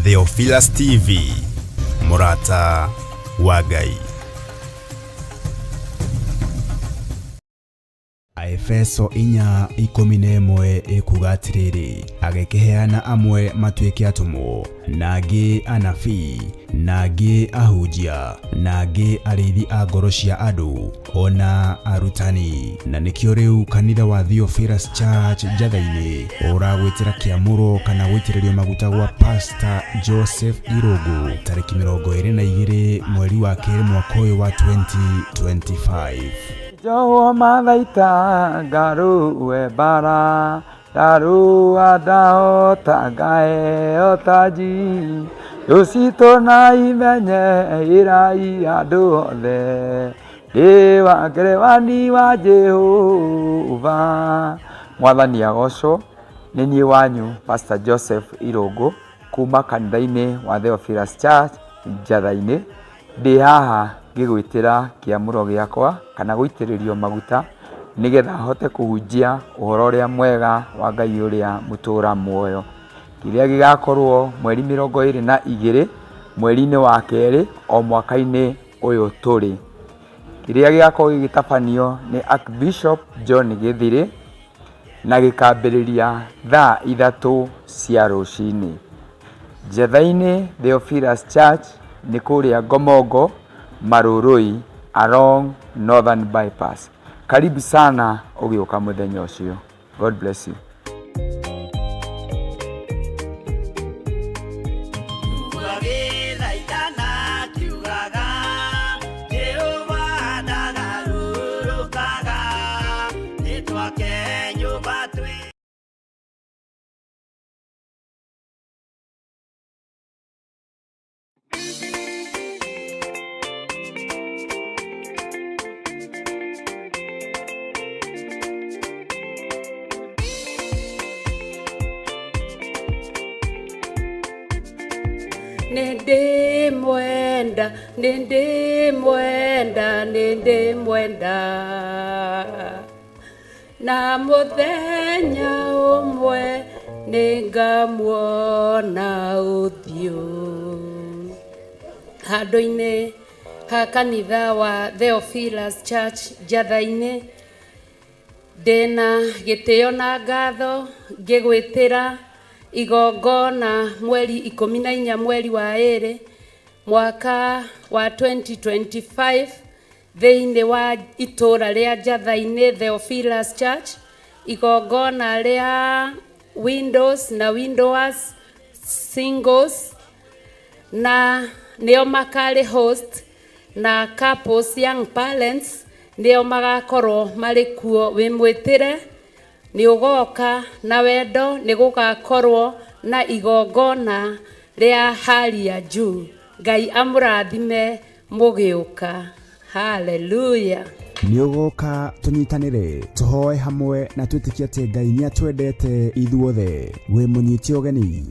Theophilus TV, mũrata wa Ngai. Aefeso 4:11 ĩkuuga atĩrĩrĩ, agĩkĩheana amwe matuĩke atũmwo, na angĩ anabii, na angĩ ahunjia, na angĩ arĩithi a ngoro cia andũ, o na arutani. Na nĩkĩo rĩu kanitha wa Theophilus Church Njatha-inĩ ũragwĩtĩra kĩamũro kana gũitĩrĩrio maguta gwa Pastor Joseph Irũngũ tarĩki 22 mweri wa kerĩ mwaka ũyũ wa 2025. Njohwo mathaita ngarũe mbara, ndarũa ndahota ngaheo taji. Thũ citũ na imenye ĩrai andũ othe, ndĩ wa ngerewani wa Jehova. Mwathani agocwo, nĩ niĩ wanyu Pastor Joseph Irũngũ kuma kanitha-inĩ wa Theophilus Church Njatha-inĩ. Ndĩ haha ngĩgwĩtĩra kĩamũro gĩakwa kana gũitĩrĩrio maguta nĩgetha hote kũhunjia ũhoro ũrĩa mwega wa Ngai ũrĩa mũtũra muoyo. Kĩrĩa gĩgakorwo mweri 22 mweri-inĩ wa kerĩ o mwaka-inĩ ũyũ tũrĩ. Kĩrĩa gĩgakorwo gĩgĩtabanio nĩ Archbishop John Gĩthirĩ na gĩkambĩrĩria thaa 3 cia rũcinĩ. Njetha-inĩ Theophilus Church nĩ kũrĩa Ngomongo, Marurui along Northern Bypass. Karibu sana ũgĩũka mũthenya ũcio. God bless you. Nĩndĩmwenda, nĩndĩmwenda, nĩndĩmwenda. Na mũthenya ũmwe nĩngamuona ũthiũ. Handũ-inĩ ha kanitha wa Theophilus Church Njatha-inĩ, ndĩna gĩtĩo na ngatho ngĩgwĩtĩra igongona mweri 14 mweri wa ĩrĩ mwaka wa 2025 thĩinĩ wa itũũra rĩa Njatha-inĩ Theophilus Church, igongona rĩa Windows na Windowers Singles, na nĩo makarĩ host, na couples young parents nĩo magakorwo marĩ kuo. Wĩ mwĩtĩre nĩ ũgoka na wendo, nĩ gũgakorwo na igongona rĩa hali ya juu. Ngai amũrathime mũgĩũka. Hallelujah. Nĩ ũgoka tũnyitanĩre, tũhoe hamwe na twĩtĩkie atĩ Ngai nĩ atwendete ithuothe. Wĩ mũnyite ũgeni.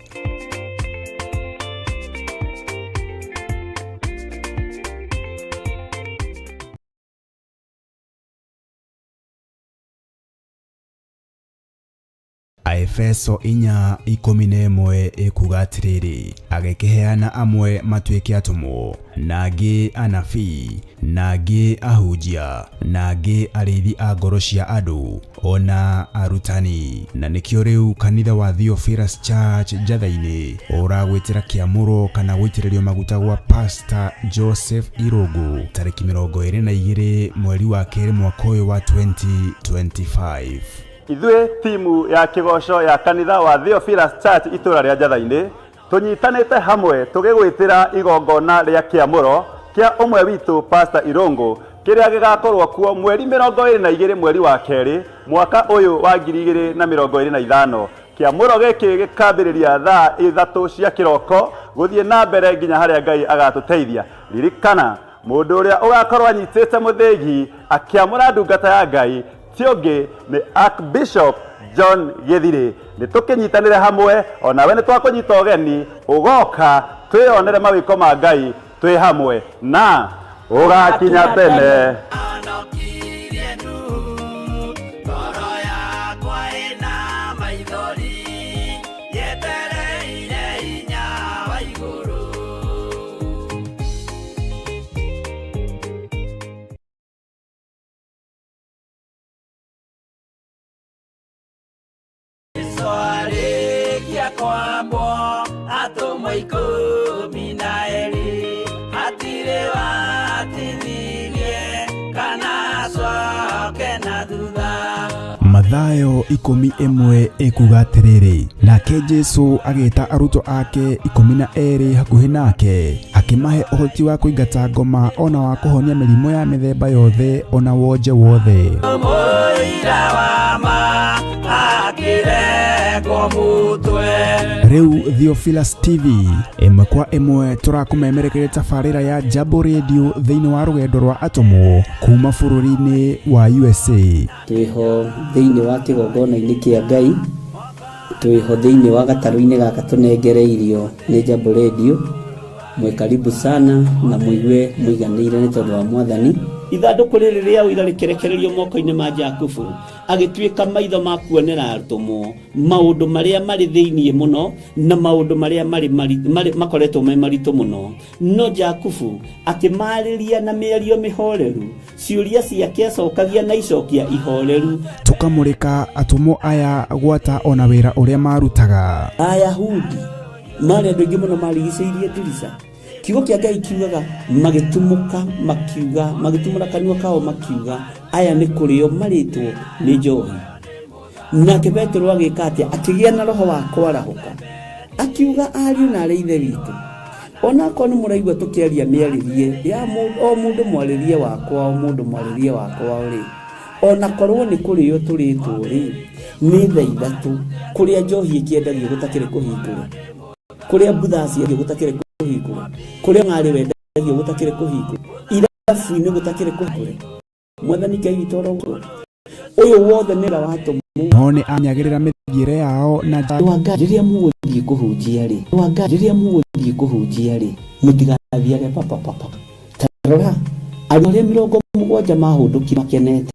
Aefeso 4:11 ĩkuuga atĩrĩrĩ, agĩkĩheana amwe matuĩke atũmwo, na angĩ anabii, na angĩ ahunjia, na angĩ arĩithi a ngoro cia andũ, o na arutani. Na nĩkĩo rĩu kanitha wa Theophilus Church Njatha-inĩ ũragwĩtĩra kĩamũro kana gũitĩrĩrio maguta gwa Pastor Joseph Irũngũ tarĩki 22 mweri wa kerĩ mwaka ũyũ wa 2025. Ithuĩ timu ya kĩgoco ya kanitha wa Theophilus Church itũra rĩa Njatha-inĩ tũnyitanĩte hamwe tũgĩgwĩtĩra igongona rĩa kĩamũro kĩa ũmwe witũ Pastor Irũngũ kĩrĩa gĩgakorwo kuo mweri 22 mweri wa kerĩ mwaka ũyũ wa 2025. Kĩamũro gĩkĩ gĩkambĩrĩria thaa 3 cia kĩroko gũthiĩ na mbere nginya harĩa Ngai agatũteithia. Ririkana, mũndũ ũrĩa ũgakorwo anyitĩte mũthĩgi akĩamũra ndungata ya Ngai ti ũngĩ nĩ Archbishop John Gĩthirĩ. Nĩ tũkĩnyitanĩre hamwe, onawe nĩ twakũnyita ũgeni, ũgoka twĩyonere mawĩko ma Ngai twĩ hamwe na ũgakinya tene. Kwambwo atũmwo 12 hatirĩ watithirie kana acoke na thutha. Mathayo 11 ĩkuga atĩrĩrĩ, nake Jesu agĩta arutwo ake 12 hakuhĩ nake, akĩmahe ũhoti wa kũingata ngoma ona wa kũhonia mĩrimũ ya mĩthemba yothe ona wonje wothe. Mũira wa ma akĩrengwo mũtwe. Rĩu Theophilus TV ĩmwe kwa ĩmwe tũrakũmemerekeria tabarĩra ya Jambo Radio thĩinĩ wa rũgendo rwa atũmwo kuma bũrũri-inĩ wa USA. Twĩho thĩinĩ wa kĩgongona-inĩ kĩa Ngai, twĩho thĩinĩ wa gatarũ-inĩ gaka tũnengereirio nĩ Jambo Radio. Mwĩ karibu sana na mũigue mũiganĩire nĩ tondũ wa Mwathani. Ithandũkũ rĩrĩ rĩa ũira rĩkĩrekererio moko-inĩ ma Jakubu, agĩtuĩka maitho ma kuonera atũmwo maũndũ marĩa marĩ thĩinĩ mũno na maũndũ marĩa marĩ makoretwo me maritũ mũno. No Jakubu akĩmarĩria na mĩario mĩhoreru, ciũria ciake acokagia na icokia ihoreru. Tũkamũrĩka atũmwo aya gwata ona wĩra ũrĩa marutaga. Ayahudi marĩ andũ aingĩ mũno marigicĩirie ndirica. Kiugo kĩa Ngai kiugaga magĩtumũka makiuga, magĩtumũra kanua kao makiuga, aya nĩ kũrĩo marĩtwo nĩ njohi. Nake Petero agĩka atĩa? Akĩgĩa na roho wa kwarahũka, akiuga ariũ na arĩ ithe witũ, onakorwo nĩ mũraigua tũkĩaria mĩarĩrie ya o mũndũ mwarĩrie wakwa, o mũndũ mwarĩrie wakwa rĩ, onakorwo nĩ kũrĩo tũrĩtwo rĩ, nĩ thaa ithatũ kũrĩa njohi ĩkĩendagio gũtakĩrĩ kũhingũre, kũrĩa mbutha ciendagio gũtakĩrĩ kũhingũre, kũrĩa ng'arĩ wendagio gũtakĩrĩ kũhingũre, irabu-inĩ gũtakĩrĩ kũhingũre. Mwathani Ngai witũ arogocwo. Ũyũ wothe nĩ wĩra wa atũmwo. No nĩ amenyagĩrĩra mĩthiĩre yao na rĩrĩa mũgũthiĩ kũhunjia rĩ, rĩrĩa mũgũthiĩ kũhunjia rĩ, mũtigathiage papapapa. Ta rora arutwo arĩa 70 mahũndũkire makenete,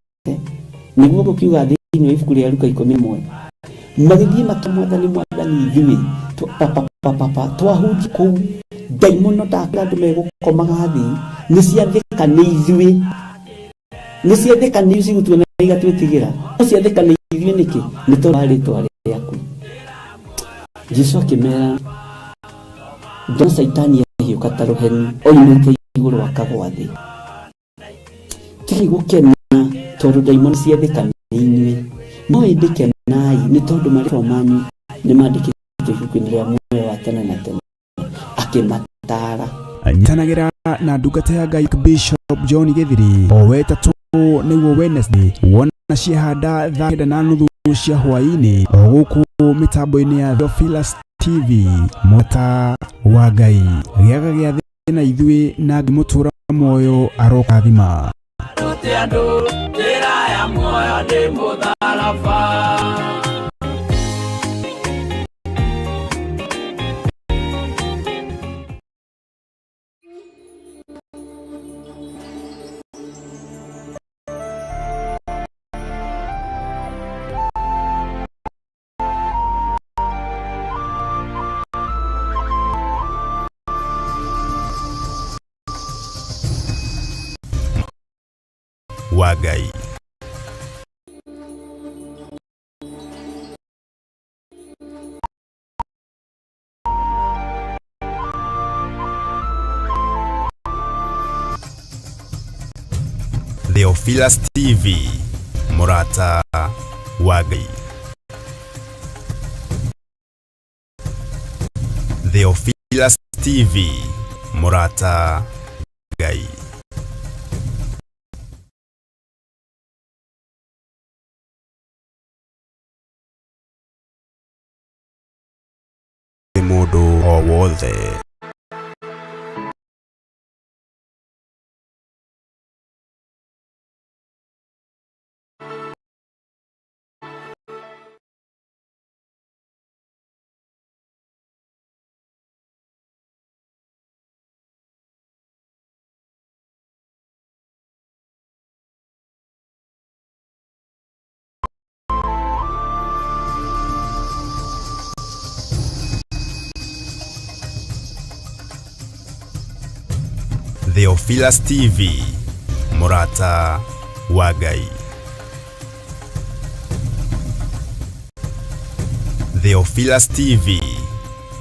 nĩguo gũkiuga thĩinĩ wa ibuku rĩa Luka 11, magĩthiĩ makĩra Mwathani, Mwathani ithuĩ papapapa twahunjia kũu ndaimono ndakĩra andũ megũkomaga thĩ, nĩ ciathĩka nĩ ithuĩ, nĩ ciathĩka nĩ cigũtuona igatwĩtigĩra, no ciathĩka nĩ ithuĩ nĩkĩ? Nĩ tondũ wa rĩtwa rĩaku. Jesu akĩmera, ndona Caitani ahiũka ta rũheni oimĩte igũrũ akagwa thĩ. Tigai gũkena tondũ ndaimono ciathĩka nĩ inyuĩ, no ĩndĩ kenai nĩ tondũ marĩtwa manyu nĩ mandĩkĩtwo ibuku-inĩ rĩa muoyo wa tene na tene. Akĩmataara. Nyitanagĩra na ndungata ya Ngai Bishop John Gĩthiri o wetatũ nĩguo Wednesday wona ciehanda thaa 9:30 cia hwaĩ-inĩ o gũkũ mĩtambo-inĩ ya Theophilus TV. Mwata wa Ngai gĩaga gĩa thĩ na ithuĩ na ngĩmũtũra muoyo arokathima. Rute andũ njĩra ya muoyo nĩ mũtharaba. Wa Ngai. Theophilus TV, mũrata wa Ngai. Theophilus TV, mũrata Ngai. Mũndũ o wothe. Theophilus TV, mũrata wa Ngai. Theophilus TV,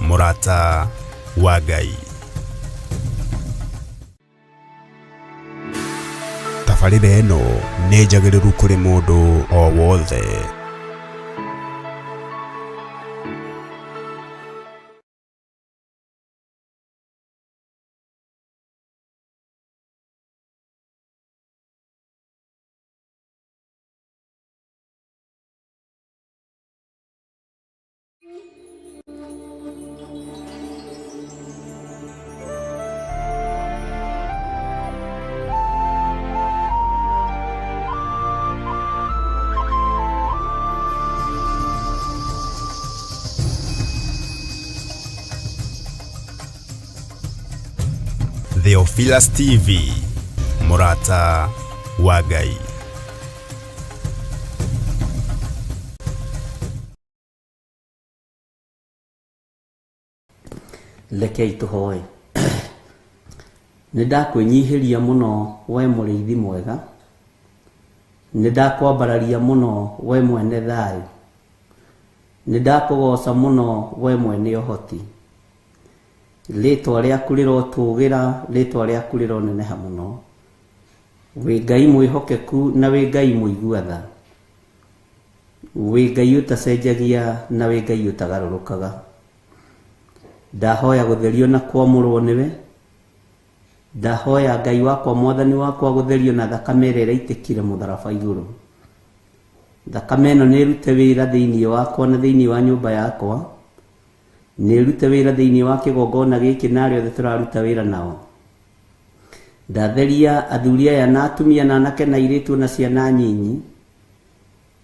Mũrata wa Ngai. Tabarĩra ĩno nĩ njagĩrĩru kũrĩ mũndũ o wothe. Theophilus TV, mũrata wa Ngai. Rekei tũhoe. Nĩ ndakwĩnyihĩria mũno we mũrĩithi mwega, nĩ ndakwambararia mũno we mwene thayũ, nĩ ndakũgoca mũno we mwene ũhoti. Rĩtwa rĩaku rĩrotũgĩra, rĩtwa rĩaku rĩroneneha mũno. Wĩ Ngai mwĩhokeku na wĩ Ngai mũigua tha. Wĩ Ngai ũtacenjagia na wĩ Ngai ũtagarũrũkaga. Ndahoya gũtherio na kwamũrwo nĩwe. Ndahoya Ngai wakwa mwathani wakwa gũtherio na thakame ĩrĩa ĩraitĩkire mũtharaba igũrũ. Thakame ĩno nĩ ĩrute wĩra thĩinĩ wakwa na thĩinĩ wa nyũmba yakwa. Nĩ ĩrute wĩra thĩinĩ wa kĩgongona gĩkĩ na arĩa othe tũraruta wĩra nao. Ndatheria athuri aya na atumia na anake na airĩtu na ciana nyinyi.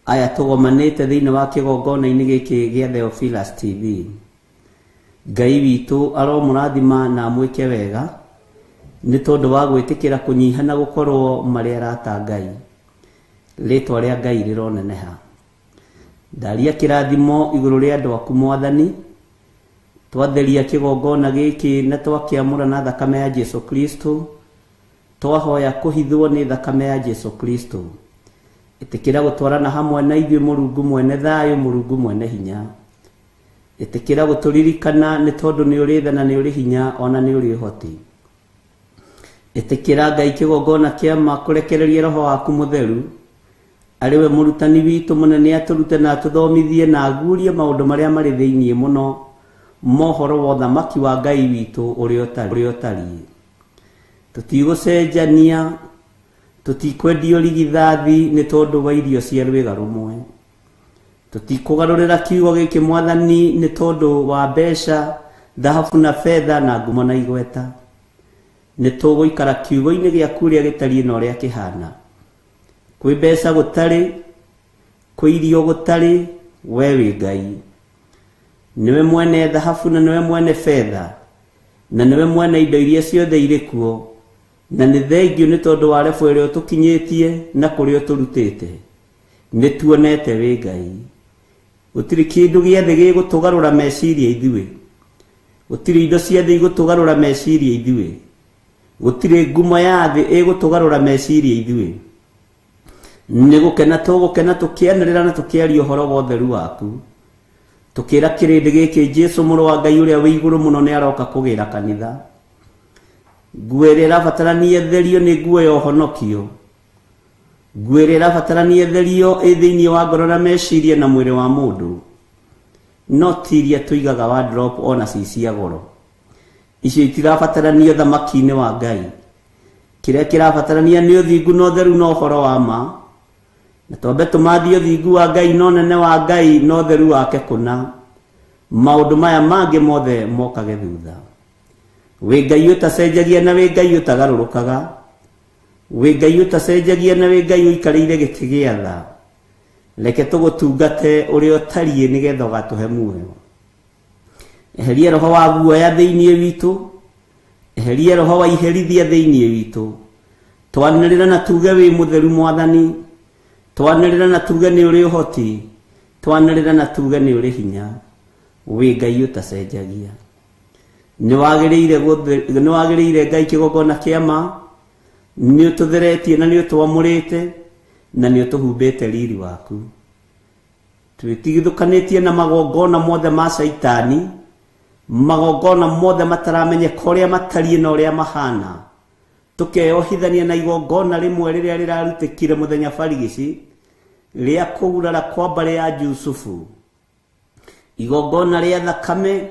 Aya tũgomanĩte thĩinĩ wa kĩgongona-inĩ gĩkĩ gĩa Theophilus TV. Ngai witũ aromũrathima na amwĩke wega nĩ tondũ wa gwĩtĩkĩra kũnyiha na gũkorwo marĩ arata a Ngai. Rĩtwa rĩa Ngai rĩroneneha. Ndaria kĩrathimo igũrũ rĩa andũ aku Mwathani, twatheria kĩgongona gĩkĩ na twakĩamũra na thakame ya Jesu Kristo, twahoya kũhithwo nĩ thakame ya Jesu Kristo. Ĩtĩkĩra gũtwarana hamwe na ithuĩ Mũrungu mwene thayũ, Mũrungu mwene hinya. Ĩtĩkĩra gũtũririkana nĩ tondũ nĩ ũrĩ tha na nĩ ũrĩ hinya ona nĩ ũrĩ ũhoti. Ĩtĩkĩra Ngai kĩgongona kĩa ma kũrekereria roho waku mũtheru, arĩ we mũrutani witũ mũnene atũrute na atũthomithie na aguũrie maũndũ marĩa marĩ thĩinĩ mũno ma ũhoro wa ũthamaki wa Ngai witũ ũrĩa ũtariĩ. Tũtigũcenjania, tũtikwendio rigithathi nĩ tondũ wa irio cia rwĩga rũmwe. Tũtikũgarũrĩra kiugo gĩkĩ Mwathani nĩ tondũ wa mbeca, thahabu na betha na ngumo na igweta. Nĩ tũgũikara kiugo-inĩ gĩaku ũrĩa gĩtariĩ na ũrĩa kĩhana. Kwĩ mbeca gũtarĩ, kwĩ irio gũtarĩ, we wĩ Ngai. Nĩwe mwene thahabu na nĩwe mwene betha, na nĩwe mwene indo iria ciothe irĩ kuo, na nĩ thengio nĩ tondũ wa rebo ĩrĩa ũtũkinyĩtie na kũrĩa ũtũrutĩte. Nĩ tuonete wĩ Ngai. Gũtirĩ kĩndũ gĩa thĩ gĩgũtũgarũra meciria ithuĩ. Gũtirĩ indo cia thĩ igũtũgarũra meciria ithuĩ. Gũtirĩ ngumo ya thĩ ĩgũtũgarũra meciria ithuĩ. Nĩ gũkena tũgũkena tũkĩanĩrĩra na tũkĩaria ũhoro wa ũtheru waku. Tũkĩra kĩrĩndĩ gĩkĩ Jesu mũrũ wa Ngai ũrĩa wĩ igũrũ mũno nĩ aroka kũgĩra kanitha. Nguo ĩrĩa ĩrabatarania ĩtherio nĩ nguo ya ũhonokio. Nguo ĩrĩa ĩrabatarania ĩtherio ĩ thĩinĩ wa ngoro na meciria na mwĩrĩ wa mũndũ. No ti iria tũigaga wardrobe ona ci cia goro. Icio itirabatarania ũthamaki-inĩ wa Ngai. Kĩrĩa kĩrabatarania nĩ ũthingu na ũtheru na ũhoro wa ma. Na twambe tũmathie ũthingu wa Ngai na ũnene wa Ngai na ũtheru wake kũna. Maũndũ maya mangĩ mothe mokage thutha. Wĩ Ngai ũtacenjagia na wĩ Ngai ũtagarũrũkaga. Wĩ Ngai ũtacenjagia na wĩ Ngai ũikarĩire gĩtĩ gĩa tha. Reke tũgũtungate ũrĩa ũtariĩ nĩgetha ũgatũhe muoyo. Eheria roho wa guoya thĩinĩ witũ. Eheria roho wa iherithia thĩinĩ witũ. Twanĩrĩra na tuge wĩ mũtheru Mwathani. Twanĩrĩra na tuge nĩ ũrĩ ũhoti. Twanĩrĩra na tuge nĩ ũrĩ hinya. Wĩ Ngai ũtacenjagia. Nĩ wagĩrĩire Ngai kĩgongona kĩa ma. Nĩ ũtũtheretie na nĩ ũtwamũrĩte na nĩ ũtũhumbĩte riri waku. Twĩtigithũkanĩtie na magongona mothe ma Shaitani, Magongona mothe mataramenyeka ũrĩa matariĩ na ũrĩa mahana, tukeyohithania na igongona rĩmwe rĩrĩa rĩrarutĩkire mũthenya barigici rĩa kũgurara kwa mbarĩ ya Jusufu, igongona rĩa thakame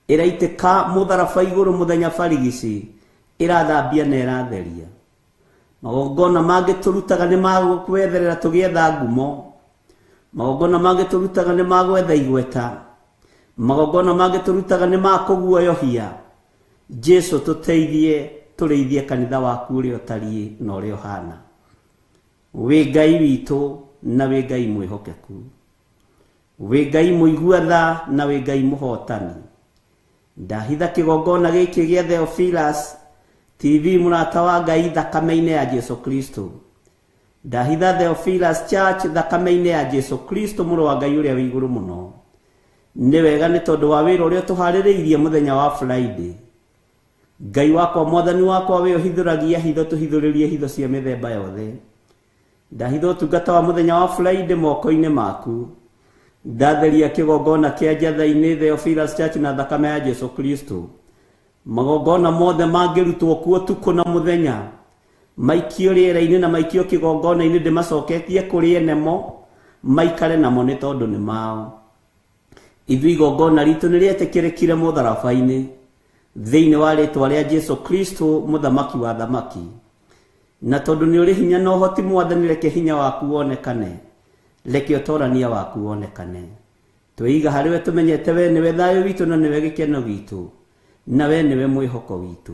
ĩraitĩka mũtharaba igũrũ mũthenya barigici, ĩrathambia na ĩratheria. Magongona mangĩ tũrutaga nĩ ma gwetherera tũgĩetha ngumo, magongona mangĩ tũrutaga nĩ ma gwetha igweta, magongona mangĩ tũrutaga nĩ ma kũguoyohia. Jesu tũteithie tũrĩithie kanitha waku ũrĩa ũtariĩ na ũrĩa ũhana. Wĩ Ngai witũ na wĩ Ngai mwĩhokeku, wĩ Ngai mũigua tha na wĩ Ngai mũhotani. Ndahitha kĩgongona gĩkĩ gĩa Theophilus TV mũrata wa Ngai thakame-inĩ ya Jesu Kristo. Ndahitha Theophilus Church thakame-inĩ ya Jesu Kristo mũrũ wa Ngai ũrĩa wĩ igũrũ mũno. Nĩ wega nĩ tondũ wa wĩra ũrĩa tũharĩrĩirie mũthenya wa Friday. Ngai wakwa mwathani wakwa we ũhithũragia hitho, tũhithũrĩrie hitho cia mĩthemba yothe. Ndahitha ũtungata wa mũthenya wa Friday moko-inĩ maku. Ndatheria kĩgongona kĩa Njatha-inĩ Theophilus Church na thakame ya Jesu Kristo. Magongona mothe mangĩrutwo kuo ũtukũ na mũthenya, maikio rĩera-inĩ na maikio kĩgongona-inĩ, ndĩmacoketie kũrĩ enemo maikare namo nĩ tondũ nĩ mao. Ithuĩ igongona ritũ nĩ rĩetĩkĩrĩkire mũtharaba-inĩ thĩinĩ wa rĩtwa rĩa Jesu Kristo mũthamaki wa thamaki. Na tondũ nĩ ũrĩ hinya na ũhoti mwathani, reke hinya waku wonekane, reke ũtorania waku wonekane. Twĩiga harĩ we tũmenyete we nĩwe thayũ witũ na nĩwe gĩkeno gitũ na we nĩwe mwĩhoko witũ.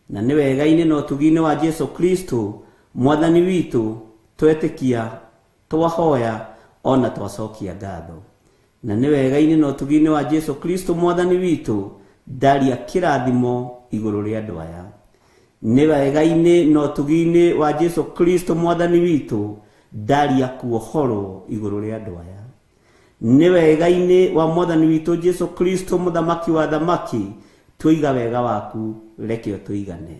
Na nĩ wega-inĩ na ũtugi-inĩ wa Jesu Kristo mwathani witũ twetĩkia, twahoya ona twacokia ngatho. Na nĩ wega-inĩ na ũtugi-inĩ wa Jesu Kristo mwathani witũ ndaria kĩrathimo igũrũ rĩa andũ aya. Nĩ wega-inĩ na ũtugi-inĩ wa Jesu Kristo mwathani witũ ndaria kuohorwo igũrũ rĩa andũ aya. Nĩ wega-inĩ wa mwathani witũ Jesu Kristo mũthamaki wa thamaki tũiga wega waku, reke ũtũigane.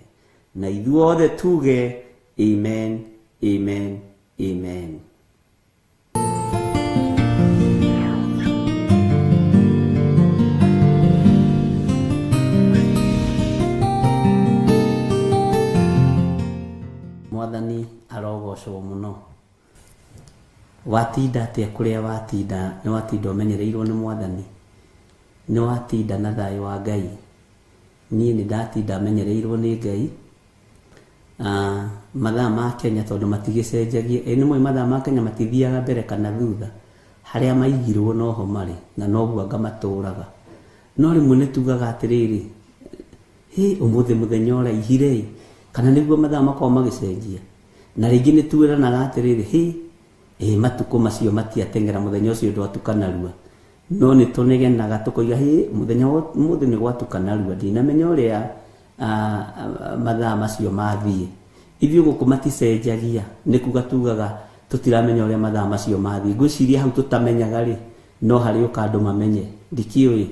Na ithuothe tuge amen, amen, amen. Mwathani arogocwo mũno. Watinda atĩa kũrĩa watinda? Nĩ watinda ũmenyereirwo nĩ mwathani? Nĩ watinda na thayũ wa Ngai? Niĩ nĩ ndatinda menyereirwo nĩ Ngai. Mathaa ma Kenya tondũ matigĩcenjagia, nĩ mũĩ mathaa ma Kenya matithiaga mbere kana thutha, harĩa maigirwo noho marĩ na noguo anga matũraga. No rĩmwe nĩ tugaga atĩrĩrĩ, hĩ ũmũthĩ mũthenya ũraihire, kana nĩguo mathaa makoragwo magĩcenjia. Na rĩngĩ nĩ twĩranaga atĩrĩrĩ, hĩ matukũ macio matiateng'era, mũthenya ũcio ndwatuka narua. No nĩ tũnegenaga tũkoiga hĩ mũthenya ũmũthĩ nĩ gwatuka narua, ndinamenya ũrĩa mathaa macio mathiĩ. Ithuĩ gũkũ maticenjagia, nĩ kuga tugaga tũtiramenya ũrĩa mathaa macio mathiĩ. Ngwĩciria hau tũtamenyaga rĩ, no harĩ ũka andũ mamenye, ndikĩũĩ.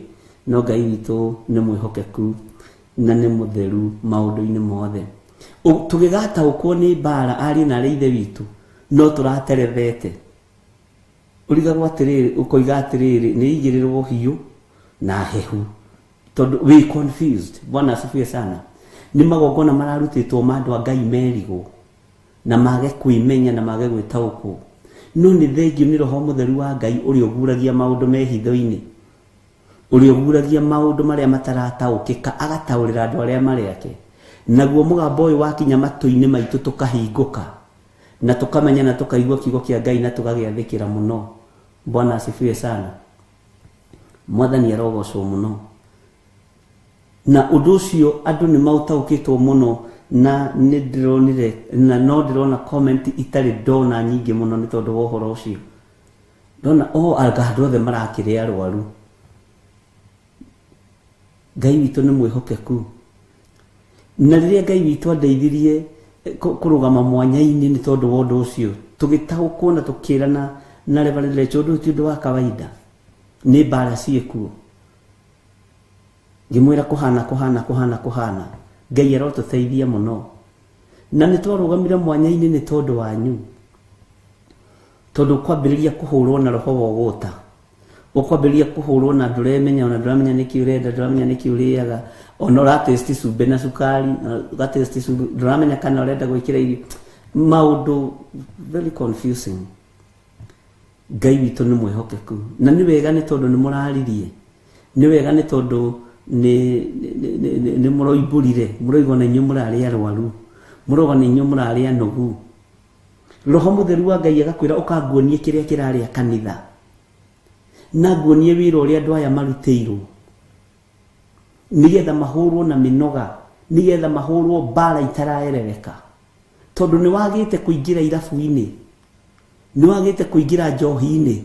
No Ngai witũ nĩ mwĩhokeku na nĩ mũtheru maũndũ-inĩ mothe. Tũgĩgataũkwo nĩ mbara ariũ na arĩ ithe witũ, no tũraterethete. Ũrigagwo atĩrĩrĩ, ũkoiga atĩrĩrĩ, nĩ igĩrĩrwo hiũ na hehu, tondũ we confused. Bwana asifiwe sana. Nĩ magongona mararutĩtwo ma andũ a Ngai merigwo na mage kwĩmenya na mage gwĩtaũkwo. No nĩ thengio nĩ Roho Mũtheru wa Ngai ũrĩa ũguragia maũndũ me hitho-inĩ, ũrĩa ũguragia maũndũ marĩa matarataũkĩka agataũrĩra andũ arĩa marĩ ake. Naguo mũgambo ũyũ wakinya matũ-inĩ maitũ tũkahingũka na tũkamenya na tũkaigua kiugo kĩa Ngai na tũgagĩathĩkĩra mũno. Bwana asifiwe sana. Mwathani arogocwo mũno. Na ũndũ ũcio andũ nĩ maũtaũkĩtwo mũno, na nĩ ndĩronire na no ndĩrona comment itarĩ ndona nyingĩ mũno nĩ tondũ wa ũhoro ũcio. Ndona anga andũ othe marakĩrĩ arwaru. Ngai witũ nĩ mwĩhokeku. Na rĩrĩa Ngai witũ andeithirie kũrũgama mwanya-inĩ nĩ tondũ wa ũndũ ũcio, tũgĩtaũkwo na tũkĩrana na Reverend Rachel, ũndũ ũyũ ti ũndũ wa kawaida, nĩ mbara ciĩkuo. Ngĩmwĩra kũhana kũhana kũhana kũhana. Ngai arotũteithia mũno. Na nĩ twarũgamire mwanya-inĩ nĩ tondũ wanyu, tondũ kwambĩrĩria kũhũrwo na roho wa ũgũta. Ũkwambĩrĩria kũhũrwo na ndũremenya, ona ndũramenya nĩkĩ ũrenda, ndũramenya nĩkĩ ũrĩaga, ona ũratesti cumbĩ na cukari, na ũgatesti cumbĩ, ndũramenya kana ũrenda gwĩkĩra irio, maũndũ very confusing. Ngai witũ nĩ mwĩhokeku, na nĩ wega nĩ tondũ nĩ mũraririe, nĩ wega nĩ tondũ nĩ mũroimbũrire, mũroigua na inyuĩ mũrarĩ arwaru, mũroigua na inyuĩ mũrarĩ anogu. Roho Mũtheru wa Ngai agakwĩra ũkanguonie kĩrĩa kĩrarĩa kanitha, na nguonie wĩra ũrĩa andũ aya marutĩirwo, nĩgetha mahũrwo na mĩnoga, nĩgetha mahũrwo mbara itaraerereka, tondũ nĩ wagĩte kũingĩra irabu-inĩ, nĩ wagĩte kũingĩra njohi-inĩ,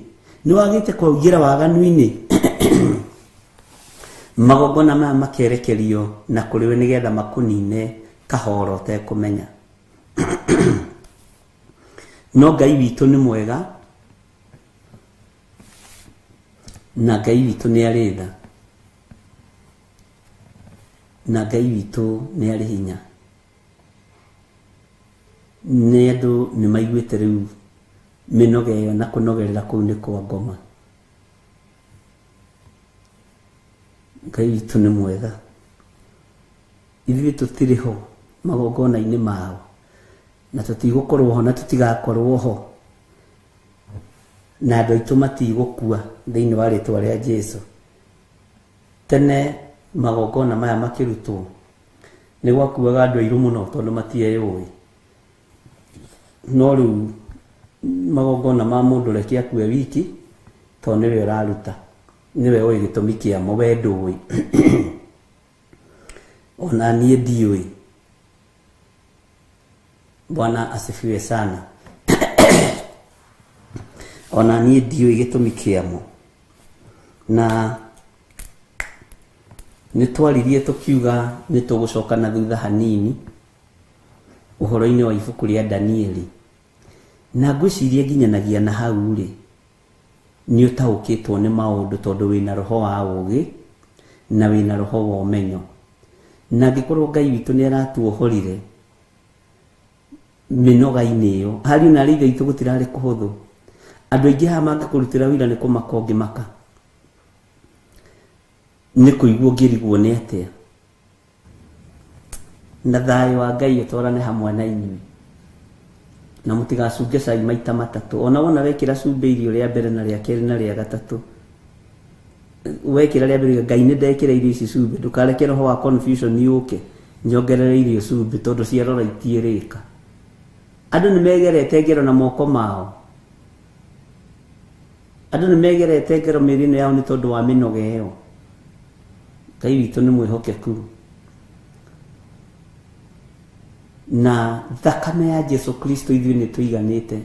nĩ wagĩte kũingĩra waganu-inĩ. Magongona maya makerekerio na kũrĩ we nĩgetha makũnine kahoro ũtekũmenya. No Ngai witũ nĩ mwega, na Ngai witũ nĩ arĩ tha, na Ngai witũ nĩ arĩ hinya. Nĩ andũ nĩ maiguĩte rĩu mĩnoga ĩyo na kũnogerera kũu nĩ kwa ngoma. Ngai witũ nĩ mwega, ithuĩ tũtirĩ ho magongona-inĩ mao, na tũtigũkorwo ho na tũtigakorwo ho, na andũ aitũ matigũkua thĩinĩ wa rĩtwa rĩa Jesu. Tene magongona maya makĩrutwo nĩ gwakuaga andũ airũ mũno tondũ matieyũĩ, no rĩu magongona ma mũndũ reke akue wiki, tondũ nĩwe ũraruta, nĩwe ũĩ gĩtũmi kĩamo, we ndũĩ, ona niĩ ndiũĩ. Bwana asifiwe sana. Ona niĩ ndiũĩ gĩtũmi kĩamo. Na nĩ twaririe tũkiuga nĩ tũgũcoka na thutha hanini ũhoro-inĩ wa ibuku rĩa Danieli, na ngwĩciria nginyanagia na hau rĩ, nĩ ũtaũkĩtwo nĩ maũndũ tondũ wĩna roho wa ũũgĩ na wĩna roho wa ũmenyo. Na angĩkorwo Ngai witũ nĩ aratuohorire mĩnoga-inĩ ĩyo, ariũ na arĩ ithe witũ gũtirarĩ kũhũthũ. Andũ aingĩ haha mangĩkũrutĩra wĩra nĩ kũmaka ũngĩmaka, nĩ kũigua ũngĩrigwo nĩ atĩa. Na thayũ wa Ngai ũtwarane hamwe na inyuĩ, na mũtigacunge cai maita matatũ. Ona wona wekĩra cumbĩ irio rĩa mbere na rĩa kerĩ na rĩa gatatũ, wekĩra rĩa mbere, Ngai nĩ ndekĩra irio ici cumbĩ, ndũkareke roho wa confusion yũke nyongerere irio cumbĩ tondũ ciarora itiĩrĩka. Andũ nĩ megerete ngero na moko mao, andũ nĩ megerete ngero mĩĩrĩ-inĩ yao nĩ tondũ wa mĩnoga ĩyo. Ngai witũ nĩ mwĩhokeku, na thakame ya Jesu Kristo ithuĩ nĩ tũiganĩte,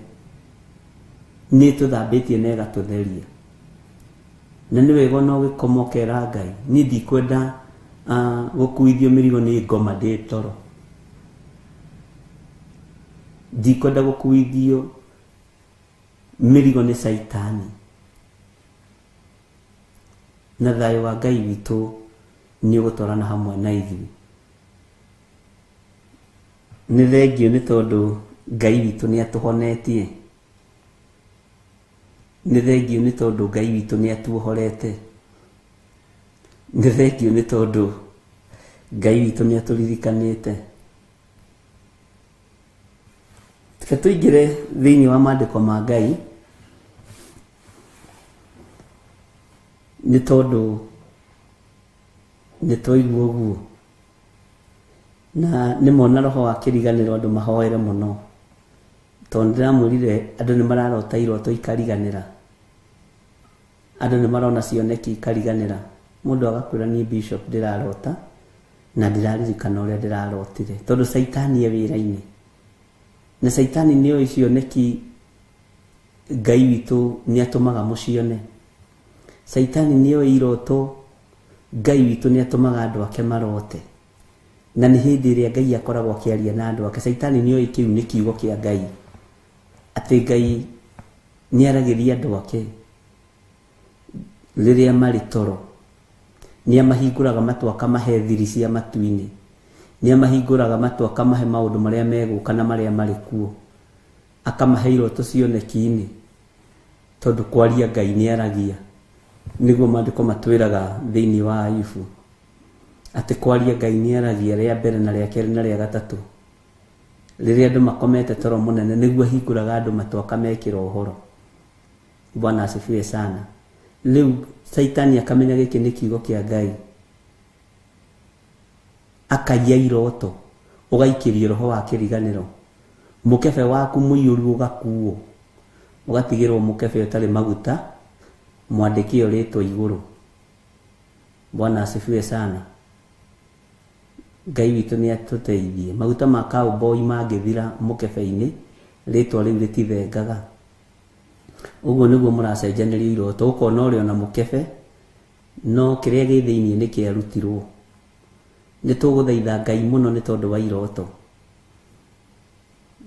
nĩ tũthambĩtie na ĩgatũtheria. Na nĩ wega ona ũgĩkoma ũkera Ngai, niĩ ndikwenda gũkuithio mĩrigo nĩ ngoma ndĩ toro, ndikwenda gũkuithio mĩrigo nĩ Caitani. Na thayũ wa Ngai witũ nĩ ũgũtwarana hamwe na ithuĩ. Nĩ thengio nĩ tondũ Ngai witũ nĩ atũhonetie, nĩ thengio nĩ tondũ Ngai witũ nĩ atuohorete, nĩ thengio nĩ tondũ Ngai witũ nĩ atũririkanĩte. Reke tũingĩre thĩinĩ wa maandĩko ma Ngai, nĩ tondũ nĩ twaigua ũguo, na nĩ mona roho wa kĩriganĩro andũ mahoere mũno, tondũ ndĩramwĩrire andũ nĩ mararota iroto ikariganĩra, andũ nĩ marona cioneki ikariganĩra. Mũndũ agakwĩra niĩ bishop ndĩrarota na ndĩraririkana ũrĩa ndĩrarotire, tondũ Caitani e wĩra-inĩ, na Caitani nĩ oĩ cioneki Ngai witũ nĩ atũmaga mũcione. Caitani nĩ oĩ iroto Ngai witũ nĩ atũmaga andũ ake marote, na nĩ hĩndĩ ĩrĩa Ngai akoragwo akĩaria na andũ ake. Caitani nĩ oĩ kĩu nĩ kiugo kĩa Ngai, atĩ Ngai nĩ aragĩria andũ ake rĩrĩa marĩ toro, nĩ amahingũraga matũ akamahe thiri cia matu-inĩ, nĩ amahingũraga matũ akamahe maũndũ marĩa megũka na marĩa marĩ kuo, akamahe iroto cioneki-inĩ, tondũ kwaria Ngai nĩ aragia. Nĩguo maandĩko matwĩraga thĩinĩ wa Ayubu atĩ kwaria Ngai nĩ aragia rĩa mbere na rĩa kerĩ na rĩa gatatũ. Rĩrĩa andũ makomete toro mũnene nĩguo ahingũraga andũ matũ akamekĩra ũhoro. Bwana asifiwe sana. Rĩu Caitani akamenya gĩkĩ nĩ kiugo kĩa Ngai, akaiya iroto, ũgaikĩrio roho wa kĩriganĩro, mũkebe waku mũiyũru ũgakuo, ũgatigĩrwo mũkebe ũtarĩ maguta, mwandĩke rĩtwa igũrũ. Bwana asifiwe sana. Ngai witũ nĩ atũteithie. Maguta ma cowboy mangĩthira mũkebe-inĩ, rĩtwa rĩu rĩtithengaga. Ũguo nĩguo mũracenjanĩrio iroto, ũkona ũrĩ ona mũkebe, no kĩrĩa gĩ thĩinĩ nĩ kĩarutirwo. Nĩ tũgũthaitha Ngai mũno nĩ tondũ wa iroto.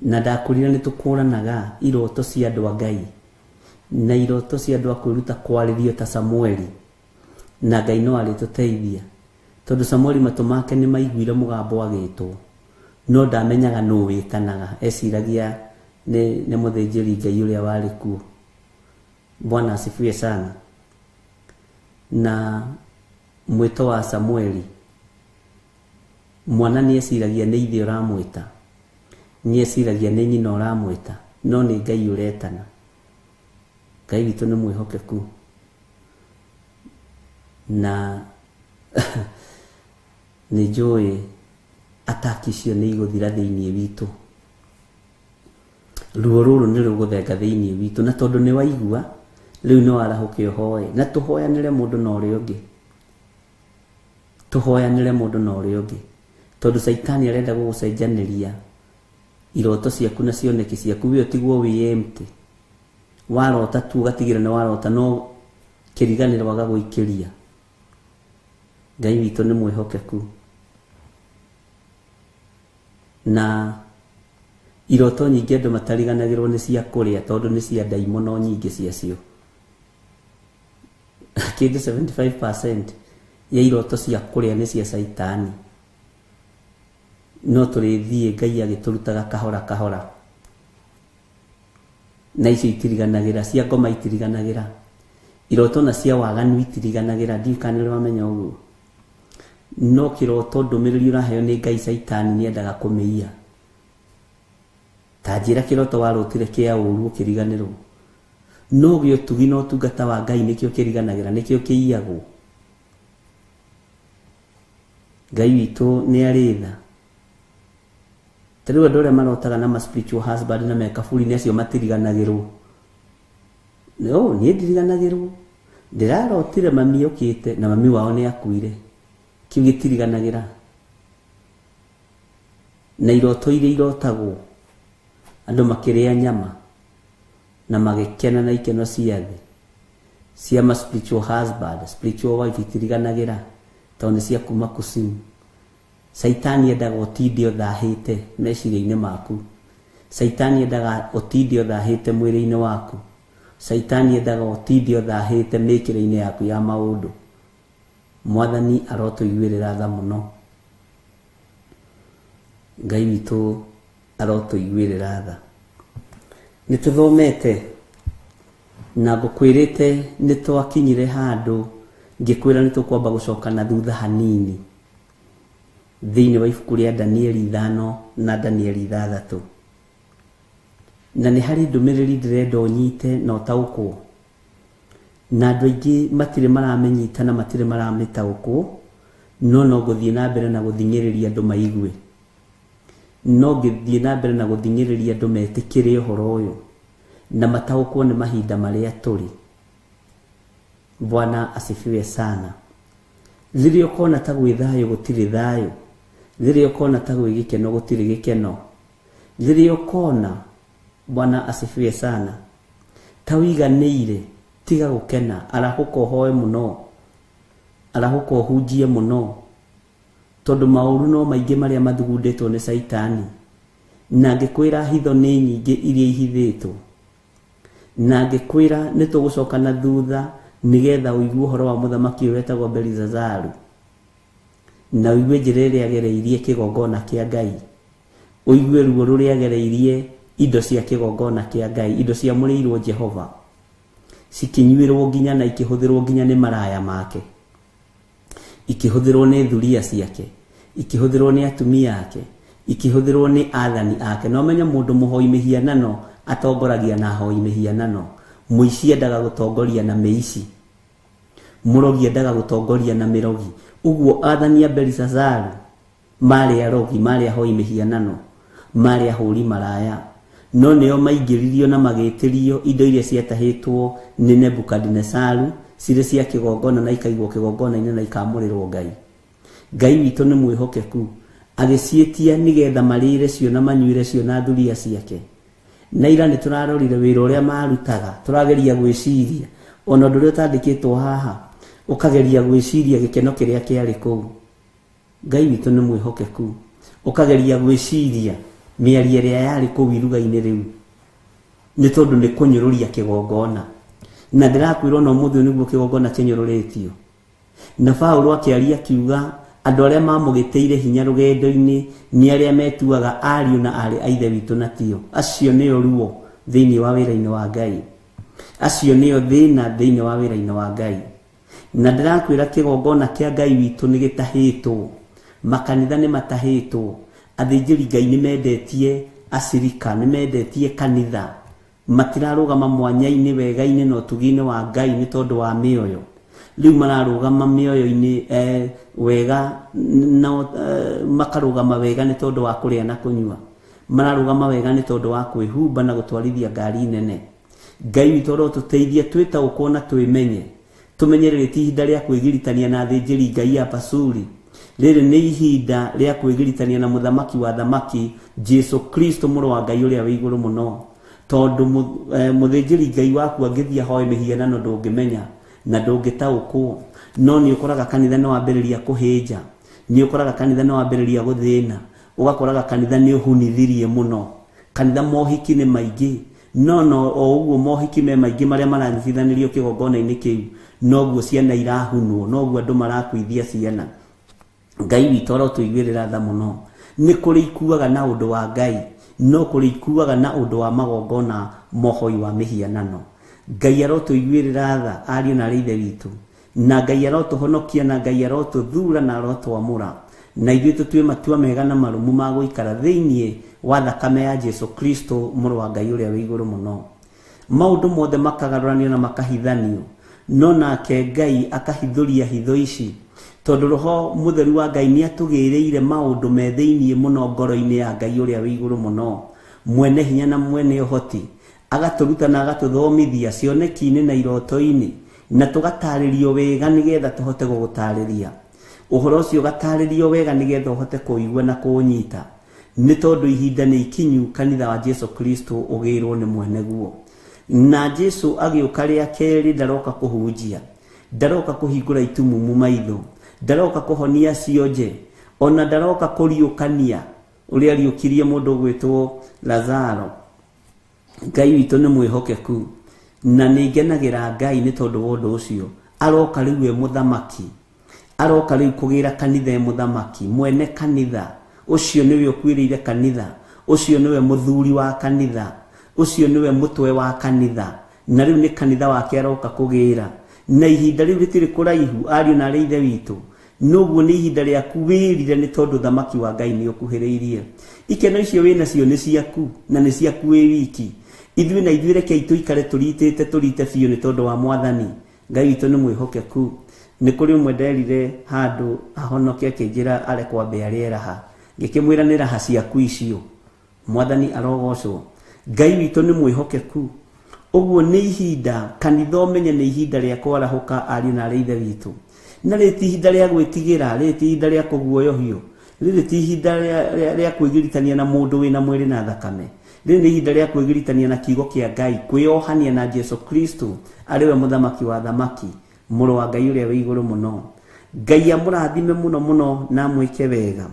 Na ndakwĩrire nĩ tũkũranaga iroto cia andũ a Ngai na iroto cia andũ a kwĩruta kwarĩrio ta Samueli, na Ngai no arĩtũteithia. Tondũ Samueli matũ make nĩ maiguire mũgambo agĩtwo, no ndamenyaga nũ wĩtanaga, eciragia nĩ mũthĩnjĩri Ngai ũrĩa warĩ kuo. Bwana asifiwe sana. Na mwĩto wa Samueli, mwana nĩ eciragia nĩ ithe ũramwĩta, nĩ eciragia nĩ nyina ũramwĩta, no nĩ Ngai ũretana. Ngai witũ nĩ mwĩhokeku. Na nĩ njũĩ ataki icio nĩ igũthira thĩinĩ witũ. Ruo rũrũ nĩ rũgũthenga thĩinĩ witũ, na tondũ nĩ waigua rĩu nĩ warahũke ũhoe, na tũhoyanĩre mũndũ na ũrĩa ũngĩ. Tũhoyanĩre mũndũ na ũrĩa ũngĩ, tondũ Caitani arenda gũgũcenjanĩria iroto ciaku na cioneki ciaku, we ũtigwo wĩ empty. Warota tu ũgatigĩra nĩ warota, no kĩriganĩro agagũikĩria. Ngai witũ nĩ mwĩhokeku. Na iroto nyingĩ andũ matariganagĩrwo nĩ cia kũrĩa, tondũ nĩ cia ndaimono nyingĩ ciacio. Kĩndũ 75% ya iroto cia kũrĩa nĩ cia Caitani. No tũrĩthiĩ Ngai agĩtũrutaga kahora kahora. Na icio itiriganagĩra, cia ngoma itiriganagĩra, iroto na cia waganu itiriganagĩra. Ndiũĩ kana nĩ ũramenya ũguo. No kĩroto ndũmĩrĩri ũraheo nĩ Ngai, Caitani nĩendaga kũmĩiya. Ta njĩra kĩroto warotire kĩa ũru ũkĩriganĩrwo, no gĩa ũtugi na ũtungata wa Ngai nĩkĩo kĩriganagĩra, nĩkĩo kĩiyagwo. Ngai witũ nĩ arĩ tha. Ta rĩu andũ arĩa marotaga na ma spiritual husband na me kaburi-inĩ acio matiriganagĩrwo. No niĩ ndiriganagĩrwo, ndĩrarotire mami okĩte na mami wao nĩ akuire. Kĩu gĩtiriganagĩra. Na iroto iria irotagwo andũ makĩrĩa nyama na magĩkena na ikeno cia thĩ cia ma spiritual husband, spiritual wife itiriganagĩra, tondũ nĩ cia kuma kusimu. Caitani endaga ũtinde ũthahĩte meciria-inĩ maku. Caitani endaga ũtinde ũthahĩte mwĩrĩ-inĩ waku. Caitani endaga ũtinde ũthahĩte mĩkĩre-inĩ yaku ya maũndũ. Mwathani arotũiguĩrĩra tha mũno. Ngai witũ arotũiguĩrĩra tha. Nĩ tũthomete na ngũkwĩrĩte nĩ twakinyire handũ ngĩkwĩra nĩ tũkwamba gũcoka na thutha hanini thĩinĩ wa ibuku rĩa Danieli 5 na Danieli 6. Na nĩ harĩ ndũmĩrĩri ndĩrenda ũnyite na ũtaũkwo, na andũ aingĩ matirĩ maramĩnyita na matirĩ maramĩtaũkwo, no no ngũthiĩ na mbere na gũthing'ĩrĩria andũ maigue. No ngĩthiĩ na mbere na gũthing'ĩrĩria andũ metĩkĩre ũhoro ũyũ na mataũkwo nĩ mahinda marĩa tũrĩ. Bwana asifiwe sana. Rĩrĩa ũkona ta gwĩ thayũ gũtirĩ thayũ, rĩrĩa ũkona ta gwĩ gĩkeno gũtirĩ gĩkeno, rĩrĩa ũkona, Bwana asifiwe sana, ta ũiganĩire, tiga gũkena, arahũka ũhoe mũno, arahũka ũhunjie mũno, tondũ maũru no maingĩ marĩa mathugundĩtwo nĩ Caitani. Na ngĩkwĩra hitho nĩ nyingĩ iria ihithĩtwo, na ngĩkwĩra nĩ tũgũcoka na thutha nĩgetha ũigue ũhoro wa mũthamaki ũyũ wetagwo Belizazaru, na ũigue njĩra ĩrĩa agereirie kĩgongona kĩa Ngai, ũigue ruo rũrĩa agereirie indo cia kĩgongona kĩa Ngai, indo ciamũrĩirwo Jehova, Cikĩnyuĩrwo nginya na ikĩhũthĩrwo nginya nĩ maraya make, ikĩhũthĩrwo nĩ thuria ciake, ikĩhũthĩrwo nĩ atumia ake, ikĩhũthĩrwo nĩ athani ake. Na ũmenye mũndũ mũhoi mĩhianano atongoragia na ahoi mĩhianano. Mũici endaga gũtongoria na mĩici, mũrogi endaga gũtongoria na mĩrogi. Ũguo athani a Belisazaru marĩ arogi, marĩ ahoi mĩhianano, marĩ ahũri maraya, no nĩo maingĩririo na magĩtĩrio indo iria ciatahĩtwo nĩ Nebukadinesaru cirĩ cia kĩgongona na ikaigwo kĩgongona-inĩ na ikamũrĩrwo Ngai. Ngai witũ nĩ mwĩhokeku, agĩciĩtia nĩgetha marĩre cio na manyuĩre cio na thuria ciake. Na ira nĩ tũrarorire wĩra ũrĩa marutaga, tũrageria gwĩciria ona ũndũ ũrĩa ũtandĩkĩtwo haha, ũkageria gwĩciria gĩkeno kĩrĩa kĩarĩ kũu. Ngai witũ nĩ mwĩhokeku, ũkageria gwĩciria mĩario ĩrĩa yarĩ kũu iruga-inĩ rĩu, nĩ tondũ nĩ kũnyũrũria kĩgongona. Na ndĩrakwĩra ona ũmũthĩ ũyũ nĩguo kĩgongona kĩnyũrũrĩtio. Na Paulo akĩaria akiuga andũ arĩa mamũgĩtĩire hinya rũgendo-inĩ nĩ arĩa metuaga ariũ na aarĩ a Ithe witũ na tio. Acio nĩo ruo thĩinĩ wa wĩra-inĩ wa Ngai, acio nĩo thĩna thĩinĩ wa wĩra-inĩ wa Ngai. Na ndĩrakwĩra kĩgongona kĩa Ngai witũ nĩ gĩtahĩtwo, makanitha nĩ matahĩtwo, athĩnjĩri Ngai nĩ mendetie acirika, nĩ mendetie kanitha, matirarũgama mwanya-inĩ wega-inĩ na ũtugi-inĩ wa Ngai nĩ tondũ wa mĩoyo. Rĩu mararũgama mĩoyo-inĩ wega na makarũgama wega nĩ tondũ wa kũrĩa na kũnyua, mararũgama wega nĩ tondũ wa kwĩhumba na gũtwarithia ngari nene. Ngai witũ arotũteithia twĩtaũkwo na twĩmenye, tũmenye rĩrĩ ti ihinda rĩa kwĩgiritania na athĩnjĩri Ngai a Pasuri, rĩrĩ nĩ ihinda rĩa kwĩgiritania na mũthamaki wa thamaki Jesu Kristo mũrũ wa Ngai ũrĩa wĩ igũrũ mũno. Tondũ mũthĩnjĩri Ngai waku angĩthiĩ ahoe mĩhianano ndũngĩmenya na ndũngĩtaũkwo. No nĩ ũkoraga kanitha nĩ wambĩrĩria kũhĩnja, nĩ ũkoraga kanitha nĩ wambĩrĩria gũthĩna, ũgakoraga kanitha nĩ ũhunithirie mũno, kanitha mohiki nĩ maingĩ. No no o ũguo mohiki me maingĩ marĩa maranyitithanĩrio kĩgongona-inĩ kĩu, noguo ciana irahunwo, noguo andũ marakuithia ciana. Ngai witũ arotũiguĩrĩra tha mũno. Nĩ kũrĩ ikuaga na ũndũ wa Ngai, no kũrĩ ikuaga na ũndũ wa magongona mohoi wa mĩhianano. Ngai arotũiguĩrĩra tha ariũ na aarĩ a Ithe witũ, na Ngai arotũhonokia, na Ngai arotũthura na arotwamũra, na ithuĩ tũtue matua mega na marũmu ma gũikara thĩinĩ wa thakame ya Jesu Kristo mũrũ wa Ngai ũrĩa wĩ igũrũ mũno. Maũndũ mothe makagarũranio na makahithanio, no nake Ngai akahithũria hitho ici, tondũ Roho Mũtheru wa Ngai nĩ atũgĩrĩire maũndũ me thĩinĩ mũno ngoro-inĩ ya Ngai ũrĩa wĩ igũrũ mũno, mwene hinya na mwene ũhoti, agatũruta na agatũthomithia cioneki-inĩ na iroto-inĩ, na tũgatarĩrio wega nĩgetha tũhote gũgũtarĩria ũhoro ũcio, ũgatarĩrio wega nĩgetha ũhote kũigua na kũũnyita, nĩ tondũ ihinda nĩ ikinyu kanitha wa Jesu Kristo ũgĩrwo nĩ mwene guo. Na Jesu agĩũka rĩa kerĩ ndaroka kũhunjia, ndaroka kũhingũra itumumu maitho, ndaroka kũhonia cionje, ona ndaroka kũriũkania ũrĩa ariũkirie mũndũ ũgwĩtwo Lazaro. Ngai witũ nĩ mwĩhokeku, na nĩ ngenagĩra Ngai nĩ tondũ wa ũndũ ũcio. Aroka rĩu e mũthamaki, aroka rĩu kũgĩra kanitha e mũthamaki, mwene kanitha ũcio nĩwe ũkuĩrĩire kanitha, ũcio nĩwe mũthuri wa kanitha, ũcio nĩwe mũtwe wa kanitha, na rĩu nĩ kanitha wake aroka kũgĩra. Na ihinda rĩu rĩtirĩ kũraihu ariũ na aarĩ a Ithe witũ, noguo nĩ ihinda rĩaku wĩrire, nĩ tondũ thamaki wa Ngai nĩ ũkuhĩrĩirie. Ikeno icio wĩ nacio nĩ ciaku na nĩ ciaku wĩ wiki. Ithuĩ na ithuĩ rekei tũikare tũritĩte, tũrite biũ nĩ tondũ wa Mwathani. Ngai witũ nĩ mwĩhokeku. Nĩ kũrĩ ũmwe nderire handũ ahonoke akĩnjĩra arekwo ambe arĩe raha, ngĩkĩmwĩra nĩ raha ciaku icio. Mwathani arogocwo. Ngai witũ nĩ mwĩhokeku. Ũguo nĩ ihinda kanitha ũmenye nĩ ihinda rĩa kwarahũka ariũ na aarĩ a Ithe witũ. Na rĩrĩ ti ihinda rĩa gwĩtigĩra, rĩrĩ ti ihinda rĩa kũguoyohio, rĩrĩ ti ihinda rĩa kwĩgiritania na mũndũ wĩna mwĩrĩ na thakame. Rĩrĩ nĩ ihinda rĩa kwĩgiritania na kiugo kĩa Ngai, kwĩyohania na Jesu Kristo arĩ we mũthamaki wa thamaki, mũrũ wa Ngai ũrĩa wĩ igũrũ mũno. Ngai amũrathime mũno mũno na amwĩke wega.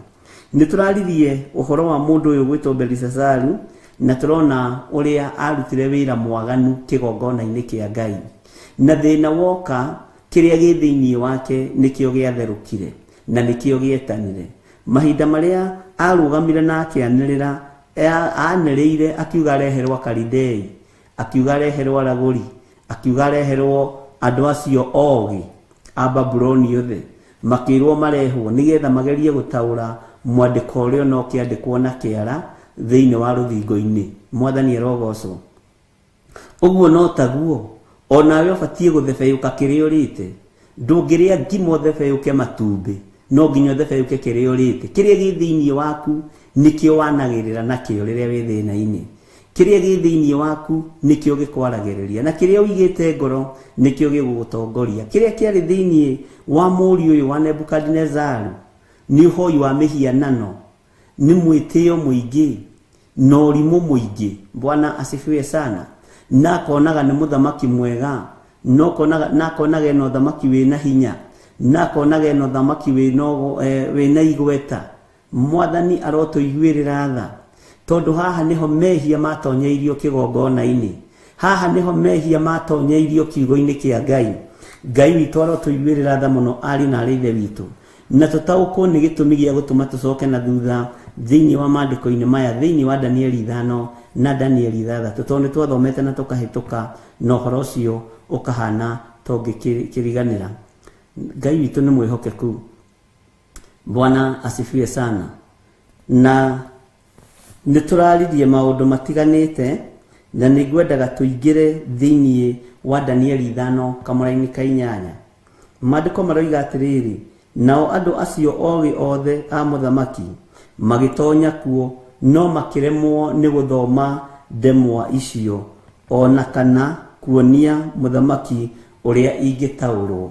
Nĩ tũraririe ũhoro wa mũndũ ũyũ gwĩtwo Belisazaru, na tũrona ũrĩa arutire wĩra mwaganu kĩgongona-inĩ kĩa Ngai. Na thĩna woka, kĩrĩa gĩ thĩinĩ wake nĩkĩo gĩatherũkire na nĩkĩo gĩetanire. Mahinda marĩa arũgamire na akĩanĩrĩra, anĩrĩire akiuga areherwo Akalidei, akiuga areherwo aragũri, Akiuga areherwo andũ acio ogĩ a Babuloni othe, makĩrwo marehwo nĩgetha magerie gũtaũra mwandĩko ũrĩa no kĩandĩkwo na kĩara thĩinĩ wa rũthingo-inĩ. Mwathani arogocwo. Ũguo no taguo onawe ũbatiĩ gũthebeyũka kĩrĩa ũrĩte. Ndũngĩrĩa ngima ũthebeyũke matumbĩ, no nginya ũthebeyũke kĩrĩa ũrĩte. Kĩrĩa gĩ thĩinĩ waku nĩkĩo wanagĩrĩra nakĩo rĩrĩa wĩ thĩna-inĩ. Kĩrĩa gĩ thĩinĩ waku nĩkĩo gĩkwaragĩrĩria, na kĩrĩa ũigĩte ngoro nĩkĩo gĩgũgũtongoria. Kĩrĩa kĩarĩ thĩinĩ wa mũriũ ũyũ wa Nebukadinezaru nĩ ũhoi wa mĩhianano, nĩ mwĩtĩo mũingĩ na ũrimũ mũingĩ. Bwana asifiwe sana. Na akonaga nĩ mũthamaki mwega, na akonaga ena ũthamaki wĩna hinya, na akonaga ena ũthamaki wĩna igweta. Mwathani arotũiguĩrĩra tha, tondũ haha nĩho mehia matonyeirio kĩgongona-inĩ, haha nĩho mehia matonyeirio kiugo-inĩ kĩa Ngai. Ngai witũ arotũiguĩrĩra tha mũno, ariũ na aarĩ a Ithe witũ, na tũtaũkwo nĩ gĩtũmi gĩa gũtũma tũcoke na thutha thĩinĩ wa maandĩko-inĩ maya, thĩinĩ wa Danieli 5 na Danieli 6, tondũ nĩ twathomete na tũkahĩtũka na ũhoro ũcio ũkahana tũngĩkĩriganĩra. Ngai witũ nĩ mwĩhokeku. Bwana asifiwe sana. Na nĩ tũraririe maũndũ matiganĩte, na nĩ ngwendaga tũingĩre thĩinĩ wa Danieli 5 kamũra-inĩ ka 8. Maandĩko maroiga atĩrĩrĩ, nao andũ acio ogĩ othe a mũthamaki magĩtonya kuo, no makĩremwo nĩ gũthoma ndemwa icio ona kana kuonia mũthamaki ũrĩa ingĩtaũrwo.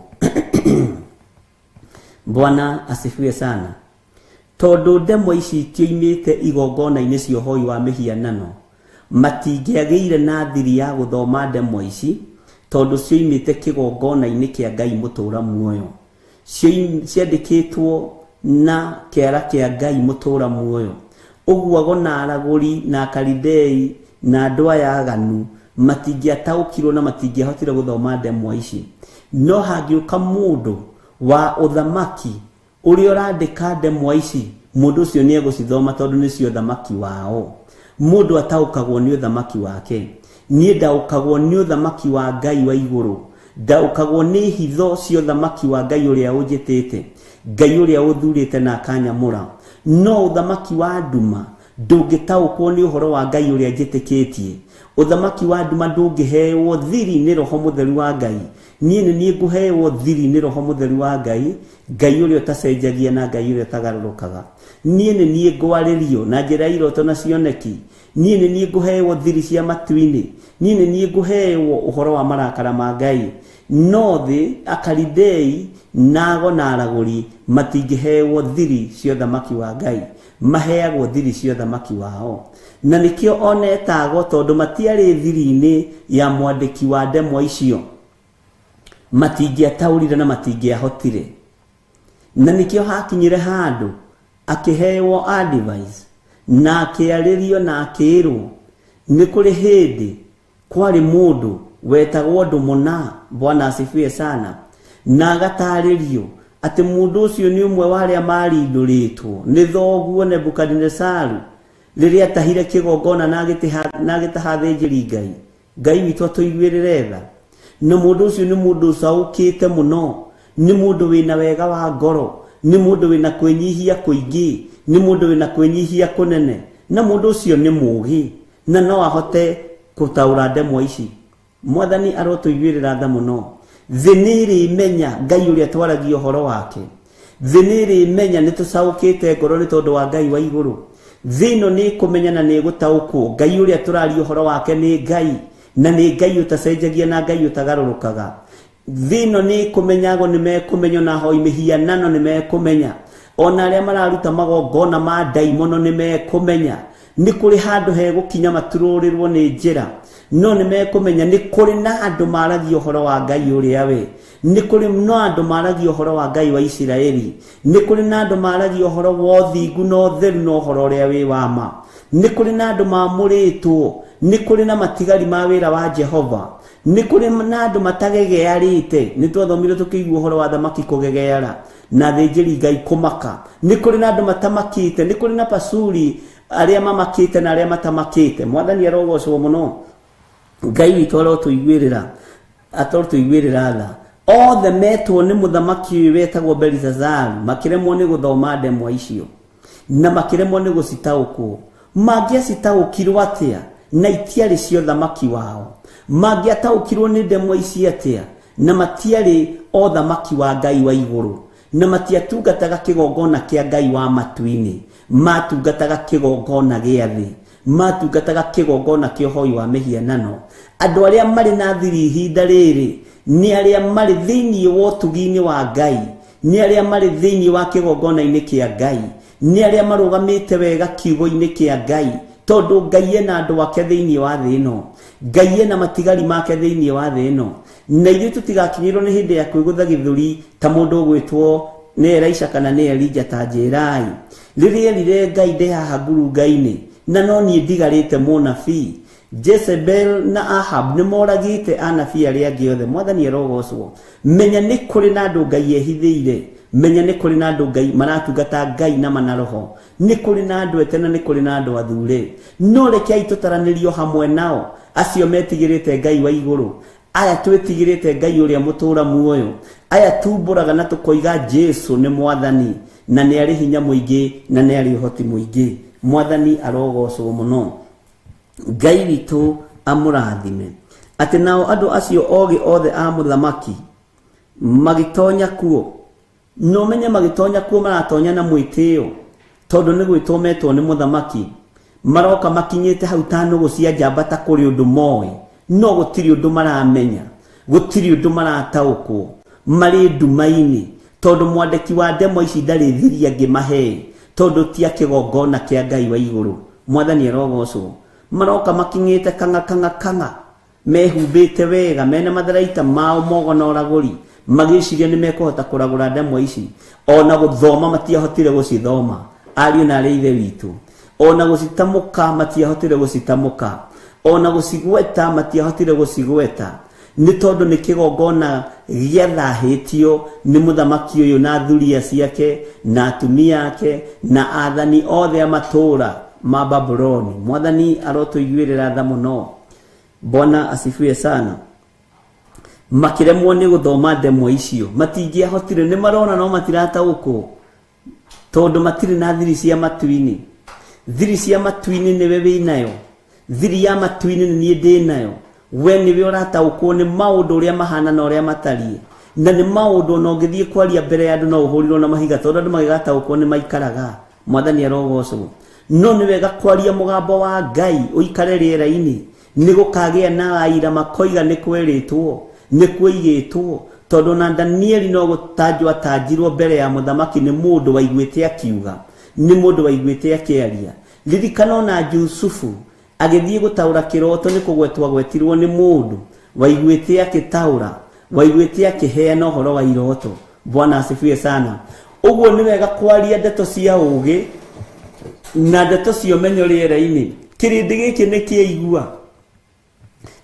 Bwana asifiwe sana. Tondũ ndemwa ici itioimĩte igongona-inĩ cia ũhoi wa mĩhianano, matingĩagĩire na thiri ya gũthoma ndemwa ici, tondũ cioimĩte kĩgongona-inĩ kĩa Ngai mũtũũra muoyo. Ciandĩkĩtwo na kĩara kĩa Ngai mũtũũra muoyo. Ũguo ago na aragũri na Akalidei na andũ aya aganu matingĩataũkirwo na matingĩahotire gũthoma ndemwa ici. No hangĩũka mũndũ wa ũthamaki ũrĩa ũrandĩka ndemwa ici, mũndũ ũcio nĩ egũcithoma tondũ nĩcio ũthamaki wao. Mũndũ ataũkagwo nĩ ũthamaki wake. Niĩ ndaũkagwo nĩ ũthamaki wa Ngai wa igũrũ, ndaũkagwo nĩ hitho cia ũthamaki wa Ngai ũrĩa ũnjĩtĩte, Ngai ũrĩa ũthurĩte na akanyamũra. No ũthamaki wa nduma ndũngĩtaũkwo nĩ ũhoro wa Ngai ũrĩa njĩtĩkĩtie. Ũthamaki wa nduma ndũngĩhewo thiri nĩ Roho Mũtheru wa Ngai. Niĩ nĩ niĩ ngũhewo thiri nĩ Roho Mũtheru wa Ngai, Ngai ũrĩa ũtacenjagia na Ngai ũrĩa ũtagarũrũkaga. Niĩ nĩ niĩ ngwarĩrio na njĩra ya iroto na cioneki. Niĩ nĩ niĩ ngũhewo thiri cia matu-inĩ. Niĩ nĩ niĩ ngũhewo ũhoro wa marakara ma Ngai. No thĩ Akalidei na ago na aragũri matingĩhewo thiri cia ũthamaki wa Ngai, maheagwo thiri cia ũthamaki wao. Na nĩkĩo onetagwo, tondũ matiarĩ thiri-inĩ ya mwandĩki wa ndemwa icio, matingĩataũrire na matingĩahotire. Na nĩkĩo hakinyire handũ akĩhewo advice na akĩarĩrio na akĩĩrwo nĩ kũrĩ hĩndĩ kwarĩ mũndũ wetagwo Ndũmũna. Bwana asifiwe sana. Na agatarĩrio atĩ mũndũ ũcio nĩ ũmwe wa arĩa marindũrĩtwo nĩ thoguo Nebukadinesaru rĩrĩa atahire kĩgongona na agĩtaha athĩnjĩri Ngai. Ngai witũ atũiguĩrĩre tha. Na mũndũ ũcio nĩ mũndũ ũcaũkĩte mũno, nĩ mũndũ wĩna wega wa ngoro, nĩ mũndũ wĩna kwĩnyihia kũingĩ, nĩ mũndũ wĩna kwĩnyihia kũnene, na mũndũ ũcio nĩ mũũgĩ na no ahote gũtaũra ndemwa ici. Mwathani arotũiguĩrĩra tha mũno. Thĩ nĩ ĩrĩmenya Ngai ũrĩa twaragia ũhoro wake. Thĩ nĩ ĩrĩmenya nĩ tũcaũkĩte ngoro nĩ tondũ wa Ngai wa igũrũ. Thĩ ĩno nĩ ĩkũmenya na nĩ ĩgũtaũkwo Ngai ũrĩa tũraria ũhoro wake nĩ Ngai, na nĩ Ngai ũtacenjagia na Ngai ũtagarũrũkaga. Thĩ ĩno nĩ ĩkũmenya, ago nĩ mekũmenya, ona ahoi mĩhianano nĩ mekũmenya, ona arĩa mararuta magongona ma ndaimono nĩ mekũmenya. Nĩ kũrĩ handũ hegũkinya maturũrĩrwo nĩ njĩra, no nĩ mekũmenya nĩ kũrĩ na andũ maragia ũhoro wa Ngai ũrĩa we, nĩ kũrĩ na andũ maragia ũhoro wa Ngai wa Isiraeli, nĩ kũrĩ na andũ maragia ũhoro wa ũthingu na ũtheru na ũhoro ũrĩa wĩ wa ma, nĩ kũrĩ na andũ mamũrĩtwo, nĩ kũrĩ na matigari ma wĩra wa Jehova, nĩ kũrĩ na andũ matagegearĩte. Nĩ twathomire tũkĩigua ũhoro wa thamaki kũgegeara na athĩnjĩri Ngai kũmaka. Nĩ kũrĩ na andũ matamakĩte, nĩ kũrĩ na pasuri arĩa mamakĩte na arĩa matamakĩte. Mwathani arogocwo mũno. Ngai witũ arotũiguĩrĩra. Atorũtũiguĩrĩra tha. Othe metwo nĩ mũthamaki ũyũ wetagwo Belisazaru makĩremwo nĩ gũthoma ndemwa icio na makĩremwo nĩ gũcitaũkwo. Mangĩacitaũkirwo atĩa na itiarĩ cia ũthamaki wao? Mangĩataũkirwo nĩ ndemwa ici atĩa na matiarĩ o thamaki wa Ngai wa igũrũ, na matiatungataga kĩgongona kĩa Ngai wa matu-inĩ, matungataga kĩgongona gĩa thĩ, matungataga kĩgongona kĩa ũhoi wa mĩhianano. Andũ arĩa marĩ na thiri ihinda rĩrĩ nĩ arĩa marĩ thĩinĩ wa ũtugi-inĩ wa Ngai, nĩ arĩa marĩ thĩinĩ wa kĩgongona-inĩ kĩa Ngai, nĩ arĩa marũgamĩte wega kiugo-inĩ kĩa Ngai, tondũ Ngai ena andũ ake thĩinĩ wa thĩ ĩno, Ngai ena matigari make thĩinĩ wa thĩ ĩno. Na ithuĩ tũtigakinyĩrwo nĩ hĩndĩ ya kwĩgũtha gĩthũri ta mũndũ ũgwĩtwo nĩ Elisha kana nĩ Elija ta njĩrai. Rĩrĩa erire Ngai ndĩ haha ngurunga-inĩ na no niĩ ndigarĩte mũnabii, Jezebel na Ahab nĩ moragĩte anabii arĩa angĩ othe. Mwathani arogocwo. Menya nĩ kũrĩ na andũ Ngai ehithĩire. Menya nĩ kũrĩ na andũ Ngai maratungata Ngai na mana roho. Nĩ kũrĩ na andũ ete na nĩ kũrĩ na andũ athure. No rekei tũtaranĩrio hamwe nao acio metigĩrĩte Ngai wa igũrũ. Aya twĩtigĩrĩte Ngai ũrĩa mũtũũra muoyo. Aya tumbũraga na tũkoiga Jesu nĩ Mwathani na nĩ arĩ hinya mũingĩ na nĩ arĩ ũhoti mũingĩ. Mwathani arogocwo mũno. Ngai witũ amũrathime. Atĩ nao andũ acio ogĩ othe a mũthamaki magĩtonya kuo. Na ũmenye magĩtonya kuo maratonya na mwĩtĩo, tondũ nĩ gwĩtwo metwo nĩ mũthamaki. Maroka makinyĩte hau ta nũgũ cia njamba ta kũrĩ ũndũ moĩ, no gũtirĩ ũndũ maramenya, gũtirĩ ũndũ marataũkwo. Marĩ nduma-inĩ, tondũ mwandĩki wa ndemwa ici ndarĩ thiri angĩmahe, tondũ ti a kĩgongona kĩa Ngai wa igũrũ. Mwathani arogocwo. Maroka makinyĩte kang'a kang'a kang'a, mehumbĩte wega, mena matharaita mao mogo na ũragũri, magĩciria nĩ mekũhota kũragũra ndemwa ici. Ona gũthoma matiahotire gũcithoma, ariũ na arĩ ithe witũ. Ona gũcitamũka matiahotire gũcitamũka. Ona gũcigweta matiahotire gũcigweta. Nĩ tondũ nĩ kĩgongona gĩathahĩtio nĩ mũthamaki ũyũ na thuriya ciake na atumia ake na athani othe a matũũra ma Babuloni. Mwathani arotũiguĩrĩra tha mũno. Bwana asifiwe sana. Makĩremwo nĩ gũthoma ndemwa icio, matingĩahotire, nĩ marona no matirataũkwo, tondũ matirĩ na thiri cia matu-inĩ. Thiri cia matu-inĩ nĩwe wĩnayo, thiri ya matu-inĩ nĩ niĩ ndĩnayo. We nĩwe ũrataũkwo nĩ maũndũ ũrĩa mahana na ũrĩa matariĩ, na nĩ maũndũ ona ũngĩthiĩ kwaria mbere ya andũ no ũhũrirwo na mahiga, tondũ andũ magĩgataũkwo nĩ maikaraga. Mwathani arogocwo. No nĩ wega kwaria mũgambo wa Ngai ũikare rĩera-inĩ, nĩ gũkagĩa na aira makoiga nĩ kwerĩtwo, nĩ kwoigĩtwo, tondũ na Danieli no gũtanjwo atanjirwo mbere ya mũthamaki nĩ mũndũ waiguĩte akiuga, nĩ mũndũ waiguĩte akĩaria. Ririkana ona Jusufu agĩthiĩ gũtaũra kĩroto nĩ kũgwetwo agwetirwo nĩ mũndũ waiguĩte akĩtaũra, waiguĩte akĩheana ũhoro wa iroto. Bwana asifiwe sana. Ũguo nĩ wega kwaria ndeto cia ũũgĩ na ndeto cia ũmenyo rĩera-inĩ. Kĩrĩndĩ gĩkĩ nĩ kĩaigua,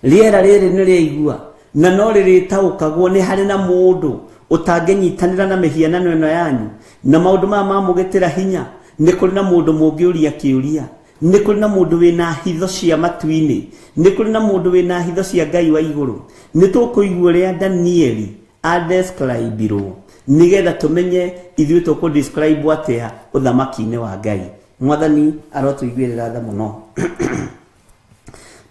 rĩera rĩrĩ nĩ rĩaigua, na no rĩrĩtaũkagwo nĩ harĩ na mũndũ ũtangĩnyitanĩra na mĩhianano ĩno yanyu na maũndũ maya mamũgĩtĩra hinya. Nĩ kũrĩ na mũndũ mũngĩũria kĩũria, nĩ kũrĩ na mũndũ wĩna hitho cia matu-inĩ, nĩ kũrĩ na mũndũ wĩna hitho cia Ngai wa igũrũ. Nĩ tũkũigua ũrĩa Danieli adescribirwo nĩgetha tũmenye ithuĩ tũkũ-describe atĩa ũthamaki-inĩ wa Ngai. Mwathani arotũiguĩrĩra tha mũno.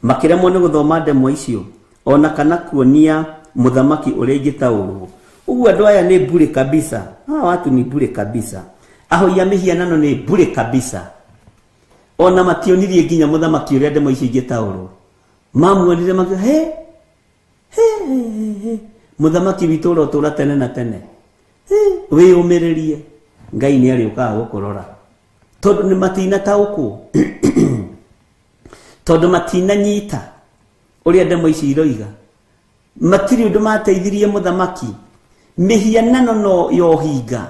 Makĩremwo nĩ gũthoma ndemwa icio ona kana kuonia mũthamaki ũrĩa ingĩtaũrwo. Ũguo andũ aya nĩ bure kabisa. Hawa watu ni bure kabisa. Ahoi a mĩhianano nĩ bure kabisa. Ona mationirie nginya mũthamaki ũrĩa ndemwa icio ingĩtaũrwo. Mamuonire makiuga, he, he, he, he, mũthamaki witũ ũrotũũra tene na tene. He, wĩyũmĩrĩrie, Ngai nĩ arĩũkaga gũkũrora. Tondũ nĩ matinataũkwo. Tondũ matinanyita ũrĩa ndemwa ici iroiga. Matirĩ ũndũ mateithirie mũthamaki. Mĩhianano no yohinga.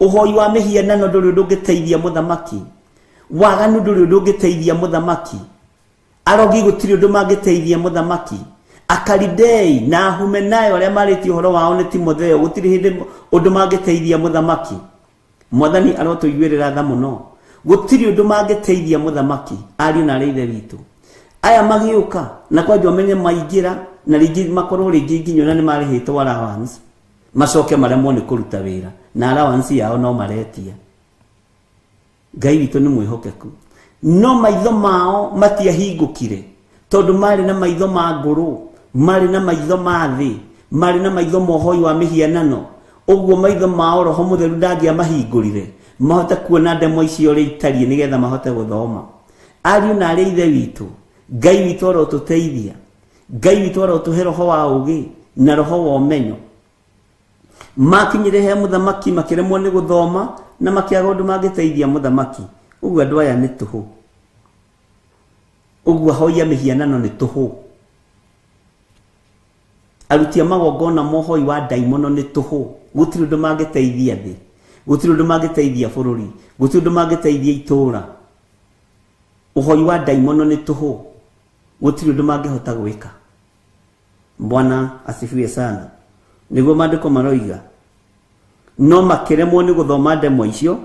Ũhoi wa mĩhianano ndũrĩ ũndũ ũngĩteithia mũthamaki. Waganu ndũrĩ ũndũ ũngĩteithia mũthamaki. Arogi gũtirĩ ũndũ mangĩteithia mũthamaki. Akalidei na Ahumenayo arĩa marĩtie ũhoro wao nĩ Timotheo, gũtirĩ hĩndĩ ũndũ mangĩteithia mũthamaki. Mwathani arotũiguĩrĩra tha mũno. Gũtirĩ ũndũ mangĩteithia mũthamaki, ariũ na arĩ ithe witũ. Aya magĩũka na kwanja ũmenye maingĩra na rĩngĩ makorwo rĩngĩ nginya ona nĩ marĩhĩtwo allowance, macoke maremwo nĩ kũruta wĩra na allowance yao no maretia. Ngai witũ nĩ mwĩhokeku, no maitho mao matiahingũkire tondũ marĩ na maitho ma ngũrũ, marĩ na maitho ma thĩ, marĩ na maitho ma ũhoi wa mĩhianano. Ũguo maitho mao Roho Mũtheru ndangĩamahingũrire mahote kuona ndemwa icio ũrĩa itariĩ nĩgetha mahote gũthoma. Ariũ na arĩ ithe witũ, Ngai witũ arotũteithia, Ngai witũ arotũhe roho wa ũũgĩ na roho wa ũmenyo. Makinyire he mũthamaki makĩremwo nĩ gũthoma na makĩaga ũndũ mangĩteithia mũthamaki. Ũguo andũ aya nĩ tũhũ, ũguo ahoi a mĩhianano nĩ tũhũ, aruti a magongona ma ũhoi wa ndaimono nĩ tũhũ. Gũtirĩ ũndũ mangĩteithia thĩ, gũtirĩ ũndũ mangĩteithia bũrũri, gũtirĩ ũndũ mangĩteithia itũũra. Ũhoi wa ndaimono nĩ tũhũ, gũtirĩ ũndũ mangĩhota gwĩka. Bwana asifiwe sana. Nĩguo maandĩko maroiga, no makĩremwo nĩ gũthoma ndemwa icio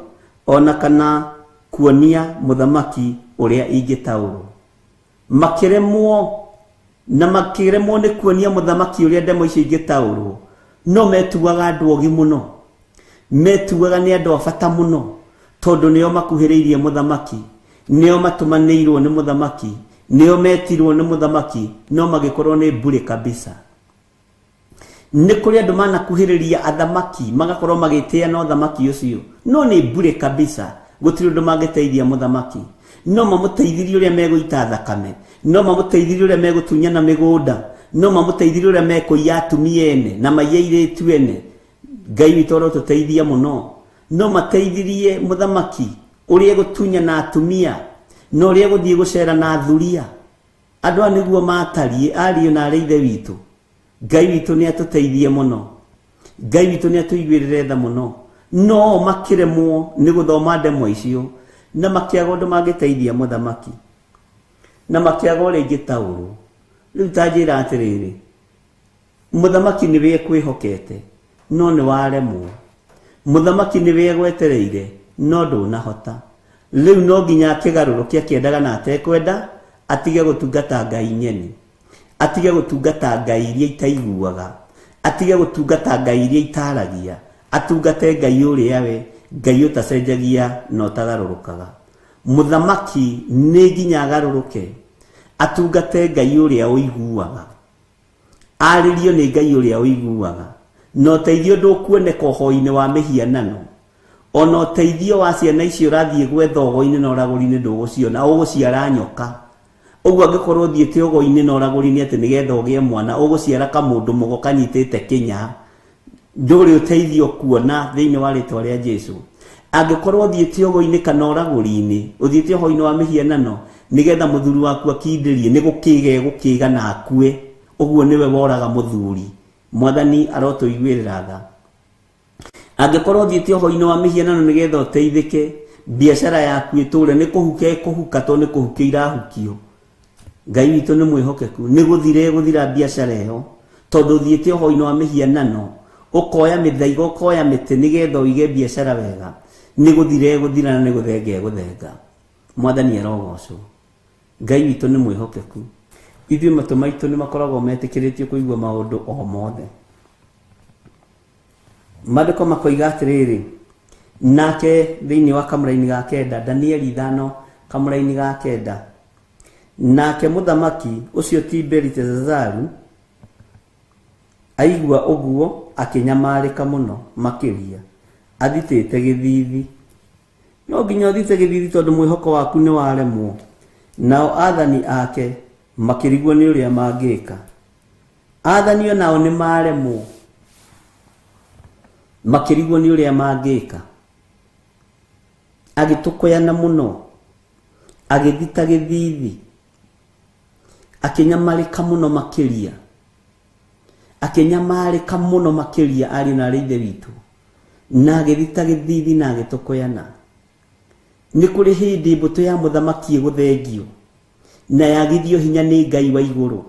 ona kana kuonia mũthamaki ũrĩa ingĩtaũrwo. Makĩremwo na makĩremwo nĩ kuonia mũthamaki ũrĩa ndemwa icio ingĩtaũrwo. No metuaga andũ ogĩ mũno, metuaga nĩ andũ a bata mũno, tondũ nĩo makuhĩrĩirie mũthamaki, nĩo matũmanĩirwo nĩ mũthamaki, nĩo metirwo nĩ mũthamaki, no magĩkorwo nĩ mbure kabisa. Nĩ kũrĩ andũ manakuhĩrĩria athamaki magakorwo magĩtĩa na ũthamaki ũcio, no nĩ mbure kabisa, gũtirĩ ũndũ mangĩteithia mũthamaki. No mamũteithirie ũrĩa megũita thakame, no mamũteithirie ũrĩa megũtunyana mĩgũnda, no mamũteithirie ũrĩa mekũiya atumia ene na maiye airĩtu ene. Ngai witũ arotũteithia mũno. No mateithirie mũthamaki ũrĩa egũtunyana atumia na ũrĩa egũthiĩ gũcera na athuria. Andũ aya nĩguo matariĩ, ariũ na arĩ ithe witũ. Ngai witũ nĩ atũteithie mũno, Ngai witũ nĩ atũiguĩrĩre tha mũno. No makĩremwo nĩ gũthoma ndemwa icio na makĩaga ũndũ mangĩteithia mũthamaki na makĩaga ũrĩa ingĩtaũrwo. Rĩu ta njĩra atĩrĩrĩ, mũthamaki nĩwe ekwĩhokete no nĩ waremwo, mũthamaki nĩwe egwetereire no ndũnahota. Rĩu no nginya akĩgarũrũke akĩendaga na atekwenda, atige gũtungata ngai ng'eni, atige gũtungata ngai iria itaiguaga, atige gũtungata ngai iria itaragia, atungate ngai ũrĩa we, ngai ũtacenjagia na ũtagarũrũkaga. Mũthamaki nĩ nginya agarũrũke atungate ngai ũrĩa ũiguaga, arĩrio nĩ ngai ũrĩa ũiguaga, na ũteithio ndũkuoneka ũhoi-inĩ wa mĩhianano. Ona ũteithio wa ciana icio ũrathiĩ gwetha ũgo-inĩ na ũragũri-inĩ ndũgũciona, ũgũciara nyoka. Ũguo angĩkorwo ũthiĩte ũgo-inĩ na ũragũri-inĩ atĩ nĩgetha ũgĩe mwana, ũgũciara kamũndũ mũgo kanyitĩte kĩnya, ndũrĩ ũteithio kuona thĩinĩ wa rĩtwa rĩa Jesu. Angĩkorwo ũthiĩte ũgo-inĩ kana ũragũri-inĩ, ũthiĩte ũhoi-inĩ wa mĩhianano nĩgetha mũthuri waku akindĩrie, nĩ gũkĩga egũkĩga na akue, ũguo nĩwe woraga mũthuri. Mwathani arotũiguĩrĩra tha. Angĩkorwo ũthiĩte ũhoi-inĩ wa mĩhianano nĩgetha ũteithĩke, biacara yaku ĩtũre, nĩ kũhuka ĩkũhuka tondũ nĩ kũhukio irahukio. Ngai witũ nĩ mwĩhokeku, nĩ gũthira ĩgũthira biacara ĩyo, tondũ ũthiĩte ũhoi-inĩ wa mĩhianano, ũkoya mĩthaiga, ũkoya mĩtĩ nĩgetha ũige biacara wega, nĩ gũthira ĩgũthira na nĩ gũthenga ĩgũthenga. Mwathani arogocwo. Ngai witũ nĩ mwĩhokeku. Ithuĩ matũ maitũ nĩ makoragwo metĩkĩrĩtio kũigua maũndũ o mothe. Maandĩko makoiga atĩrĩrĩ, nake thĩinĩ wa kamũraini ga kenda, Danieli 5 kamũraini ga kenda, nake mũthamaki ũcio ti Beliteshazaru aigua ũguo akĩnyamarĩka mũno makĩria, athitĩte gĩthithi. No nginya ũthite gĩthithi tondũ mwĩhoko waku nĩ waremwo. Nao athani ake makĩrigwo nĩ ũrĩa mangĩka. Athani onao nĩ maremwo, makĩrigwo nĩ ũrĩa mangĩka. Agĩtũkũyana mũno, agĩthita gĩthithi, akĩnyamarĩka mũno makĩria, akĩnyamarĩka mũno makĩria, ariũ na arĩ ithe witũ, na agĩthita gĩthithi na agĩtũkũyana. Nĩ kũrĩ hĩndĩ mbũtũ ya mũthamaki ĩgũthengio na yagithio hinya nĩ Ngai wa igũrũ.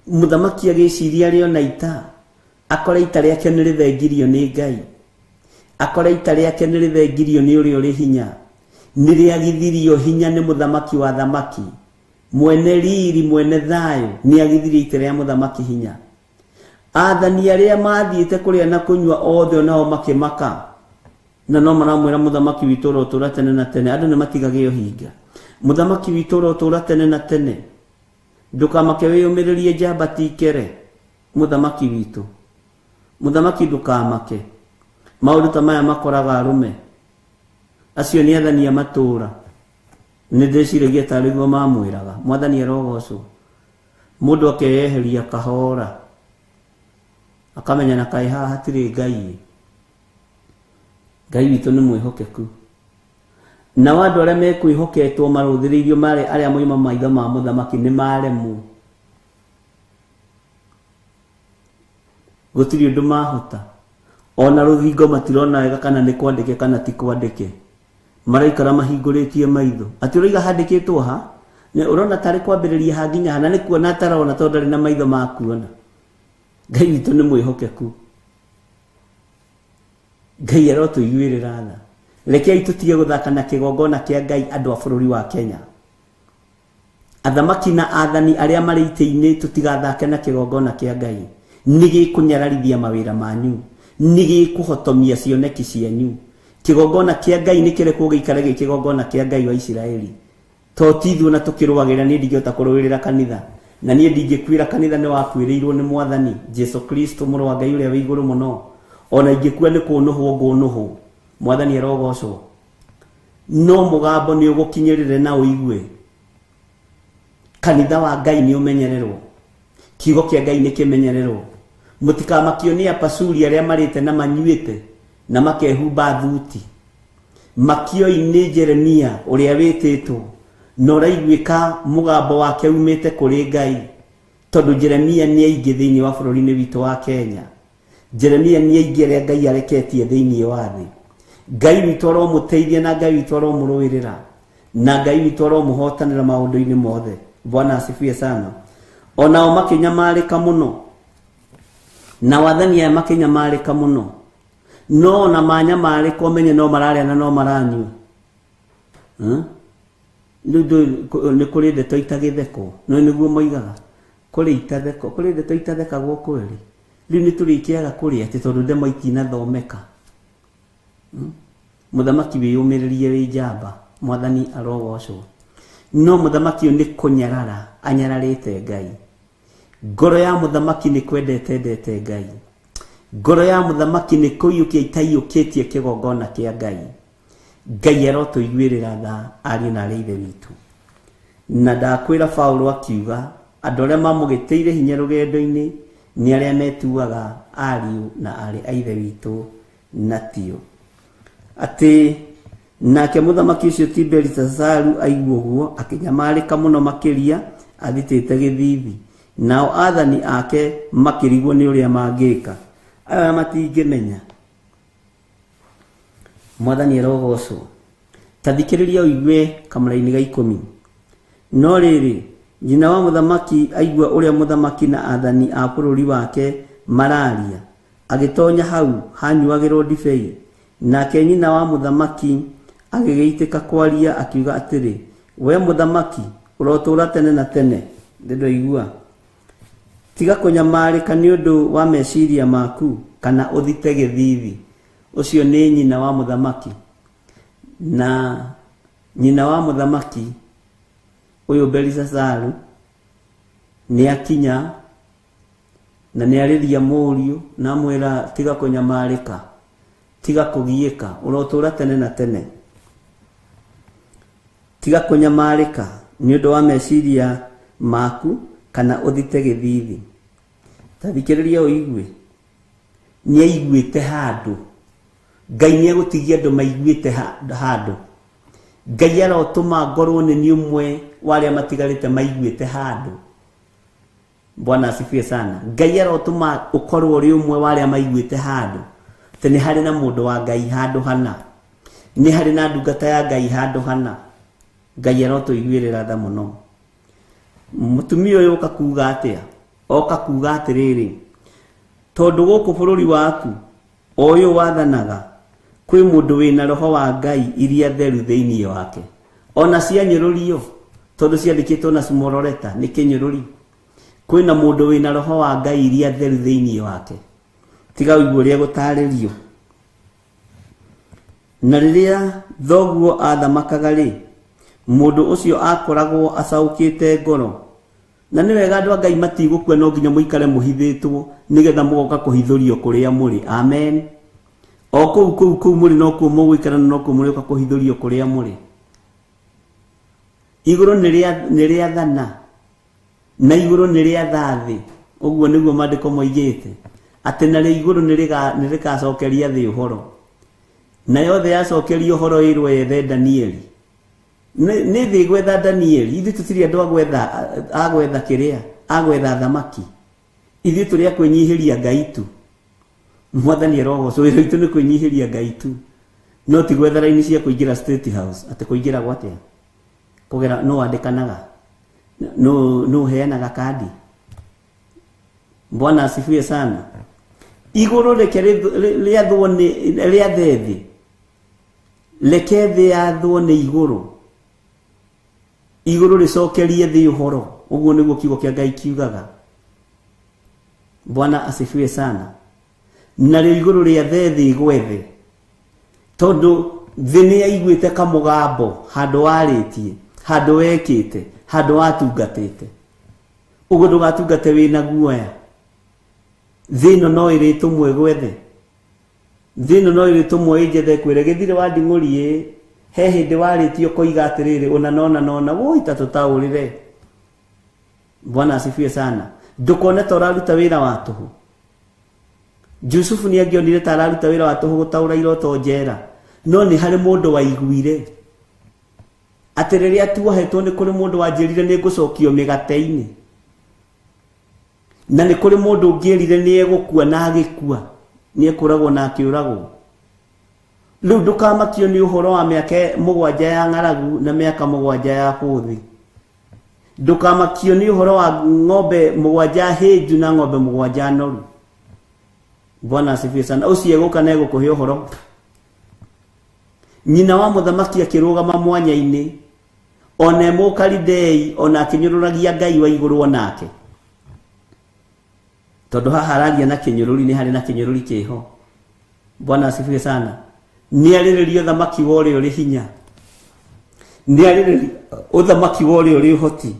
Mũthamaki agĩciria arĩ ona ita, akore ita rĩake nĩ rĩthengirio nĩ Ngai, akore ita rĩake nĩ rĩthengirio nĩ ũrĩa ũrĩ hinya, nĩ rĩagithirio hinya nĩ mũthamaki wa thamaki. Mwene riri, mwene thayũ, nĩ agithirie ita rĩa mũthamaki hinya. Athani arĩa mathiĩte kũrĩa na kũnyua othe onao makĩmaka, na no maramwĩra mũthamaki witũ ũrotũra tene na tene. Andũ nĩ matigagĩo hinga. Mũthamaki witũ ũrotũra tene na tene, ndũkamake wĩyũmĩrĩrie njamba ti ikere. Mũthamaki witũ, mũthamaki ndũkamake. Maũndũ ta maya makoraga arũme acio nĩ athani a matũũra. Nĩ ndĩciragia tarĩ guo mamwĩraga. Mwathani arogocwo. Mũndũ akeyeheria kahora, akamenya na kaĩ haha hatirĩ Ngai. Ngai witũ nĩ mwĩhokeku. Nao andũ arĩa mekwĩhoketwo marũthĩrĩirio marĩ arĩa moima maitho ma mũthamaki nĩ maremwo. Gũtirĩ ũndũ mahota. Ona rũthingo matirona wega kana nĩ kwandĩke kana ti kwandĩke. Maraikara mahingũrĩtie maitho. Atĩ ũraiga handĩkĩtwo ha? Nĩ ũrona tarĩ kwambĩrĩria ha nginya ha, na nĩ kuona atarona tondũ ndarĩ na maitho ma kuona. Ngai witũ nĩ mwĩhokeku. Ngai arotũiguĩrĩra tha. Rekei tũtige gũthaka na kĩgongona kĩa Ngai andũ a bũrũri wa Kenya. Athamaki na athani arĩa marĩ itĩ-inĩ, tũtigathake na kĩgongona kĩa Ngai. Nĩ gĩkũnyararithia mawĩra manyu, nĩ gĩkũhotomia cioneki cianyu. Kĩgongona kĩa Ngai nĩ kĩrekwo gĩikare gĩ kĩgongona kĩa Ngai wa Isiraeli. To ti ithuĩ na tũkĩrũagĩrĩra, niĩ ndingĩhota kũrũĩrĩra kanitha, na niĩ ndingĩkuĩra kanitha nĩ wakuĩrĩirwo nĩ Mwathani Jesu Kristo, mũrũ wa Ngai ũrĩa wĩ igũrũ mũno. Ona ingĩkua nĩ kũnũhwo ngũnũhwo. Mwathani arogocwo. No mũgambo nĩ ũgũkinyĩrĩre na ũigue. Kanitha wa Ngai nĩ ũmenyererwo. Kiugo kĩa Ngai nĩ kĩmenyererwo. Mũtikamakio nĩ apacuri arĩa marĩte na manyuĩte na makehumba thuti. Makioi nĩ Jeremia ũrĩa wĩtĩtwo na ũraiguĩka mũgambo wake umĩte kũrĩ Ngai, tondũ Jeremia nĩ aingĩ thĩinĩ wa bũrũri-inĩ witũ wa Kenya. Jeremia nĩ aingĩ arĩa Ngai areketie thĩinĩ wa thĩ. Ngai witũ aromũteithia na Ngai witũ aromũrũĩrĩra na Ngai witũ aromũhotanĩra maũndũ-inĩ mothe. Bwana asifiwe sana. Onao makĩnyamarĩka mũno, na wathani aya makĩnyamarĩka mũno, no ona manyamarĩka ũmenye no mararĩa na no maranyua. Nĩ kũrĩ ndeto itagĩthekwo, no nĩguo moigaga kũrĩ itathekwo, kũrĩ ndeto itathekagwo kweri. Rĩu nĩ tũrĩkĩaga kũrĩa atĩ tondũ ndemwa itinathomeka. Mũthamaki wĩyũmĩrĩrie wĩ njamba, Mwathani arogocwo. No mũthamaki ũyũ nĩ kũnyarara anyararĩte Ngai. Ngoro ya mũthamaki nĩ kwendete endete Ngai. Ngoro ya mũthamaki nĩ kũiyũkia itaiyũkĩtie kĩgongona kĩa Ngai. Ngai arotũiguĩrĩra tha ariũ na arĩa ithe witũ. Na ndakwĩra Paulo akiuga andũ arĩa mamũgĩtĩire hinya rũgendo-inĩ nĩ arĩa metuaga ariũ na arĩ a ithe witũ na tio. Atĩ nake mũthamaki ũcio ti Belithazaru aigua ũguo akĩnyamarĩka mũno makĩria athitĩte gĩthithi. Nao athani ake makĩrigwo nĩ ũrĩa mangĩka. Aya matingĩmenya. Mwathani arogocwo. Ta thikĩrĩria ũigue kamũraini ga 10. No rĩrĩ, nyina wa mũthamaki aigua ũrĩa mũthamaki na athani a bũrũri wake mararia, agĩtonya hau hanyuagĩrwo ndibei. Nake nyina wa mũthamaki agĩgĩitĩka kwaria akiuga atĩrĩ, we mũthamaki ũrotũũra tene na tene. Ndĩndoigua. Tiga kũnyamarĩka nĩ ũndũ wa meciria maku kana ũthite gĩthithi. Ũcio nĩ nyina wa mũthamaki. Na nyina wa mũthamaki ũyũ Belisasaru nĩ akinya na nĩ arĩria mũriũ na amwĩra tiga kũnyamarĩka, tiga kũgiĩka, ũrotũũra tene na tene. Tiga kũnyamarĩka nĩ ũndũ wa meciria maku kana ũthite gĩthithi. Ta thikĩrĩria ũigue. Nĩ aiguĩte handũ. Ngai nĩ egũtigia andũ maiguĩte handũ. Ngai arotũma ngorwo nĩ niĩ ũmwe wa arĩa matigarĩte maiguĩte handũ. Bwana asifiwe sana. Ngai arotũma ũkorwo ũrĩ ũmwe wa arĩa maiguĩte handũ. Atĩ nĩ harĩ na mũndũ wa Ngai handũ hana. Nĩ harĩ na ndungata ya Ngai handũ hana. Ngai arotũiguĩrĩra tha mũno. Mũtumia ũyũ oka kuga atĩa? Oka kuga atĩrĩrĩ, tondũ gũkũ bũrũri waku o ũyũ wathanaga kwĩ mũndũ wĩna roho wa Ngai iria theru thĩinĩ wake, ona cianyũrũrio Tondũ ciandĩkĩtwo na small letter nĩ kĩnyũrũri. Kwĩna mũndũ wĩna roho wa Ngai iria theru thĩinĩ wake. Tiga ũigue ũrĩa gũtarĩrio. Na rĩrĩa thoguo athamakaga rĩ, mũndũ ũcio akoragwo acaũkĩte ngoro. Na nĩ wega andũ a Ngai matigũkua no nginya mũikare mũhithĩtwo nĩgetha mũgoka kũhithũrio kũrĩa mũrĩ. Amen. O kũu kũu kũu mũrĩ nokuo mũgũikara na nokuo mũrĩũka kũhithũrio kũrĩa mũrĩ. Igũrũ nĩ rĩathana na igũrũ nĩ rĩatha thĩ. Ũguo nĩguo maandĩko moigĩte. Atĩ narĩo igũrũ nĩ rĩgacokeria thĩ ũhoro. Nayo thĩ yacokeria ũhoro ĩrwo yethe Danieli. Nĩ thĩ gwetha Danieli. Ithuĩ tũtirĩ andũ a gwetha kĩrĩa, a gwetha thamaki. Ithuĩ tũrĩ a kwĩnyihĩria Ngai tu. Mwathani arogocwo, wĩra witũ nĩ kwĩnyihĩria Ngai tu. No ti gwetha raini cia kũingĩra State House, atĩ kũingĩra gwatia. Kũgera no wandĩkanaga. No ũheanaga kandi. Bwana asifiwe sana. Igũrũ reke rĩathwo nĩ rĩathe thĩ. Reke thĩ yathwo nĩ igũrũ. Igũrũ rĩcokerie thĩ ũhoro. Ũguo nĩguo kiugo kĩa Ngai kiugaga. Bwana asifiwe sana. Narĩo igũrũ rĩathe thĩ gwethe. Tondũ thĩ nĩ yaiguĩte kamũgambo handũ warĩtie, handũ wekĩte, handũ watungatĩte. Ũguo ndũgatungate wĩna guoya. Thĩ ĩno no ĩrĩtũmwo ĩgwethe. Thĩ ĩno no ĩrĩtũmwo ĩnjethe ĩkwĩre gĩthire wa nding'ũri ĩ, he hĩndĩ warĩtie ũkoiga atĩrĩrĩ ũna na ũna na ũna, woi ta tũtaũrĩre. Bwana asifiwe sana. Ndũkone ta ũraruta wĩra wa tũhũ. Jusufu nĩ angĩonire ta araruta wĩra wa tũhũ gũtaũra iroto njera, no nĩ harĩ mũndũ waiguire atĩ rĩrĩa tuohetwo nĩ kũrĩ mũndũ wanjĩrire nĩ ngũcokio mĩgate-inĩ, na nĩ kũrĩ mũndũ ũngĩerire nĩ egũkua na agĩkua, nĩ ekũragwo na akĩũragwo. Rĩu ndũkamakio nĩ ũhoro wa mĩaka 7 ya ng'aragu na mĩaka 7 ya bũthi. Ndũkamakio nĩ ũhoro wa ng'ombe 7 hĩnju na ng'ombe 7 noru. Bwana asifiwe sana. Ũcio egũka na egũkũhe ũhoro. Nyina wa mũthamaki akĩrũgama mwanya-inĩ, ona e Mũkalidei, ona akĩnyũrũragia Ngai wa igũrũ onake. Tondũ haha araria na kĩnyũrũri, nĩ harĩ na kĩnyũrũri kĩho. Bwana asifiwe sana. Nĩ arĩrĩria ũthamaki wa ũrĩa ũrĩ hinya. Nĩ arĩrĩria ũthamaki wa ũrĩa ũrĩ ũhoti.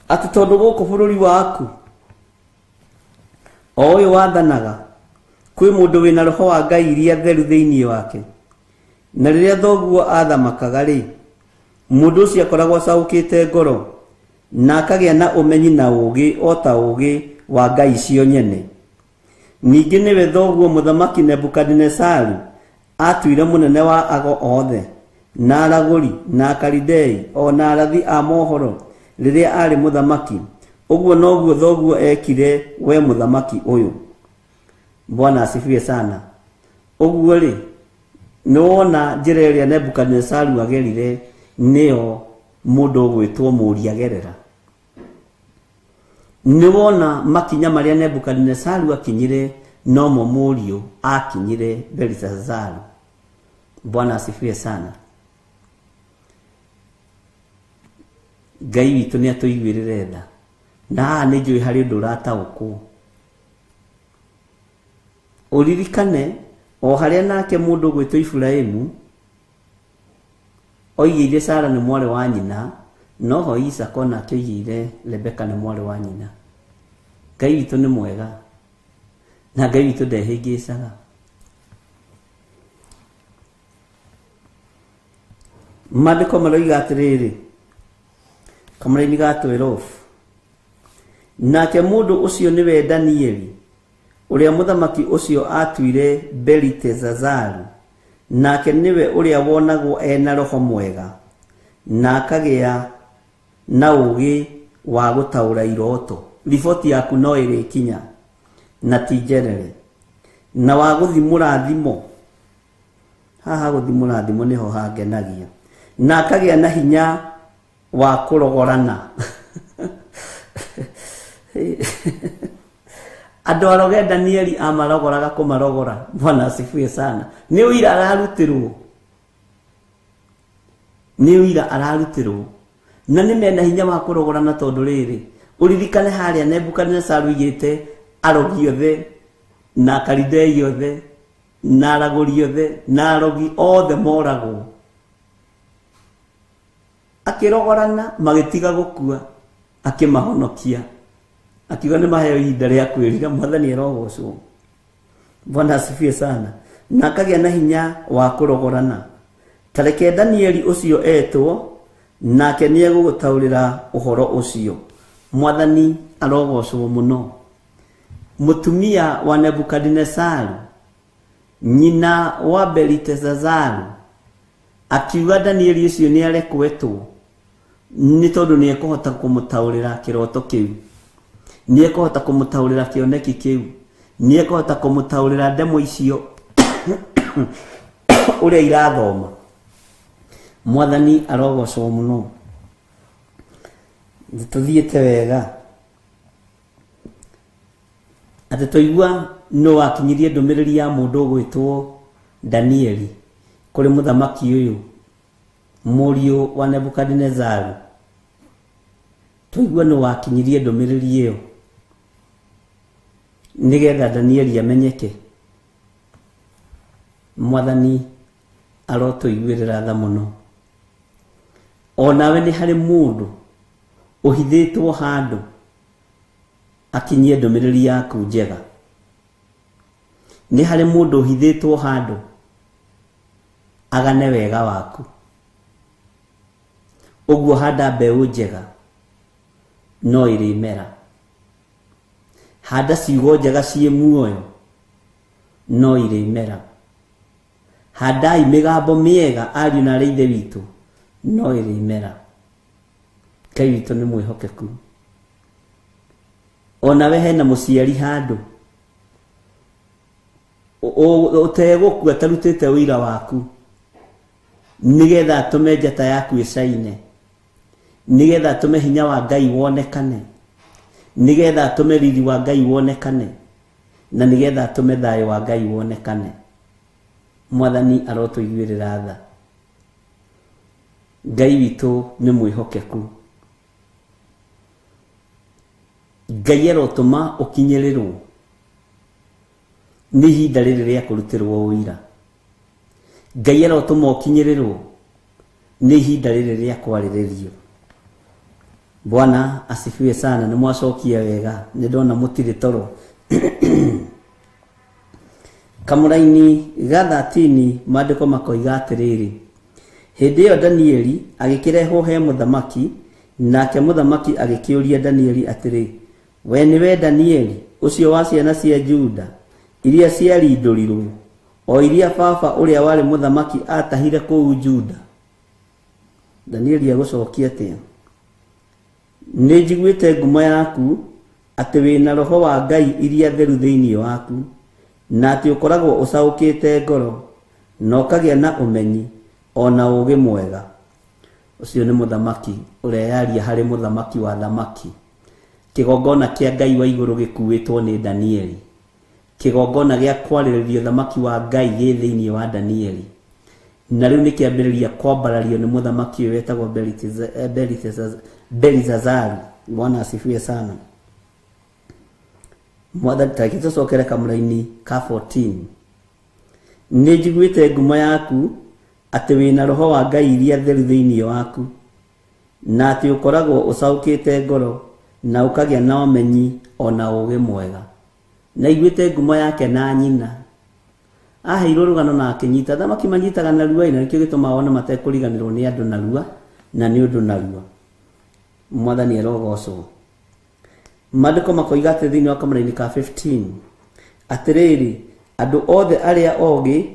Atĩ tondũ gũkũ bũrũri waku o ũyũ wathanaga kwĩ mũndũ wĩna roho wa Ngai iria theru thĩinĩ wake. Na rĩrĩa thoguo athamakaga rĩ, mũndũ ũcio akoragwo acaũkĩte ngoro na akagĩa na ũmenyi na ũũgĩ o ta ũũgĩ wa Ngai icio nyene. Ningĩ nĩwe thoguo mũthamaki Nebukadinesaru atuire mũnene wa ago othe na aragũri na Akalidei o na arathi a mohoro rĩrĩa arĩ mũthamaki. Ũguo noguo thoguo ekire we mũthamaki ũyũ. Bwana asifiwe sana. Ũguo rĩ, nĩwona njĩra ĩrĩa Nebukadinesaru agerire nĩyo mũndũ ũgwĩtwo mũri agerera. Nĩwona makinya marĩa Nebukadinesaru akinyire nomo mũriũ akinyire Beliteshazaru. Bwana asifiwe sana. Ngai witũ nĩ atũiguĩrĩre tha. Na haha nĩ njũĩ harĩ ũndũ ũrataũkwo. Ũririkane o harĩa nake mũndũ ũgwĩtwo Iburahĩmu oigĩire Sara nĩ mwarĩ wa nyina, noho Isaka onake oigĩire Rebeka nĩ mwarĩ wa nyina. Ngai witũ nĩ mwega na Ngai witũ ndehĩngĩcaga. Maandĩko maroiga atĩrĩrĩ, kamũraini ga 12, nake mũndũ ũcio nĩwe Danieli ũrĩa mũthamaki ũcio atuire Beliteshazaru, nake nĩwe ũrĩa wonagwo ena roho mwega na akagĩa na ũũgĩ wa gũtaũra iroto. Riboti yaku no ĩrĩkinya na ti njerere, na wa gũthimũra thimo. Haha gũthimũra thimo nĩho hangenagia. Na akagĩa na hinya wa kũrogorana. Andũ aroge Danieli amarogoraga kũmarogora. Bwana asifiwe sana. Nĩ ũira ararutĩrwo. Nĩ ũira ararutĩrwo na nĩ mena hinya wa kũrogorana tondũ rĩrĩ ũririkane harĩa Nebukadinezaru aigĩte arogi othe na Akalidei othe na aragũri othe na arogi othe moragwo. Akĩrogorana magĩtiga gũkua, akĩmahonokia, akiuga nĩ maheo ihinda rĩa kwĩrira. Mwathani arogocwo. Bwana asifiwe sana. Na akagĩa na hinya wa kũrogorana. Ta reke Danieli ũcio etwo, nake nĩ egũgũtaũrĩra ũhoro ũcio. Mwathani arogocwo mũno. Mũtumia wa Nebukadinezaru, nyina wa Beliteshazaru, akiuga Danieli ũcio nĩ arekwo etwo, nĩ tondũ nĩ ekũhota kũmũtaũrĩra kĩroto kĩu, nĩ ekũhota kũmũtaũrĩra kĩoneki kĩu, nĩ ekũhota kũmũtaũrĩra ndemwa icio ũrĩa irathoma. Mwathani arogocwo mũno. Tũthiĩte wega atĩ twaigua nũ wakinyirie ndũmĩrĩri ya mũndũ ũgwĩtwo Danieli kũrĩ mũthamaki ũyũ mũriũ wa Nebukadinezaru. Twaigua nũ wakinyirie ndũmĩrĩri ĩyo nĩgetha Danieli amenyeke. Mwathani arotũiguĩrĩra tha mũno. Onawe nĩ harĩ mũndũ ũhithĩtwo handũ akinyie ndũmĩrĩri yaku njega. Nĩ harĩ mũndũ ũhithĩtwo handũ agane wega waku. Ũguo handa mbeũ njega no ĩrĩmera. Handa ciugo njega ciĩ muoyo no irĩmera. Handai mĩgambo mĩega ariũ na arĩ ithe witũ no ĩrĩmera. Ngai witũ nĩ mwĩhokeku. Onawe hena mũciari handũ ũtegũkua atarutĩte ũira waku nĩgetha atũme njata yaku ĩcaine, nĩgetha atũme hinya wa Ngai wonekane, nĩgetha atũme riri wa Ngai wonekane, na nĩgetha atũme thayũ wa Ngai wonekane. Mwathani arotũiguĩrĩra tha. Ngai witũ nĩ mwĩhokeku. Ngai arotũma ũkinyĩrĩrwo nĩ ihinda rĩrĩ rĩa kũrutĩrwo ũira. Ngai arotũma ũkinyĩrĩrwo nĩ ihinda rĩrĩ rĩa kwarĩrĩrio. Bwana asifiwe sana. Nĩ mwacokia wega, nĩ ndona mũtirĩ toro. Kamũraini ga 13 maandĩko makoiga atĩrĩrĩ, hĩndĩ ĩyo Danieli agĩkĩrehwo he mũthamaki, nake mũthamaki agĩkĩũria Danieli atĩrĩ, we nĩwe Danieli ũcio wa ciana cia Juda iria ciarindũrirwo, o iria baba ũrĩa warĩ mũthamaki atahire kũu Juda? Danieli agũcokia atĩa? Nĩ njiguĩte ngumo yaku atĩ wĩna roho wa Ngai iria theru thĩinĩ waku, na atĩ ũkoragwo ũcaũkĩte ngoro na ũkagĩa na ũmenyi ona ũũgĩ mwega. Ũcio nĩ mũthamaki ũreyaria harĩ mũthamaki wa thamaki. Kĩgongona kĩa Ngai wa igũrũ gĩkuĩtwo nĩ Danieli. Kĩgongona gĩa kwarĩrĩrio thamaki wa Ngai gĩ thĩinĩ wa Danieli. Na rĩu nĩ kĩambĩrĩria kwambarario nĩ mũthamaki ũyũ wetagwo Belizazaru. Bwana asifiwe sana. Mwathani, ta reke tũcokere kamũraini ka 14. Nĩ njiguĩte ngumo yaku atĩ wĩna roho wa Ngai iria theru thĩinĩ waku, na atĩ ũkoragwo ũcaũkĩte ngoro na ũkagĩa na ũmenyi ona ũũgĩ mwega. Naiguĩte ngumo yake na nyina. Aheirwo rũgano na akĩnyita. Thamaki manyitaga narua, na nĩkĩo gĩtũmaga wone matekũriganĩrwo nĩ andũ narua na nĩ ũndũ narua. Mwathani arogocwo. Maandĩko makoiga atĩ thĩinĩ wa kamũraini ka 15 atĩrĩrĩ, andũ othe arĩa ogĩ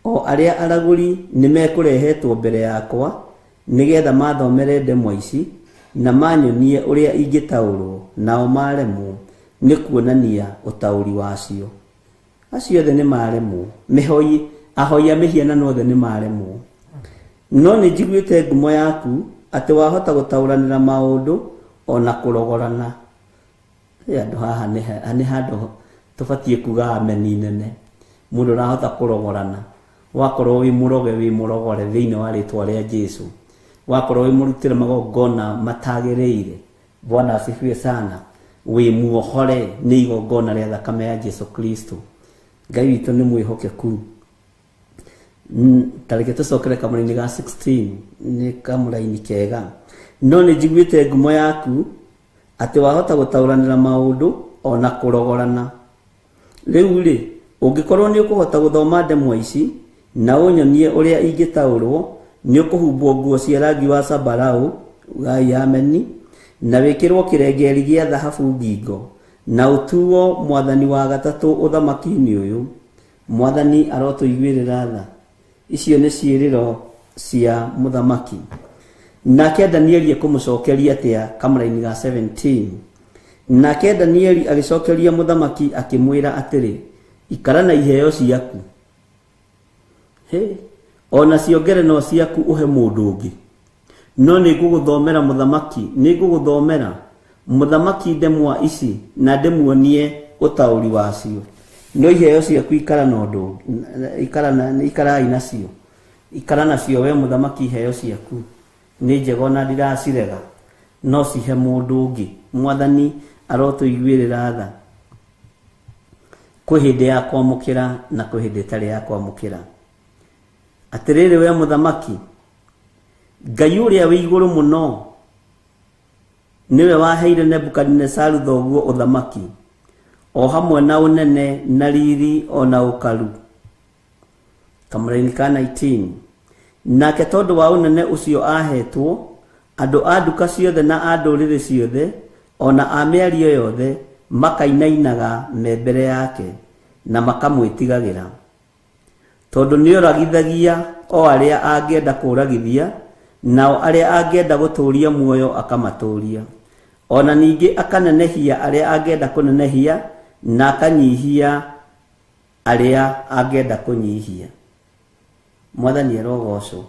o arĩa aragũri nĩ mekũrehetwo mbere yakwa nĩgetha mathomere ndemwa ici na manyonie ũrĩa ingĩtaũrwo, nao maremwo nĩ kuonania ũtaũri wacio. Acio othe nĩ maremwo. Mĩhoi ahoi a mĩhianano othe nĩ maremwo. No nĩ njiguĩte ngumo yaku atĩ wahota gũtaũranĩra maũndũ ona kũrogorana. Andũ haha nĩ handũ tũbatiĩ kuga ameni nene. Mũndũ ũrahota kũrogorana, wakorwo wĩ mũroge wĩ mũrogore thĩinĩ wa rĩtwa rĩa Jesu. Wakorwo wĩ mũrutĩre magongona matagĩrĩire, Bwana asifiwe sana, wĩ muohore nĩ igongona rĩa thakame ya Jesu Kristo. Ngai witũ nĩ mwĩhokeku. Ta reke tũcokere kamũraini ga 16, nĩ kamũraini kega. No nĩ njiguĩte ngumo yaku atĩ wahota gũtaũranĩra maũndũ ona kũrogorana. Rĩu rĩ, ũngĩkorwo nĩ ũkũhota gũthoma ndemwa ici na ũnyonie ũrĩa ingĩtaũrwo, nĩ ũkũhumbwo nguo cia rangi wa zambarau, ugai ameni, na wĩkĩrwo kĩrengeri gĩa thahabu ngingo, na ũtuo mwathani wa gatatũ ũthamaki-inĩ ũyũ. Mwathani arotũiguĩrĩra tha. Icio nĩ ciĩrĩro cia mũthamaki. Nake Danieli ekũmũcokeria atĩa kamũraini ga 17? Nake Danieli agĩcokeria mũthamaki akĩmwĩra atĩrĩ, ikara na iheo ciaku, he ona cio ngerenwa ciaku ũhe mũndũ ũngĩ. No nĩngũgũthomera mũthamaki, nĩngũgũthomera mũthamaki ndemwa ici na ndĩmuonie ũtaũri wacio. No iheo ciaku ikara na ũndũ, ikara na, ikarai nacio, ikara nacio we mũthamaki, iheo ciaku nĩ njega ona ndiracirega, no cihe mũndũ ũngĩ. Mwathani arotũiguĩrĩra tha. Kwĩ hĩndĩ ya kwamũkĩra na kwĩ hĩndĩ ĩtarĩ ya kwamũkĩra. Atĩrĩrĩ we mũthamaki, Ngai ũrĩa wĩ igũrũ mũno nĩwe waheire Nebukadinesaru thoguo ũthamaki, o hamwe na ũnene na riri ona ũkaru. Kamũraini ka 19. Nake tondũ wa ũnene ũcio ahetwo, andũ a nduka ciothe na a ndũrĩrĩ ciothe ona a mĩario yothe makainainaga me mbere yake na makamwĩtigagĩra. Tondũ nĩoragithagia o arĩa angĩenda kũragithia, nao arĩa angĩenda gũtũũria muoyo akamatũũria. Ona ningĩ akanenehia arĩa angĩenda kũnenehia, na akanyihia arĩa angĩenda kũnyihia. Mwathani arogocwo.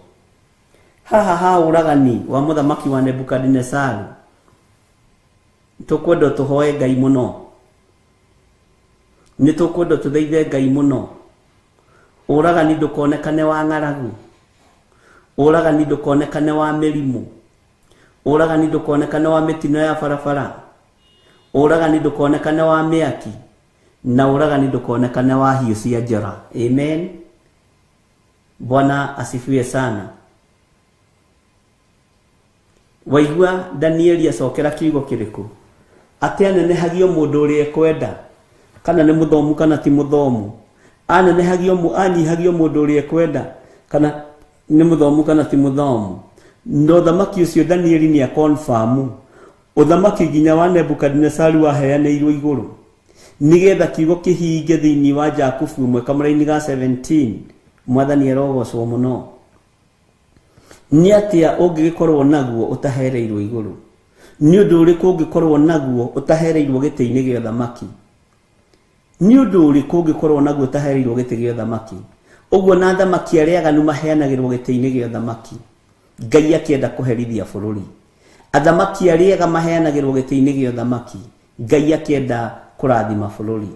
Haha ha ũragani wa mũthamaki wa Nebukadinesaru, tũkwenda tũhoe Ngai mũno, nĩ tũkwenda tũthaithe Ngai mũno. Ũragani ndũkonekane wa ng'aragu, ũragani ndũkonekane wa mĩrimũ, ũragani ndũkonekane wa mĩtino ya barabara, ũragani ndũkonekane wa mĩaki, na ũragani ndũkonekane wa hiũ cia njora. Amen. Bwana asifiwe sana. Waigua Danieli acokera kiugo kĩrĩkũ? Atĩ anenehagio mũndũ ũrĩa ekwenda, kana nĩ mũthomu kana ti mũthomu. Anenehagio, anyihagio mũndũ ũrĩa ekwenda, kana nĩ mũthomu kana ti mũthomu. Na ũthamaki ũcio Danieli nĩ akonfamu ũthamaki nginya wa Nebukadinesaru waheanĩirwo igũrũ, nĩgetha kiugo kĩhinge thĩinĩ wa Jakubu ĩmwe kamũraini ga 17. Mwathani arogocwo mũno. Nĩ atĩa ũngĩgĩkorwo naguo ũtahereirwo igũrũ? Nĩ ũndũ ũrĩkũ ũngĩkorwo naguo ũtahereirwo gĩtĩ-inĩ gĩa ũthamaki? Nĩ ũndũ ũrĩkũ ũngĩkorwo naguo ũtahereirwo gĩtĩ gĩa ũthamaki? Ũguo na athamaki arĩa aganu maheanagĩrwo gĩtĩ-inĩ gĩa ũthamaki, Ngai akĩenda kũherithia bũrũri. Athamaki arĩa ega maheanagĩrwo gĩtĩ-inĩ gĩa ũthamaki, Ngai akĩenda kũrathima bũrũri.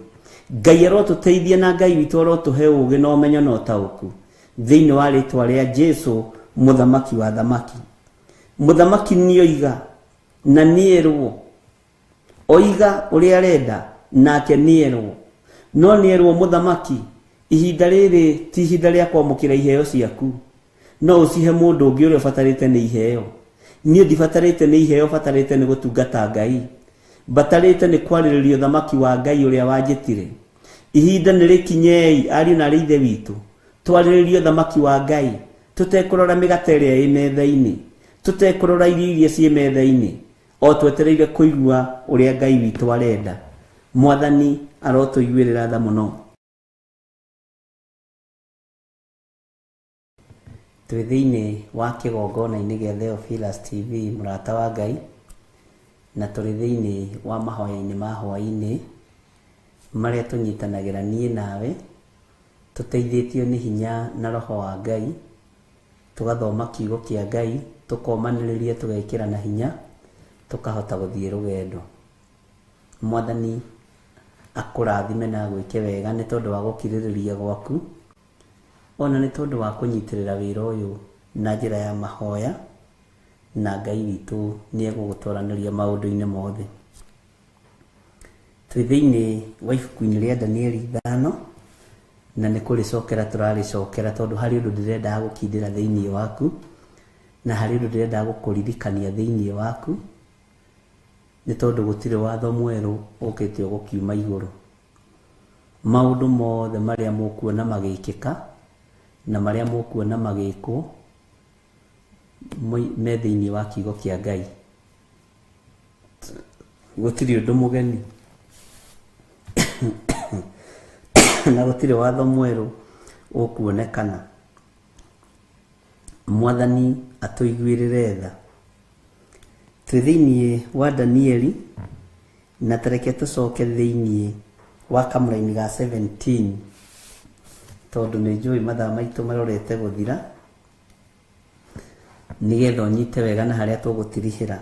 Ngai arotũteithia na Ngai witũ arotũhe ũũgĩ na ũmenyo na ũtaũku thĩinĩ wa rĩtwa rĩa Jesu mũthamaki wa thamaki. Mũthamaki nĩoiga na nĩerwo, oiga ũrĩa arenda nake nĩerwo. No nĩerwo mũthamaki, ihinda rĩrĩ ti ihinda rĩa kwamũkĩra iheo ciaku, no ũcihe mũndũ ũngĩ ũrĩa ũbatarĩte nĩ iheo. Niĩ ndibatarĩte nĩ iheo, batarĩte nĩ gũtungata Ngai, batarĩte nĩ kwarĩrĩria ũthamaki wa Ngai ũrĩa wanjĩtire. Ihinda nĩ rĩkinyei, ariũ na arĩ ithe witũ, twarĩrĩrie ũthamaki wa Ngai, tũtekũrora mĩgate ĩrĩa ĩ metha-inĩ, tũtekũrora irio iria ciĩ metha-inĩ, o twetereire kũigua ũrĩa Ngai witũ arenda. Mwathani arotũiguĩrĩra tha mũno. Twĩ thĩinĩ wa kĩgongona-inĩ gĩa Theophilus TV, mũrata wa Ngai, na tũrĩ thĩinĩ wa mahoya-inĩ ma hwaĩ-inĩ marĩa tũnyitanagĩra niĩ nawe, tũteithĩtio nĩ hinya na roho wa Ngai, tũgathoma kiugo kĩa Ngai, tũkomanĩrĩria, tũgekĩra na hinya, tũkahota gũthiĩ rũgendo. Mwathani akũrathime na agwĩke wega nĩ tondũ wa gũkirĩrĩria gwaku, ona nĩ tondũ wa kũnyitĩrĩra wĩra ũyũ na njĩra ya mahoya. Na Ngai witũ nĩ egũgũtwaranĩria maũndũ-inĩ mothe. Twĩ thĩinĩ wa ibuku-inĩ rĩa Danieli 5, na nĩ kũrĩcokera tũrarĩcokera tondũ harĩ ũndũ ndĩrendaga gũkindĩra thĩinĩ waku, na harĩ ũndũ ndĩrendaga gũkũririkania thĩinĩ waku, nĩ tondũ gũtirĩ watho mwerũ ũkĩte ũgũkiuma igũrũ. Maũndũ mothe marĩa mũkuona magĩkĩka na marĩa mũkuona magĩkwo me thĩinĩ wa kiugo kĩa Ngai. Gũtirĩ ũndũ mũgeni na gũtirĩ watho mwerũ ũkuonekana. Mwathani atũiguĩrĩre tha. Twĩ thĩinĩ wa Danieli, na tareke tũcoke thĩinĩ wa kamũraini ga 17, tondũ nĩ njũĩ mathaa maitũ marorete gũthira, nĩgetha ũnyite wega na harĩa tũgũtirihĩra.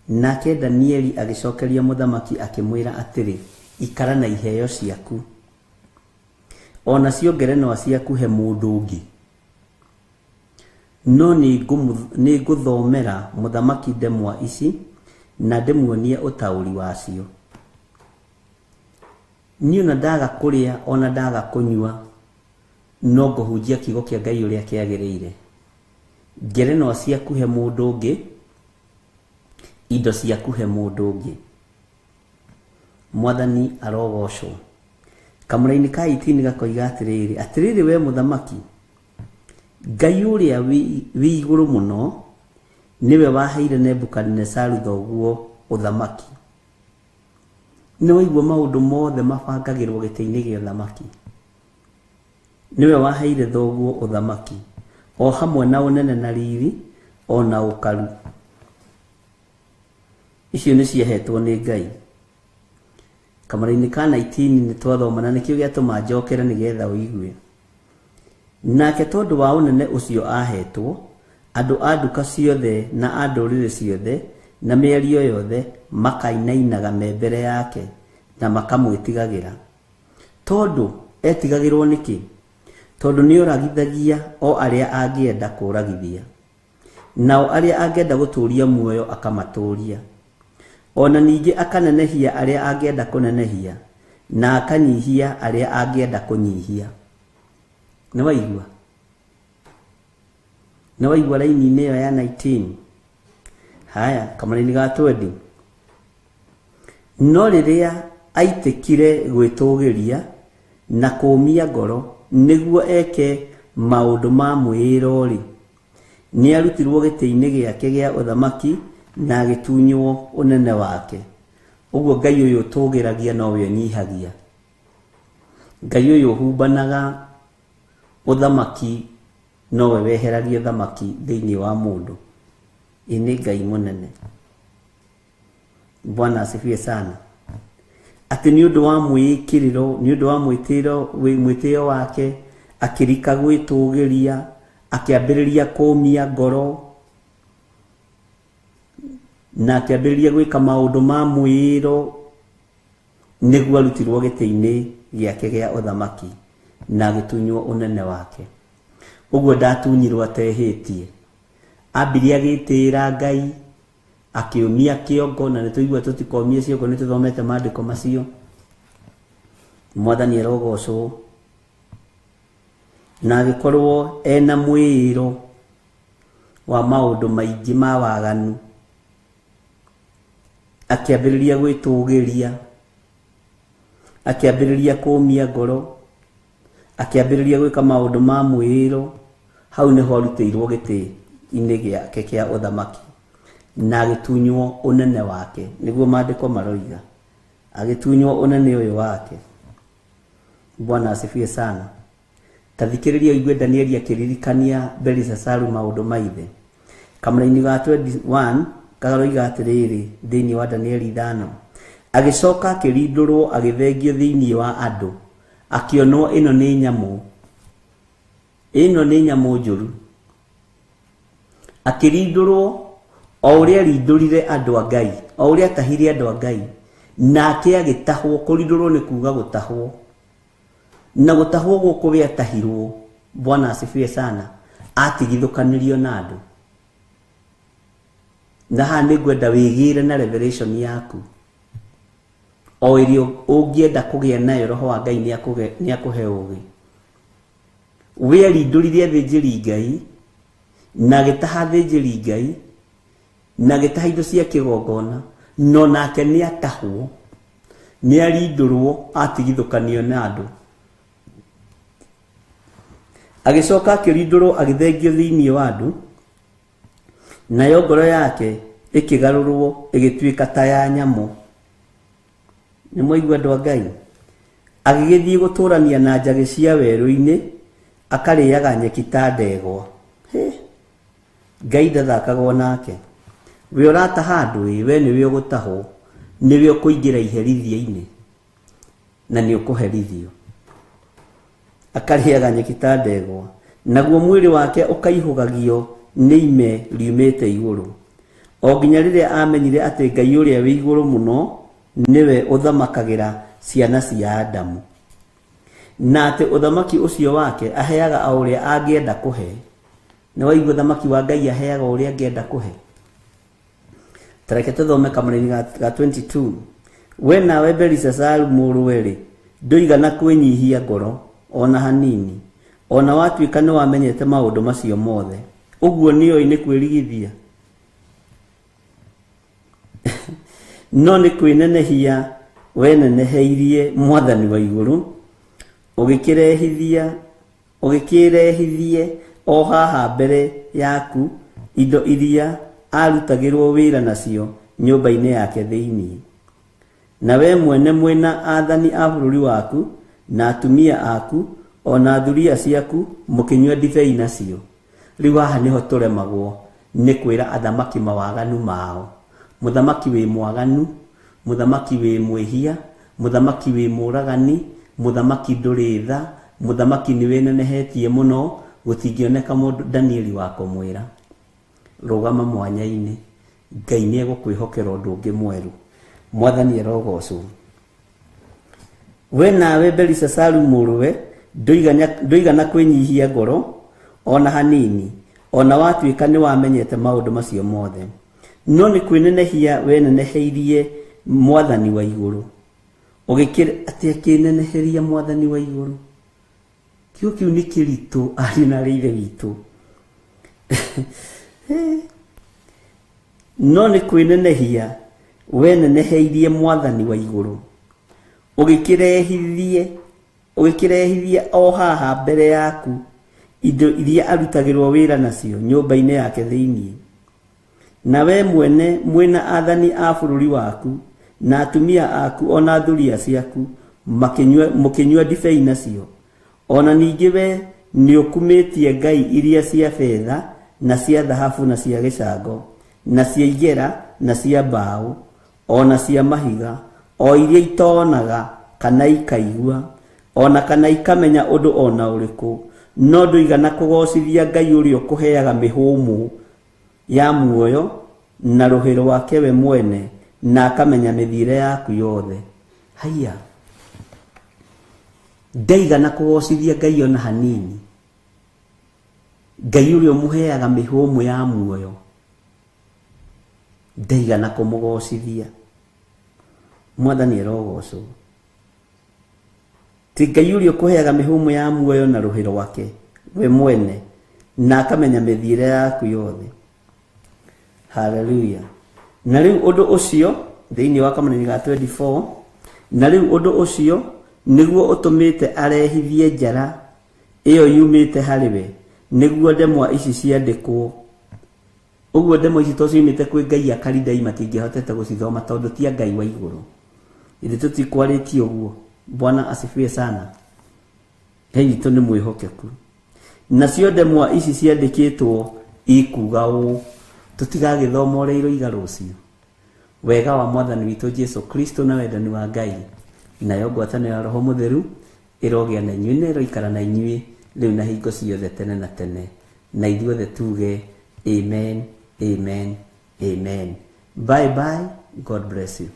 Nake Danieli agĩcokeria mũthamaki akĩmwĩra atĩrĩ, ikara na iheo ciaku, o nacio ngerenwa ciaku he mũndũ ũngĩ. No nĩ ngũthomera mũthamaki ndemwa ici na ndĩmuonie ũtaũri wacio. Niĩ ona ndaga kũrĩa ona ndaga kũnyua, no ngũhunjia kiugo kĩa Ngai ũrĩa kĩagĩrĩire. Ngerenwa ciaku he mũndũ ũngĩ, indo ciaku he mũndũ ũngĩ. Mwathani arogocwo. Kamũraini ka 18 gakoiga atĩrĩrĩ, atĩrĩrĩ we mũthamaki, Ngai ũrĩa wĩ igũrũ mũno nĩwe waheire Nebukadinesaru thoguo ũthamaki. Nĩ waigua maũndũ mothe mabangagĩrwo gĩtĩ-inĩ gĩa ũthamaki. Nĩwe waheire thoguo ũthamaki, o hamwe na ũnene na riri, o na ũkaru. Icio nĩ ciahetwo nĩ Ngai. Kamũraini ka 19 nĩ twathoma na nĩkĩo gĩatũma njokere nĩgetha ũigue. Nake tondũ wa ũnene ũcio ahetwo, andũ a nduka ciothe na a ndũrĩrĩ ciothe na mĩario yothe makainainaga me mbere yake na makamwĩtigagĩra. Tondũ etigagĩrwo nĩkĩ? Tondũ nĩoragithagia o arĩa angĩenda kũragithia, nao arĩa angĩenda gũtũũria muoyo akamatũũria. Ona ningĩ akanenehia arĩa angĩenda kũnenehia, na akanyihia arĩa angĩenda kũnyihia. Nĩ waigua? Nĩ waigua raini-inĩ ĩyo ya 19? Haya, kamũraini ga 20. No rĩrĩa aitĩkire gwĩtũgĩria na kũũmia ngoro nĩguo eke maũndũ ma mwĩĩro-rĩ, nĩarutirwo gĩtĩ-inĩ gĩake gĩa ũthamaki na agĩtunywo ũnene wake. Ũguo Ngai ũyũ ũtũgĩragia nowe ũnyihagia. Ngai ũyũ ũhumbanaga ũthamaki nowe weheragia ũthamaki thĩinĩ wa mũndũ. Ĩ nĩ Ngai mũnene. Bwana asifiwe sana. Atĩ nĩ ũndũ wa mwĩĩkĩrĩro, nĩ ũndũ wa mwĩtĩo wake, akĩrika gwĩtũgĩria, akĩambĩrĩria kũũmia ngoro, na akĩambĩrĩria gwĩka maũndũ ma mwĩĩro nĩguo arutirwo gĩtĩ-inĩ gĩake gĩa ũthamaki na agĩtunywo ũnene wake. Ũguo ndatunyirwo atehĩtie. Ambirie agĩtĩĩra Ngai, akĩũmia kĩongo, na nĩtũigua tũtikomie ciongo, nĩtũthomete maandĩko macio. Mwathani arogocwo. Na agĩkorwo ena mwĩĩro wa maũndũ maingĩ ma waganu, akĩambĩrĩria gwĩtũgĩria, akĩambĩrĩria kũũmia ngoro, akĩambĩrĩria gwĩka maũndũ ma mwĩĩro. Hau nĩho arutĩirwo gĩtĩ-inĩ gĩake kĩa ũthamaki na agĩtunywo ũnene wake, nĩguo maandĩko maroiga, agĩtunywo ũnene ũyũ wake. Bwana asifiwe sana. Ta thikĩrĩria ũigue Danieli akĩririkania Belishazaru maũndũ ma ithe. Kamũraini ga 21 karoiga atĩrĩrĩ thĩinĩ wa Danieli 5, agĩcoka akĩrindũrwo agĩthengio thĩinĩ wa andũ, akĩonwo ĩno nĩ nyamũ, ĩno nĩ nyamũ njũru. Akĩrindũrwo o ũrĩa arindũrire andũ a Ngai, o ũrĩa atahire andũ a Ngai, nake agĩtahwo. Kũrindũrwo nĩ kuga gũtahwo, na gũtahwo gũkũ we atahirwo. Bwana asifiwe sana. Atigithũkanirio na andũ. Na haha nĩ ngwenda wĩgĩre na revelation yaku o ĩrĩa ũngĩenda kũgĩa nayo. Roho wa Ngai nĩ akũhe ũgĩ. We arindũrire athĩnjĩri Ngai na agĩtaha athĩnjĩri Ngai na agĩtaha indo cia kĩgongona, no nake nĩ atahwo, nĩ arindũrwo, atigithũkanio na andũ, agĩcoka akĩrindũrwo, agĩthengio thĩinĩ wa andũ, nayo ngoro yake ĩkĩgarũrwo ĩgĩtuĩka ta ya nyamũ. Nĩ mwaigua andũ a Ngai? Agĩgĩthiĩ gũtũrania na njagĩ cia werũ-inĩ, akarĩaga nyeki ta ndegwa. Hĩ! Ngai ndathakagwo nake. We ũrataha andũ ĩ, we nĩwe ũgũtahwo, nĩwe ũkũingĩra iherithia-inĩ na nĩ ũkũherithio. Akarĩaga nyeki ta ndegwa, naguo mwĩrĩ wake ũkaihũgagio nĩ ime riumĩte igũrũ, o nginya rĩrĩa amenyire atĩ Ngai ũrĩa wĩ igũrũ mũno nĩwe ũthamakagĩra ciana cia Adamu, na atĩ ũthamaki ũcio wake aheaga o ũrĩa angĩenda kũhe. Nĩ waigua, ũthamaki wa Ngai aheaga o ũrĩa angĩenda kũhe. Tareke tũthome kamũraini ga 22. We nawe Belishazaru mũrũwe-rĩ, ndũigana kwĩnyihia ngoro o na hanini, o na watuĩka nĩwamenyete maũndũ macio mothe. Ũguo nĩoĩ nĩ kwĩrigithia, no nĩ kwĩnenehia weneneheirie Mwathani wa igũrũ, ũgĩkĩrehithia ũgĩkĩrehithie o haha mbere yaku indo iria arutagĩrwo wĩra nacio nyũmba-inĩ yake thĩinĩ. Na we mwene mwĩna athani a bũrũri waku, na atumia aku, o na thuriya ciaku, mũkĩnyua ndibei nacio. Rĩu haha nĩho tũremagwo nĩ kwĩra athamaki mawaganu mao. Mũthamaki wĩ mwaganu, mũthamaki wĩ mwĩhia, mũthamaki wĩ mũragani, mũthamaki ndũrĩ tha, mũthamaki nĩ wĩnenehetie mũno, gũtingĩoneka mũndũ Danieli wa kũmwĩra. Rũgama mwanya-inĩ, Ngai nĩ egũkwĩhokera ũndũ ũngĩ mwerũ. Mwathani arogocwo. We nawe Belishazaru mũrũwe, ndũigana kwĩnyihia ngoro o na hanini, o na watuĩka nĩwamenyete maũndũ macio mothe. No nĩ kwĩnenehia weneneheirie Mwathani wa igũrũ. Ũgĩkĩre atĩ akĩneneheria Mwathani wa igũrũ. Kiugo kĩu nĩ kĩritũ, ariũ na arĩ ithe witũ. No nĩ kwĩnenehia weneneheirie Mwathani wa igũrũ, ũgĩkĩrehithie o haha mbere yaku indo iria arutagĩrwo wĩra nacio nyũmba-inĩ yake thĩinĩ. Na we mwene mwĩna athani a bũrũri waku, na atumia aku, o na thuriya ciaku, mũkĩnyua ndibei nacio. O na ningĩ we nĩũkumĩtie ngai iria cia betha na cia thahabu na cia gĩcango na cia igera na cia mbaũ o na cia mahiga, o iria itonaga kana ikaigua o na kana ikamenya ũndũ o na ũrĩkũ, no ndũigana kũgocithia Ngai ũrĩa ũkũheaga mĩhũmũ ya muoyo na rũhĩ rwake we mwene, na akamenya mĩthiĩre yaku yothe. Haiya, ndaigana kũgocithia Ngai ona hanini, Ngai ũrĩa ũmũheaga mĩhũmũ ya muoyo, ndaigana kũmũgocithia. Mwathani arogocwo. Ti Ngai ũrĩa ũkũheaga mĩhũmũ ya muoyo na rũhĩ rwake we mwene, na akamenya mĩthiĩre yaku yothe. Haleluya. Na rĩu ũndũ ũcio thĩinĩ wa kamanini ga 24, na rĩu ũndũ ũcio nĩguo ũtũmĩte arehithie njara ĩyo yumĩte harĩ we, nĩguo ndemwa ici ciandĩkwo. Ũguo ndemwa ici to ciumĩte kwĩ Ngai, Akalidei matingĩhotete gũcithoma tondũ ti a Ngai wa igũrũ. Ithe tũtikwarĩtie ũguo. Bwana asifiwe sana. Ngai witũ nĩ mwĩhokeku. Nacio ndemwa ici ciandĩkĩtwo ikuga ũũ, tũtigagĩthoma ũrĩa iroiga rũciũ. Wega wa Mwathani witũ Jesu Kristo na wendani wa Ngai nayo ngwatanĩro ya Roho Mũtheru ĩrogĩa na inyuĩ na ĩroikara na inyuĩ rĩu na hingo ciothe tene na tene. Na ithuothe tuge amen, amen, amen. Bye bye. God bless you.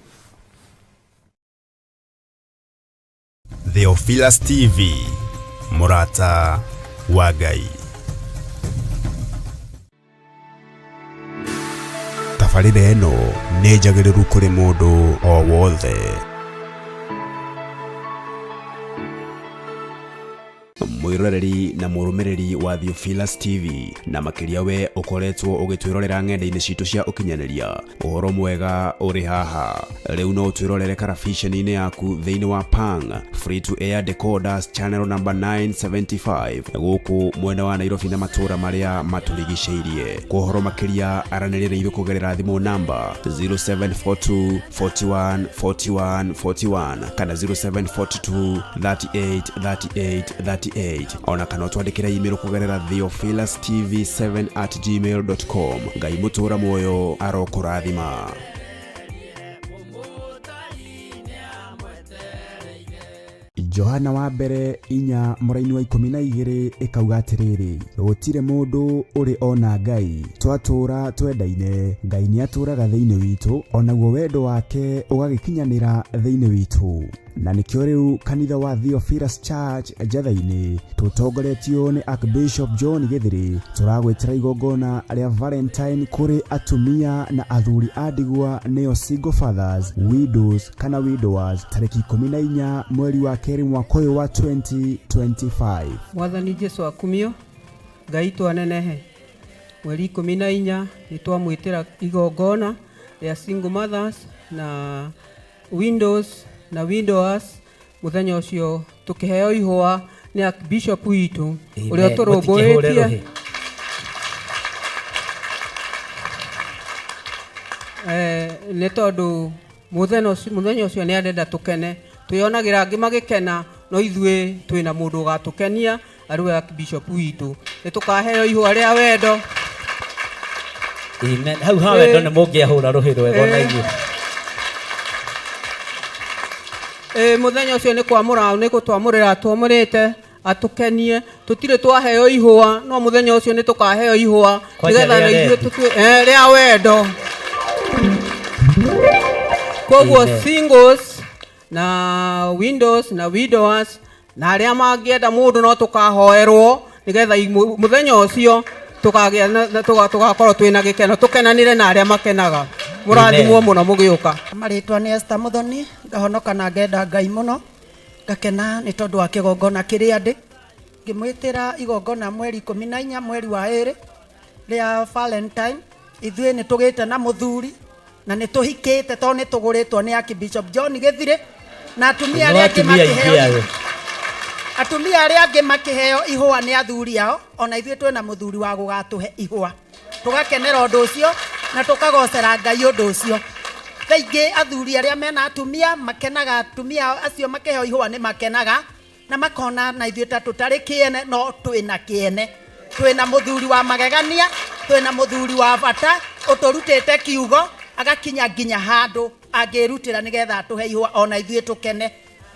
Theophilus TV, mũrata wa Ngai. Tabarĩra ĩno nĩ njagĩrĩru kũrĩ mũndũ o wothe. Mwĩroreri na mũrũmĩrĩri wa Theophilus TV, na makĩria we ũkoretwo ũgĩtwĩrorera ng'enda-inĩ citũ cia ũkinyanĩria, ũhoro mwega ũrĩ haha. Rĩu no ũtwĩrorere karabiceni-inĩ yaku thĩinĩ wa Pang Free to Air Decoders channel number 975 gũkũ mwena wa Nairobi na matũũra marĩa matũrigicĩirie. Kwa ũhoro makĩria aranĩria na ithuĩ kũgerera thimũ namba 0742 41 41 41 kana 0742 38 38 38, ona kana ũtwandĩkĩre email kũgerera theophilustv7@gmail.com. Ngai mũtũra muoyo arokũrathima. Johana wa mbere 4 mũraini wa 12 ĩkauga atĩrĩrĩ, gũtirĩ mũndũ ũrĩ ona Ngai, twatũũra twendaine, Ngai nĩatũũraga thĩinĩ witũ, onaguo wendo wake ũgagĩkinyanĩra thĩinĩ witũ. Na nĩkĩo rĩu kanitha wa Theophilus Church Njatha-inĩ tũtongoretio nĩ Archbishop John Gĩthĩrĩ tũragwĩtĩra igongona rĩa Valentine kũrĩ atumia na athuri a ndigwa, nĩo single fathers, widows kana widowers, tarĩki 14 mweri wa kerĩ mwaka ũyũ wa 2025. Mwathani Jesu akumio, Ngai twanenehe. Mweri 14 nĩ twamwĩtĩra igongona rĩa single mothers na widows na widowers. Mũthenya ũcio tũkĩheo ihũa nĩ Archbishop witũ ũrĩa Amen. Mũtikĩhũre ũtũrũmbũĩtie. Rũhĩ. Nĩ tondũ mũthenya ũcio nĩ arenda tũkene, twĩonagĩra angĩ magĩkena, no ithuĩ twĩna mũndũ ũgatũkenia arĩ we Archbishop witũ. Nĩ tũkaheo ihũa rĩa wendo. Amen. Hau ha wendo nĩ mũngĩahũra rũhĩ rwega ona inyuĩ. Mũthenya ũcio nĩ kwamũra, nĩ gũtwamũrĩra twamũrĩte atũkenie. Tũtirĩ twaheo ihũa, no mũthenya ũcio nĩ tũkaheo ihũa Kwanja nĩgetha rĩa na ithuĩ rendi. Rĩa wendo. Koguo Amen. singles na widows na widowers na arĩa mangĩenda mũndũ no tũkahoerwo nĩgetha mũthenya ũcio tũkagĩa na tũgakorwo twĩna gĩkeno, tũkenanĩre na arĩa makenaga. Mũrathimwo Amen. mũno mũgĩũka. Marĩtwa nĩ Esther Muthoni, ngahonoka na ngenda Ngai mũno, ngakena nĩ tondũ wa kĩgongona kĩrĩa ndĩ. Ngĩmwĩtĩra igongona mweri 14 mweri wa ĩrĩ rĩa Valentine. Ithuĩ nĩ tũgĩte na mũthuri na nĩ tũhikĩte tondũ nĩ tũgũrĩtwo nĩ Archbishop John Gĩthirĩ, na atumia No arĩa angĩ atumia aingĩ makĩheo ayo. Atumia arĩa angĩ makĩheo ihũa nĩ athuri ao, ona ithuĩ twĩna mũthuri wa gũgatũhe ihũa. Tũgakenera ũndũ ũcio na tũkagocera Ngai ũndũ ũcio. Thaa ingĩ athuri arĩa mena atumia makenaga, atumia acio makĩheo ihũa nĩ makenaga na makona na ithuĩ ta tũtarĩ kĩene, no twĩna kĩene. Twĩna mũthuri wa magegania, twĩna mũthuri wa bata ũtũrutĩte kiugo agakinya nginya handũ angĩrutĩra nĩgetha atũhe ihũa ona ithuĩ tũkene.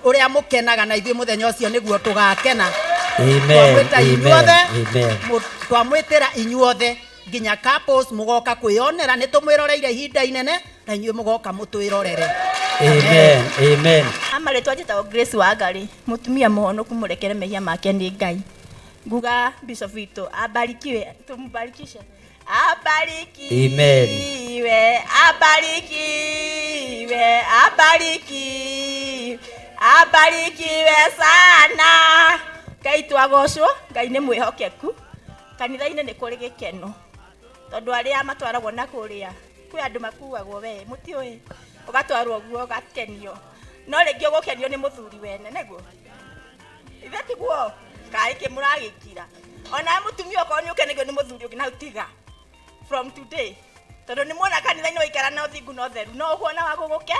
Ũrĩa mũkenaga na ithuĩ mũthenya ũcio nĩguo tũgakena. Amen. Twamwĩta Amen. inyuothe, Amen. Twamwĩtĩra inyuothe nginya couples mũgoka kwĩyonera, nĩ tũmwĩroreire ihinda inene na inyuĩ mũgoka mũtwĩrorere. Amen. Amen. Amarĩtwa njĩtagwo Grace Wangari, mũtumia mũhonoku mũrekere mehia make nĩ Ngai. Nguga bishop witũ abarikiwe, tũmbarikishe. Abarikiwe, Amen. abarikiwe, abarikiwe, abarikiwe sana. Ngai twagocwo, Ngai nĩ mwĩhokeku. Kanitha-inĩ nĩ kũrĩ gĩkeno tondũ arĩa matwaragwo na kũrĩa kwĩ andũ makuagwo, we mũtiũĩ, ũgatwarwo guo ũgakenio, no rĩngĩ ũgũkenio nĩ mũthuri wene, nĩguo ithe tiguo kaĩ kĩ mũragĩkira. Ona mũtumia okorwo nĩ ũkenagio nĩ mũthuri ũngĩ na tiga from today, tondũ nĩ muona kanitha-inĩ waikara na ũthingu na ũtheru, no ũkuona wa gũgũke.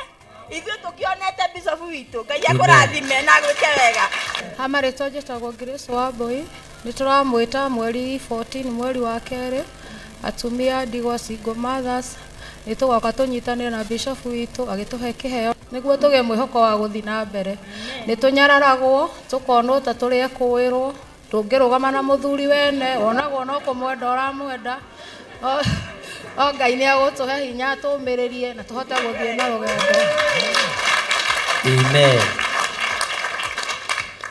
Ithuĩ tũkĩonete bishop witũ, Ngai akũrathime na agwĩke wega. Amarĩtwa njĩtagwo Grace Wambui, nĩ tũramwĩta mweri 14 mweri wa kerĩ, atumia ndigwa single mothers, nĩ tũgoka tũnyitanĩre na bishop witũ agĩtũhe kĩheo nĩguo tũgĩe mwĩhoko wa gũthiĩ na mbere. Nĩ tũnyararagwo tũkonwo ta tũrĩ ekũĩrwo, ndũngĩrũgama na mũthuri wene, wonagwo no kũmwenda ũramwenda. O Ngai nĩ agũtũhe hinya tũmĩrĩrie na tũhote gũthiĩ na rũgendo. Amen.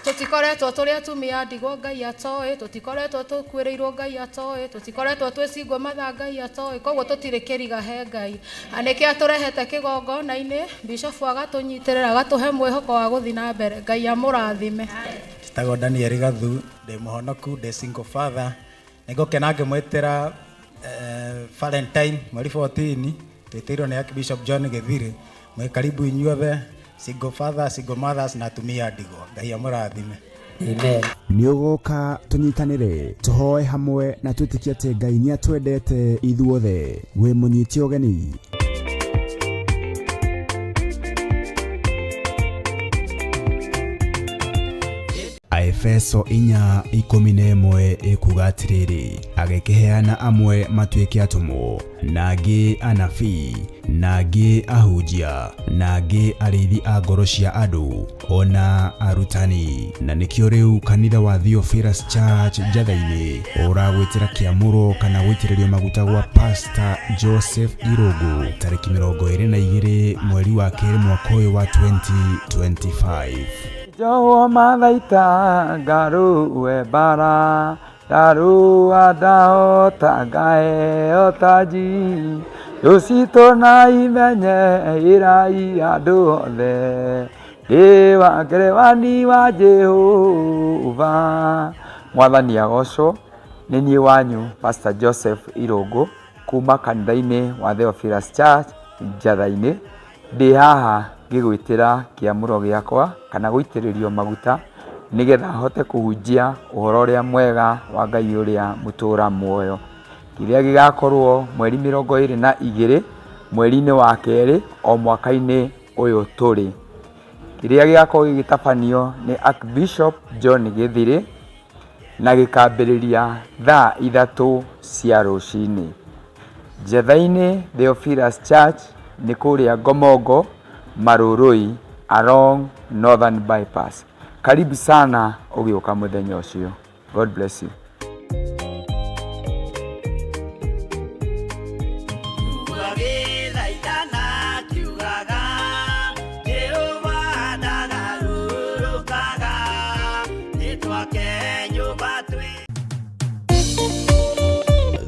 Tũtikoretwo tũrĩ atumia a ndigwa Ngai atoĩ, tũtikoretwo tũkuĩrĩirwo Ngai atoĩ, tũtikoretwo twĩ single mother Ngai atoĩ, koguo tũtirĩ kĩriga he Ngai. Na nĩkĩo atũrehete kĩgongona-inĩ, bishofu agatũnyitĩrĩra, agatũhe mwĩhoko wa gũthiĩ na mbere. Ngai amũrathime. Njĩtagwo Daniel Gathu, ndĩ mũhonoku, ndĩ single father. Nĩ ngũkena ngĩmwĩtĩra Valentine mweri 14, twĩtĩirwo nĩ Archbishop John Gĩthirĩ. Mwĩ karibu inyuothe, single fathers, single mothers na atumia a ndigwa. Ngai amũrathime. Amen. Nĩ ũgũka tũnyitanĩre, tũhoe hamwe na twĩtĩkie atĩ Ngai nĩ atwendete ithuothe. Wĩ mũnyite ũgeni. Aefeso 4:11 ĩkuuga atĩrĩrĩ, agĩkĩheana amwe matuĩke atũmwo, na angĩ anabii, na angĩ ahunjia, na angĩ arĩithi a ngoro cia andũ, o na arutani. Na nĩkĩo rĩu kanitha wa Theophilus Church Njatha-inĩ ũragwĩtĩra kĩamũro kana gũitĩrĩrio maguta gwa Pastor Joseph Irũngũ tarĩki 22 mweri wa kerĩ mwaka ũyũ wa 2025. Njohwo mathaita ngarũe mbara ndarũa ndahota ngaheo taji thũ citũ na imenye ĩrai andũ othe ndĩ wa ngerewani wa Jehova. Mwathani agocwo. Nĩ niĩ wanyu Pastor Joseph Irũngũ kuma kanitha-inĩ wa Theophilus Church Njatha-inĩ. Ndĩ haha ngĩgwĩtĩra kĩamũro gĩakwa kana gũitĩrĩrio maguta nĩgetha hote kũhunjia ũhoro ũrĩa mwega wa Ngai ũrĩa mũtũra muoyo. Kĩrĩa gĩgakorwo mweri 22 mweri-inĩ wa kerĩ o mwaka-inĩ ũyũ tũrĩ. Kĩrĩa gĩgakorwo gĩgĩtabanio nĩ Archbishop John Gĩthirĩ na gĩkambĩrĩria thaa 3 cia rũcinĩ. Njetha-inĩ Theophilus Church nĩ kũrĩa Ngomongo, Marurui along Northern Bypass. Karibu sana ũgĩũka mũthenya ũcio. God bless you.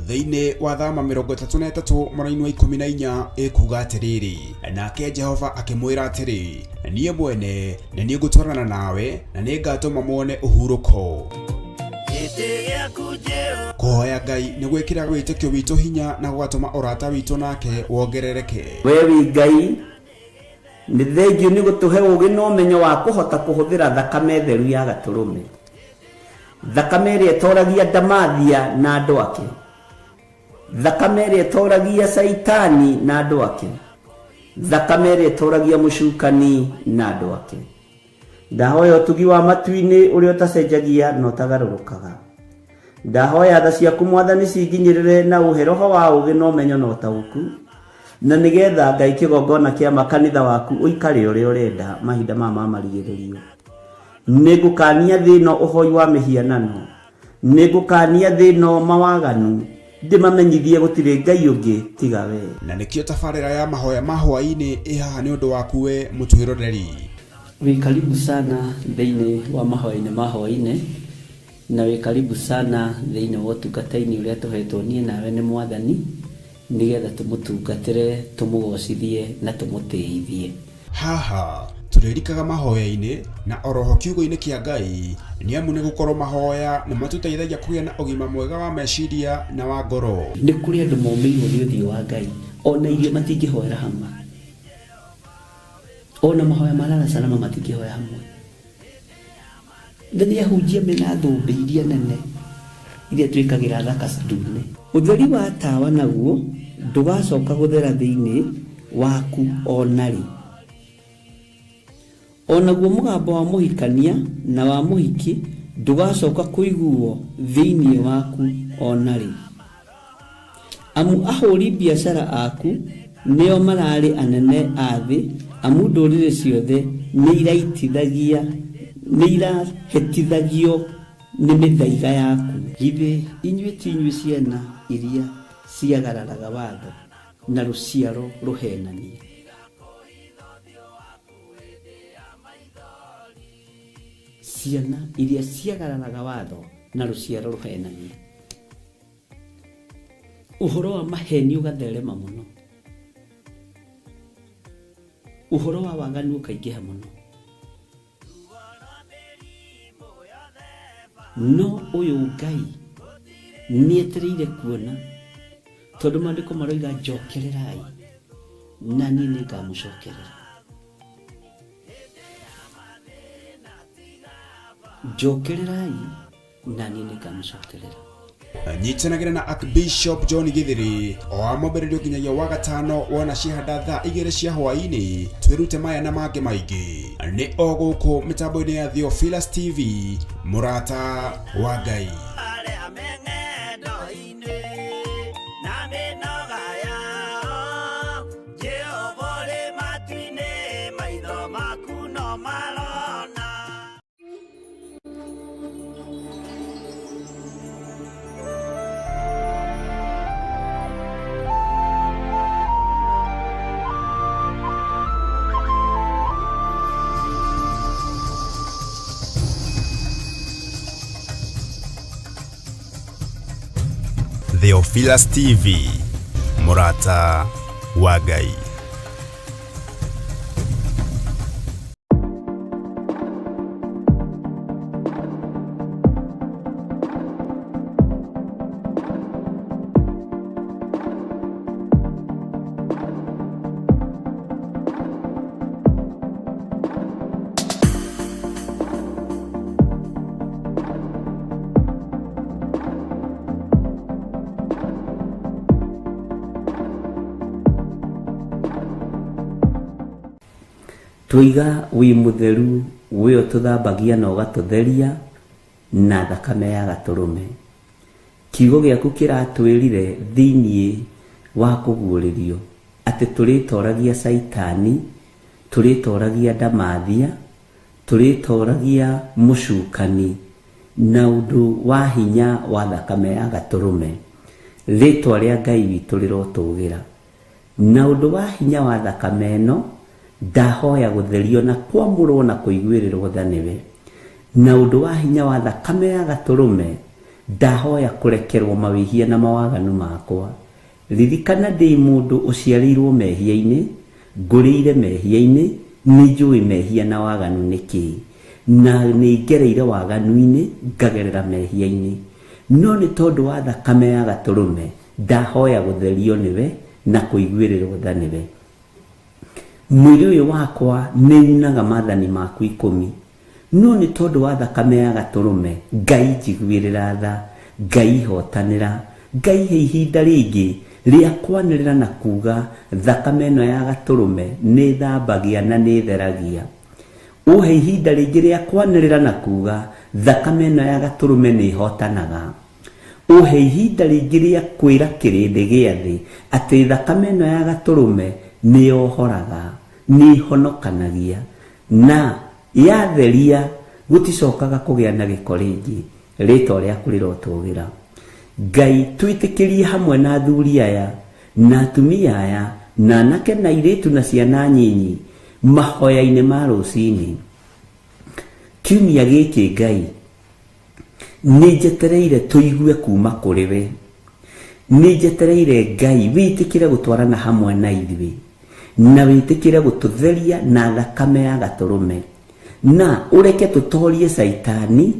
Thĩinĩ wa Thama 33 mũraini wa 14 ĩkuuga atĩrĩrĩ, nake Jehova akĩmwĩra atĩrĩ, niĩ mwene nĩ niĩ ngũtwarana nawe na nĩ ngatũma muone ũhurũko. Kũhoya Ngai nĩ gwĩkĩraga wĩtĩkio witũ hinya na gũgatũma ũrata witũ nake wongerereke. We wĩ Ngai, nĩ thengiũ nĩ gũtũhe ũũgĩ na ũmenyo wa kũhota kũhũthĩra thakame theru ya Gatũrũme. Thakame ĩrĩa ĩtoragia ndamathia na andũ ake. Thakame ĩrĩa ĩtoragia Caitani na andũ ake. Thakame ĩrĩa ĩtoragia mũcukani na andũ ake. Ndahoya ũtugi wa matu-inĩ ũrĩa ũtacenjagia na ũtagarũrũkaga. Ndahoya tha ciaku Mwathani cinginyĩrĩre na ũhe roho wa ũũgĩ na ũmenyo na ũtaũku, na nĩgetha Ngai kĩgongona kĩa ma kanitha waku ũikare ũrĩa ũrenda mahinda maya ma marigĩrĩrio. Nĩngũkaania thĩ ĩno ũhoi wa mĩhianano, nĩngũkaania thĩ ĩno mawaganu, ndĩmamenyithie gũtirĩ Ngai ũngĩ tiga wee. Na nĩkĩo tabarĩra ya mahoya ma hwaĩ-inĩ ĩ haha nĩ ũndũ waku we mũtwĩroreri. Wĩ karibu sana thĩinĩ wa mahoya-inĩ ma hwaĩ-inĩ, na wĩ karibu sana thĩinĩ wa ũtungata-inĩ ũrĩa tũhetwo niĩ nawe nĩ Mwathani, nĩgetha tũmũtungatĩre, tũmũgocithie na tũmũtĩithie. Haha tũrĩrikaga mahoya-inĩ na oroho kiugo-inĩ kĩa Ngai nĩamu nĩgũkorwo mahoya nĩmatũteithagia kũgĩa na ũgima mwega wa meciria na wa ngoro. Nĩ kũrĩ andũ momĩirwo nĩ ũthiũ wa Ngai, ona irio matingĩhoera hamwe, ona mahoya ma lala salama matingĩhoya hamwe. Na nĩ ahunjia mena thũmbĩ iria nene iria twĩkagĩra thaka ndune. Ũtheri wa tawa naguo ndũgacoka gũthera thĩinĩ waku o na rĩ. O naguo mũgambo wa mũhikania na wa mũhiki ndũgacoka kũiguwo thĩinĩ waku o na rĩ. Amu ahũri biacara aku nĩo mararĩ anene a thĩ, amu ndũrĩrĩ ciothe nĩirahĩtithagio nĩ mĩthaiga yaku. Githĩ inyuĩ ti inyuĩ ciana iria ciagararaga watho, na rũciaro rũheenania? Ciana iria ciagararaga watho na rũciaro rũhenania. Ũhoro wa maheni ũgatherema mũno, ũhoro wa waganu ũkaingĩha mũno. No ũyũ Ngai nĩetereire kuona, tondũ maandĩko maroiga njokererai na niĩ nĩngamũcokerera. Njokererai na niĩ nĩngamũcokerera. Nyitanagĩra na Archbishop John Githiri o wa mwambĩrĩrio nginyagia wa gatano wona ciahanda thaa 2 cia hwaĩ-inĩ, twĩrute maya na mangĩ maingĩ nĩ o gũkũ mĩtambo-inĩ ya Theophilus TV, mũrata wa Ngai. Theophilus TV, mũrata wa Ngai. Twoiga wĩ mũtheru, we ũtũthambagia na ũgatũtheria na thakame ya gatũrũme. Kiugo gĩaku kĩratwĩrire thĩinĩ wa kũguũrĩrio atĩ tũrĩtoragia Caitani, tũrĩtoragia ndamathia, tũrĩtoragia mũcukani na ũndũ wa hinya wa thakame ya gatũrũme. Rĩtwa rĩa Ngai witũ rĩrotũgĩra. Na ũndũ wa hinya wa thakame ĩno, ndahoya gũtherio na kwamũrwo na kũiguĩrĩrwo tha nĩwe. Na ũndũ wa hinya wa thakame ya gatũrũme, ndahoya kũrekerwo mawĩhia na mawaganu makwa. Ririkana ndĩ mũndũ ũciarĩirwo mehia-inĩ, ngũrĩire mehia-inĩ, nĩnjũĩ mehia na waganu nĩ kĩĩ. Na nĩngereire waganu-inĩ, ngagerera mehia-inĩ. No nĩ tondũ wa thakame ya gatũrũme, ndahoya gũtherio nĩwe na kũiguĩrĩrwo tha nĩwe. Mwĩrĩ ũyũ wakwa nĩunaga maathani maku 10, no nĩ tondũ wa thakame ya gatũrũme, Ngai njiguĩrĩra tha, Ngai hotanĩra, Ngai he ihinda rĩngĩ rĩa kwanĩrĩra na kuga thakame ĩno ya gatũrũme nĩthambagia na nĩtheragia. Ũhe ihinda rĩngĩ rĩa kwanĩrĩra na kuga thakame ĩno ya gatũrũme nĩhotanaga. Ũhe ihinda rĩngĩ rĩa kwĩra kĩrĩndĩ gĩa thĩ atĩ thakame ĩno ya gatũrũme nĩyohoraga, nĩhonokanagia, na yatheria gũticokaga kũgĩa na gĩko rĩngĩ. Rĩtwa rĩaku rĩrotũgĩra. Ngai twĩtĩkĩrie hamwe na athuri aya na atumia aya na anake na airĩtu na ciana nyinyi mahoya-inĩ ma rũcinĩ. Kiumia gĩkĩ Ngai nĩnjetereire tũigue kuma kũrĩ we. Nĩnjetereire Ngai wĩtĩkĩre gũtwarana hamwe na ithuĩ na wĩtĩkĩre gũtũtheria na thakame ya gatũrũme, na ũreke tũtorie Caitani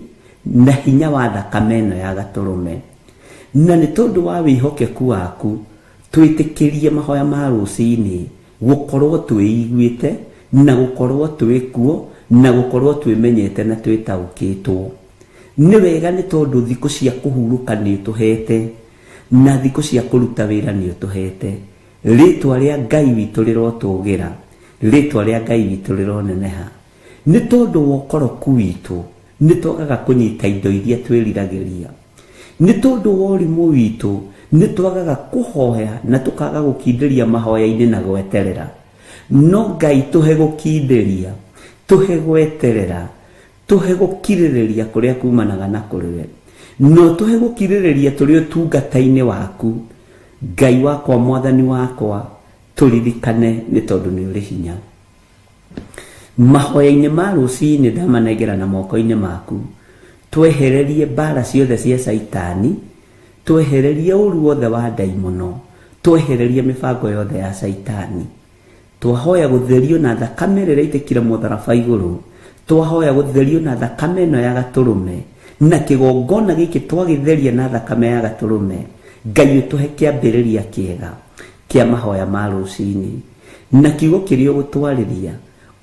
na hinya wa thakame ĩno ya gatũrũme. Na nĩ tondũ wa wĩhokeku waku twĩtĩkĩrie mahoya ma rũcinĩ gũkorwo twĩiguĩte na gũkorwo twĩkuo na gũkorwo twĩmenyete na twĩtaũkĩtwo. Nĩ wega nĩ tondũ thikũ cia kũhurũka nĩ ũtũhete na thikũ cia kũruta wĩra nĩ ũtũhete. Rĩtwa rĩa Ngai witũ rĩrotũgĩra, rĩtwa rĩa Ngai witũ rĩroneneha. Nĩ tondũ wa ũkoroku witũ nĩ twagaga kũnyita indo iria twĩriragĩria. Nĩ tondũ wa ũrimũ witũ nĩ twagaga kũhoya na tũkaga gũkindĩria mahoya-inĩ na gweterera. No Ngai tũhe gũkindĩria, tũhe gweterera, tũhe gũkirĩrĩria kũrĩa kumanaga na kũrĩ we. No tũhe gũkirĩrĩria tũrĩ ũtungata-inĩ waku. Ngai wakwa, Mwathani wakwa, tũririkane nĩ tondũ nĩ ũrĩ hinya. Mahoya-inĩ ma rũcinĩ ndamanengera na moko-inĩ maku. Twehererie mbara ciothe cia Caitani, twehererie ũru wothe wa ndaimono, twehererie mĩbango yothe ya Caitani. Twahoya gũtherio na thakame ĩrĩa ĩraitĩkire mũtharaba igũrũ, twahoya gũtherio na thakame ĩno ya gatũrũme, na kĩgongona gĩkĩ twagĩtheria na thakame ya gatũrũme. Ngai ũtũhe kĩambĩrĩria kĩega kĩa mahoya ma rũcinĩ, na kiugo kĩrĩa ũgũtwarĩria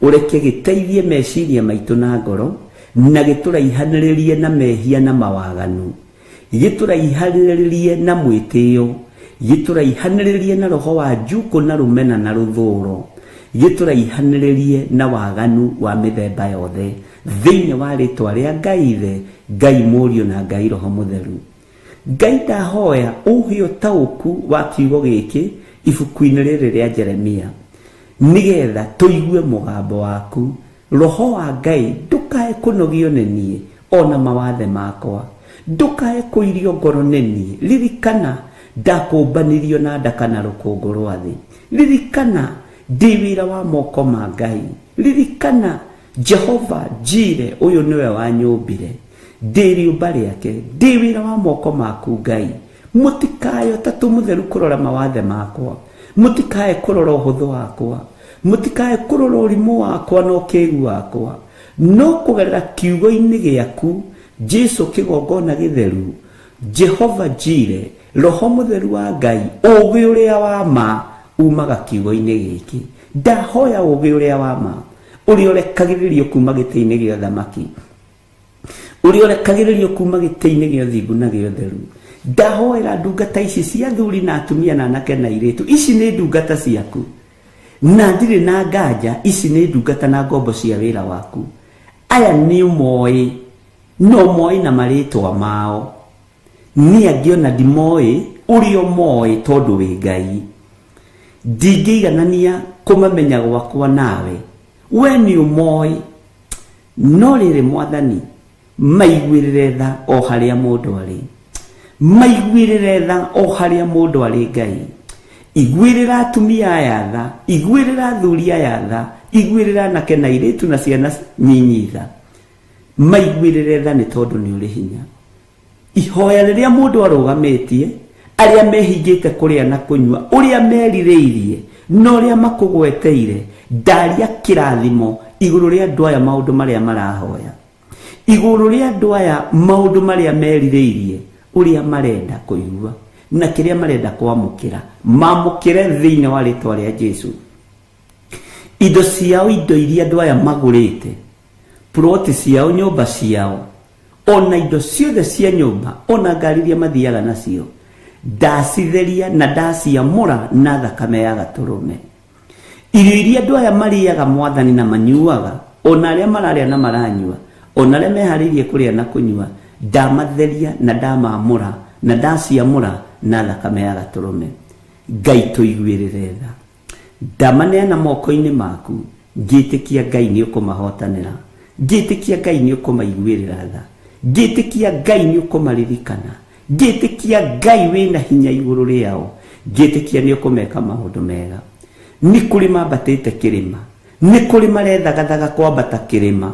ũreke gĩteithie meciria maitũ na ngoro, na gĩtũraihanĩrĩrie na mehia na mawaganu, gĩtũraihanĩrĩrie na mwĩtĩo, gĩtũraihanĩrĩrie na roho wa njukũ na rũmena na rũthũro, gĩtũraihanĩrĩrie na waganu wa mĩthemba yothe, thĩinĩ wa rĩtwa rĩa Ngai Ithe, Ngai Mũriũ na Ngai Roho Mũtheru. Ngai ndahoya ũhe ũtaũku wa kiugo gĩkĩ ibuku-inĩ rĩrĩ rĩa Jeremia, nĩgetha tũigue mũgambo waku. Roho wa Ngai ndũkae kũnogio nĩ niĩ ona mawathe makwa, ndũkae kũirio ngoro nĩ niĩ. Ririkana ndakũmbanirio na ndaka na rũkũngũ rwa thĩ. Ririkana ndĩ wĩra wa moko ma Ngai. Ririkana Jehova Jire ũyũ nĩwe wanyũmbire, ndĩ rĩũmba rĩake, ndĩ wĩra wa moko maku Ngai. Mũtikae Ũtatũ Mũtheru kũrora mawathe makwa, mũtikae kũrora ũhũthũ wakwa, mũtikae kũrora ũrimũ wakwa na ũkĩgu wakwa, no kũgerera kiugo-inĩ gĩaku Jesu kĩgongona gĩtheru, Jehova Jire, Roho Mũtheru wa Ngai, ũũgĩ ũrĩa wa ma umaga kiugo-inĩ gĩkĩ. Ndahoya ũũgĩ ũrĩa wa ma ũrĩa ũrekagĩrĩrio kuma gĩtĩ-inĩ gĩa ũthamaki, ũrĩa ũrekagĩrĩrio kuma gĩtĩ-inĩ gĩa ũthingu na gĩa ũtheru. Ndahoera ndungata ici cia athuri na atumia na anake na airĩtu, ici nĩ ndungata ciaku na ndirĩ na nganja, ici nĩ ndungata na ngombo cia wĩra waku. Aya nĩ ũmoĩ, no ũmoĩ na marĩtwa mao, niĩ angĩ ona ndimoĩ ũrĩa ũmoĩ tondũ wĩ Ngai. Ndingĩiganania kũmamenya gwakwa nawe, we nĩ ũmoĩ. No rĩrĩ Mwathani, maiguĩrĩre tha o harĩa mũndũ arĩ, maiguĩrĩre tha o harĩa mũndũ arĩ. Ngai, iguĩrĩra atumia aya tha, iguĩrĩra athuri aya tha, iguĩrĩra anake na airĩtu na ciana nyinyi tha, maiguĩrĩre tha nĩ tondũ nĩ ũrĩ hinya. Ihoya rĩrĩa mũndũ arũgamĩtie, arĩa mehingĩte kũrĩa na kũnyua, ũrĩa merirĩirie na ũrĩa makũgweteire, ndaria kĩrathimo igũrũ rĩa andũ aya maũndũ marĩa marahoya, igũrũ rĩa andũ aya maũndũ marĩa merirĩirie, ũrĩa marenda kũigua na kĩrĩa marenda kwamũkĩra, mamũkĩre thĩinĩ wa rĩtwa rĩa Jesu. Indo ciao, indo iria andũ aya magũrĩte, ploti ciao, nyũmba ciao, ona indo ciothe cia nyũmba, ona ngari iria mathiaga nacio, ndacitheria na ndaciamũra na thakame ya gatũrũme. Irio iria andũ aya marĩaga Mwathani na manyuaga, ona arĩa mararĩa na maranyua, ona arĩa meharĩirie kũrĩa na kũnyua, ndamatheria na ndamamũra na ndaciamũra na thakame ya gatũrũme. Ngai tũiguĩrĩre tha. Ndamaneana moko-inĩ maku, ngĩtĩkia Ngai nĩ ũkũmahotanĩra, ngĩtĩkia Ngai nĩ ũkũmaiguĩrĩra tha, ngĩtĩkia Ngai nĩ ũkũmaririkana, ngĩtĩkia Ngai wĩna hinya igũrũ rĩao, ngĩtĩkia nĩ ũkũmeka maũndũ mega. Nĩ kũrĩ mambatĩte kĩrĩma, nĩ kũrĩ marethagathaga kwambata kĩrĩma,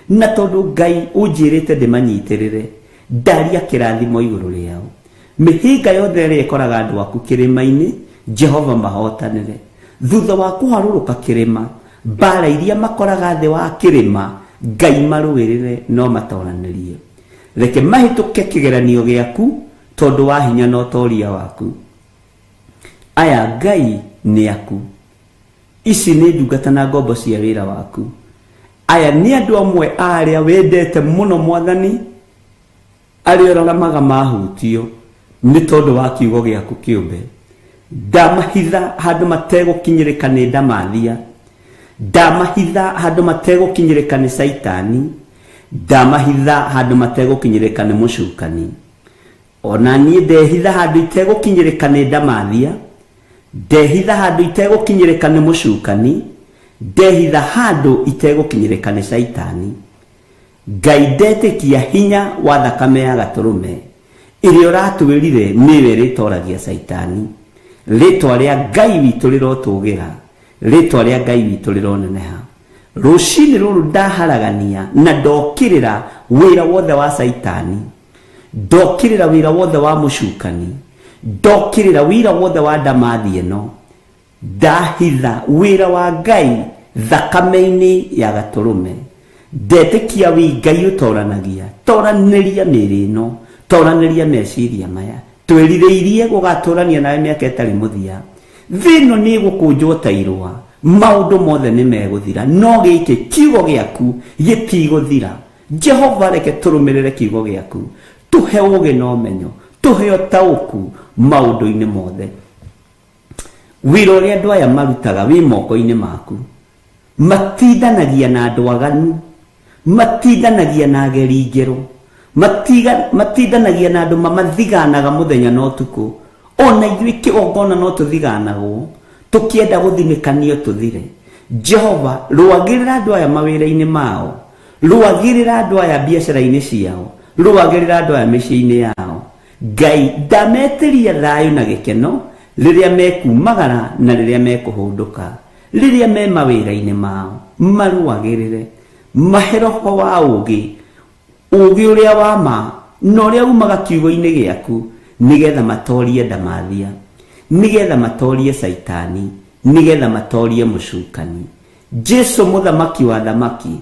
na tondũ Ngai ũnjĩrĩte ndĩmanyitĩrĩre, ndaria kĩrathimo igũrũ rĩao. Mĩhĩnga yothe ĩrĩa ĩkoraga andũ aku kĩrĩma-inĩ, Jehova mahotanĩre. Thutha wa kũharũrũka kĩrĩma, mbaara iria makoraga thĩ wa kĩrĩma, Ngai marũĩrĩre no matoranĩrie. Reke mahĩtũke kĩgeranio gĩaku tondũ wa hinya na ũtoria waku. Aya Ngai nĩ aku. Ici nĩ ndungata na ngombo cia wĩra waku. Aya nĩ andũ amwe a arĩa wendete mũno Mwathani, Arĩa ũraramaga mahutio nĩ tondũ wa kiugo gĩaku kĩũmbe. Ndamahitha handũ mategũkinyĩrĩka nĩ ndamathia. Ndamahitha handũ mategũkinyĩrĩka nĩ Caitani. Ndamahitha handũ mategũkinyĩrĩka nĩ mũcukani. Ona niĩ ndehitha handũ itegũkinyĩrĩka nĩ ndamathia. Ndehitha handũ itegũkinyĩrĩka nĩ mũcukani. Ndehitha handũ itegũkinyĩrĩka nĩ Caitani. Ngai ndetĩkia hinya wa thakame ya gatũrũme ĩrĩa ũratwĩrire nĩyo ĩrĩtoragia Caitani. Rĩtwa rĩa Ngai witũ rĩrotũgĩra, rĩtwa rĩa Ngai witũ rĩroneneha. Rũcinĩ rũrũ ndaharagania na ndokĩrĩra wĩra wothe wa Caitani, ndokĩrĩra wĩra wothe wa mũcukani, ndokĩrĩra wĩra wothe wa ndamathi ĩno, ndahitha wĩra wa Ngai thakame-inĩ ya gatũrũme. Ndetĩkia wĩ Ngai ũtoranagia, toranĩria mĩĩrĩ ĩno, toranĩria meciria maya. Twĩrirĩirie gũgatũrania nawe mĩaka ĩtarĩ mũthia. Thĩ ĩno nĩ ĩgũkũnjwo ta irũa, maũndũ mothe nĩ megũthira, no gĩkĩ kiugo gĩaku gĩtigũthira. Jehova, reke tũrũmĩrĩre kiugo gĩaku, tũhe ũũgĩ na ũmenyo, tũhe ũtaũku maũndũ-inĩ mothe. Wĩra ũrĩa andũ aya marutaga wĩ moko-inĩ maku. Matindanagia na andũ aganu, matindanagia na ageri ngero, matindanagia na andũ mamathiganaga mũthenya na ũtukũ. Ona ithuĩ kĩgongona no tũthiganagwo, tũkĩenda gũthinĩkanio tũthire. Jehova, rũagĩrĩra andũ aya mawĩra-inĩ mao, rũagĩrĩra andũ aya biacara-inĩ ciao, rũagĩrĩra andũ aya mĩciĩ-inĩ yao. Ngai ndametĩria thayũ na gĩkeno rĩrĩa mekumagara na rĩrĩa mekũhũndũka, rĩrĩa me mawĩra-inĩ mao, marũagĩrĩre. Mahe roho wa ũũgĩ, ũũgĩ ũrĩa wa ma na ũrĩa umaga kiugo-inĩ gĩaku, nĩgetha matorie ndamathia, nĩgetha matorie Caitani, nĩgetha matorie mũcukani. Jesu mũthamaki wa athamaki,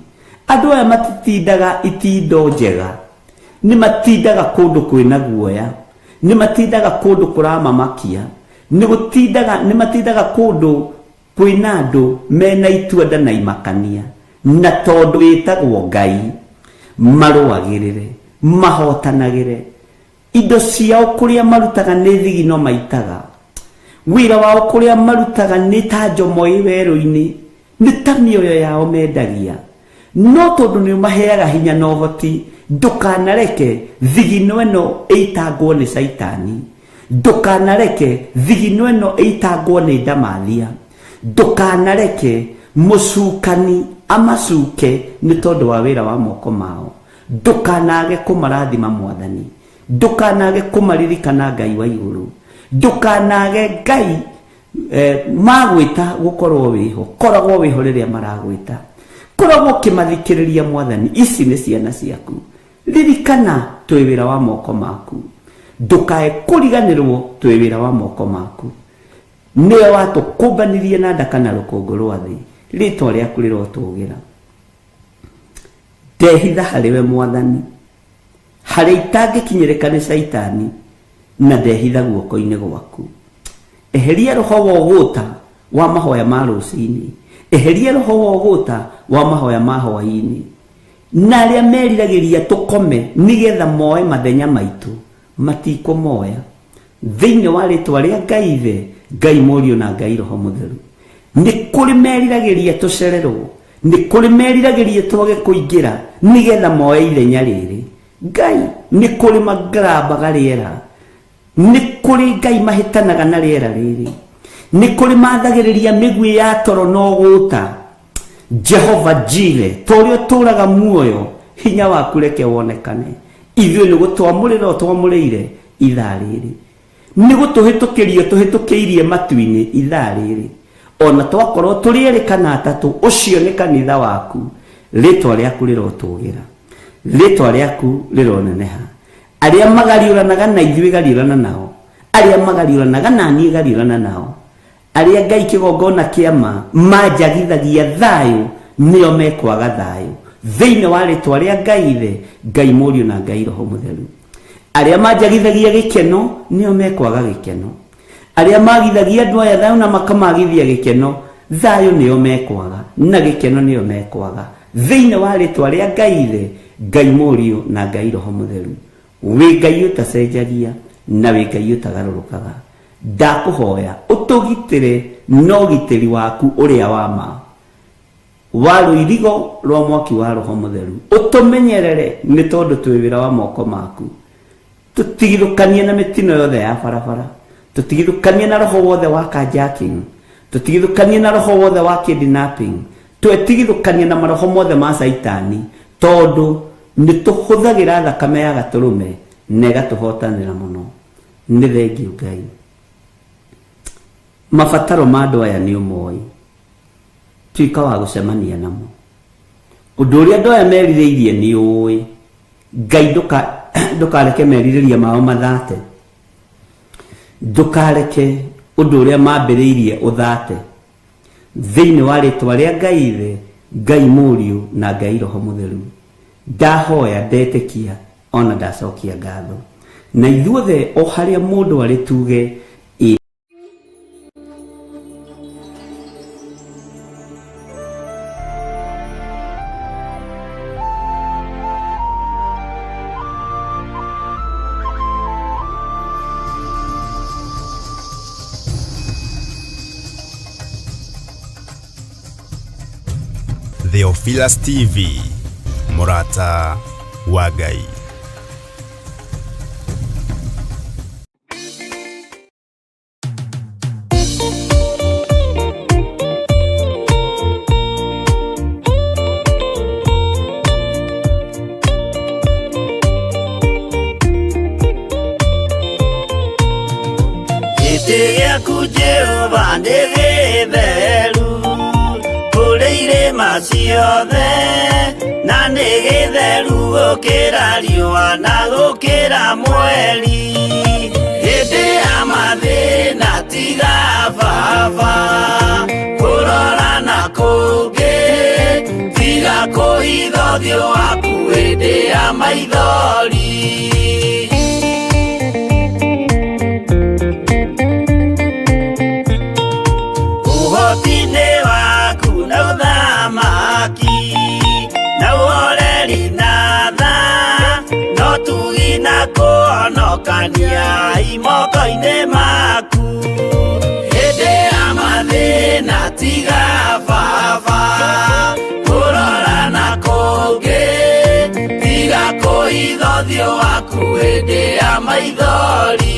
andũ aya matitindaga itindo njega, nĩ matindaga kũndũ kwĩna guoya, nĩ matindaga kũndũ kũramamakia, nĩ gũtindaga, nĩ matindaga kũndũ kwĩna andũ mena itua nda na imakania, na tondũ wĩtagwo Ngai, marũagĩrĩre, mahotanagĩre. Indo ciao kũrĩa marutaga nĩ thigino maitaga, wĩra wao kũrĩa marutaga nĩ ta njomo ĩ werũ-inĩ, nĩ ta mĩoyo yao mendagia. No tondũ nĩ ũmaheaga hinya na ũhoti, ndũkanareke thigino ĩno ĩitangwo nĩ Caitani, ndũkanareke thigino ĩno ĩitangwo nĩ ndamathia, ndũkanareke mũcukani amacuke nĩ tondũ wa wĩra wa moko mao. Ndũkanage kũmarathima Mwathani, ndũkanage kũmaririkana Ngai wa igũrũ, ndũkanage Ngai magwĩta gũkorwo wĩho, koragwo wĩho rĩrĩa maragwĩta, koragwo ũkĩmathikĩrĩria Mwathani. Ici nĩ ciana ciaku, ririkana twĩ wĩra wa moko maku, ndũkae kũriganĩrwo twĩ wĩra wa moko maku. Nĩwe watũkũmbanirie na ndaka na rũkũngũ rwa thĩ, rĩtwa rĩaku rĩrotũgĩra. Ndehitha harĩ we Mwathani, harĩa itangĩkinyĩrĩka nĩ Caitani, na ndehitha guoko-inĩ gwaku. Eheria roho wa ũgũta wa mahoya ma rũcinĩ, eheria roho wa ũgũta wa mahoya ma hwaĩ-inĩ, na arĩa meriragĩria tũkome nĩgetha moe mathenya maitũ, matikũmoya. Thĩinĩ wa rĩtwa rĩa Ngai Ithe, Ngai Mũriũ na Ngai Roho Mũtheru. Nĩ kũrĩ meriragĩria tũcererwo, nĩ kũrĩ meriragĩria twage kũingĩra nĩgetha moe ithenya rĩrĩ. Ngai, nĩ kũrĩ magarambaga rĩera, nĩ kũrĩ Ngai mahĩtanaga na rĩera rĩrĩ, nĩ kũrĩ mathagĩrĩria mĩguĩ ya toro na ũgũta. Jehova Jire, ta ũrĩa ũtũũraga muoyo, hinya waku reke wonekane. Ithuĩ nĩ gũtwamũrĩra ũtwamũrĩire ithaa rĩrĩ, nĩ gũtũhĩtũkĩria ũtũhĩtũkĩirie matu-inĩ ithaa rĩrĩ. Ona twakorwo tũrĩ erĩ kana atatũ, ũcio nĩ kanitha waku. Rĩtwa rĩaku rĩrotũgĩra, rĩtwa rĩaku rĩroneneha. Arĩa magariũranaga na ithuĩ gariũrana nao, arĩa magariũranaga na niĩ gariũrana nao. Arĩa Ngai kĩgongona kĩa ma manjagithagia thayũ nĩo mekwaga thayũ thĩinĩ wa rĩtwa rĩa Ngai Ithe, Ngai Mũriũ na Ngai Roho Mũtheru. Arĩa manjagithagia gĩkeno nĩo mekwaga gĩkeno. Arĩa magithagia andũ aya thayũ na makamagithia gĩkeno, thayũ nĩo mekwaga na gĩkeno nĩo mekwaga thĩinĩ wa rĩtwa rĩa Ngai Ithe, Ngai Mũriũ na Ngai Roho Mũtheru. Wĩ Ngai ũtacenjagia na wĩ Ngai ũtagarũrũkaga. Ndakũhoya ũtũgitĩre na ũgitĩri waku ũrĩa wa ma wa rũirigo rwa mwaki wa Roho Mũtheru. Ũtũmenyerere nĩ tondũ twĩ wĩra wa moko maku. Tũtigithũkanie na mĩtino yothe ya barabara, tũtigithũkanie na roho wothe wa carjacking, tũtigithũkanie na roho wothe wa kidnapping, twetigithũkanie na maroho mothe ma Caitani, tondũ nĩ tũhũthagĩra thakame ya Gatũrũme na ĩgatũhotanĩra mũno. Nĩ thengiũ Ngai. Mabataro ma andũ aya nĩ ũmoĩ. Tuĩka wa gũcemania namo. Ũndũ ũrĩa andũ aya merirĩirie nĩ ũĩ. Ngai ndũkareke merirĩria mao mathate. Ndũkareke ũndũ ũrĩa mambĩrĩirie ũthate. Thĩinĩ wa rĩtwa rĩa Ngai Ithe, Ngai Mũriũ na Ngai Roho Mũtheru, ndahoya, ndetĩkia ona ndacokia ngatho. Na ithuothe o harĩa mũndũ arĩ tuge ĩ. Theophilus TV, mũrata wa Ngai. Gĩtĩ gĩaku Jehova nĩ gĩtheru kũrĩ irĩma ciothe na nĩ gĩtheru gũkĩra riũa na gũkĩra mweri hĩndĩ ya mathĩna tiga baba kũrora na kũngĩ tiga kũhitha ũthiũ waku hĩndĩ ya maithori. Ũhoti-inĩ waku na ũthamaki na ũhoreri na tha no tugi na kũhonokania imoko-inĩ maku hĩndĩ ya mathĩna tiga baba kũrora na kũngĩ tiga kũhitha ũthiũ waku hĩndĩ ya maithori.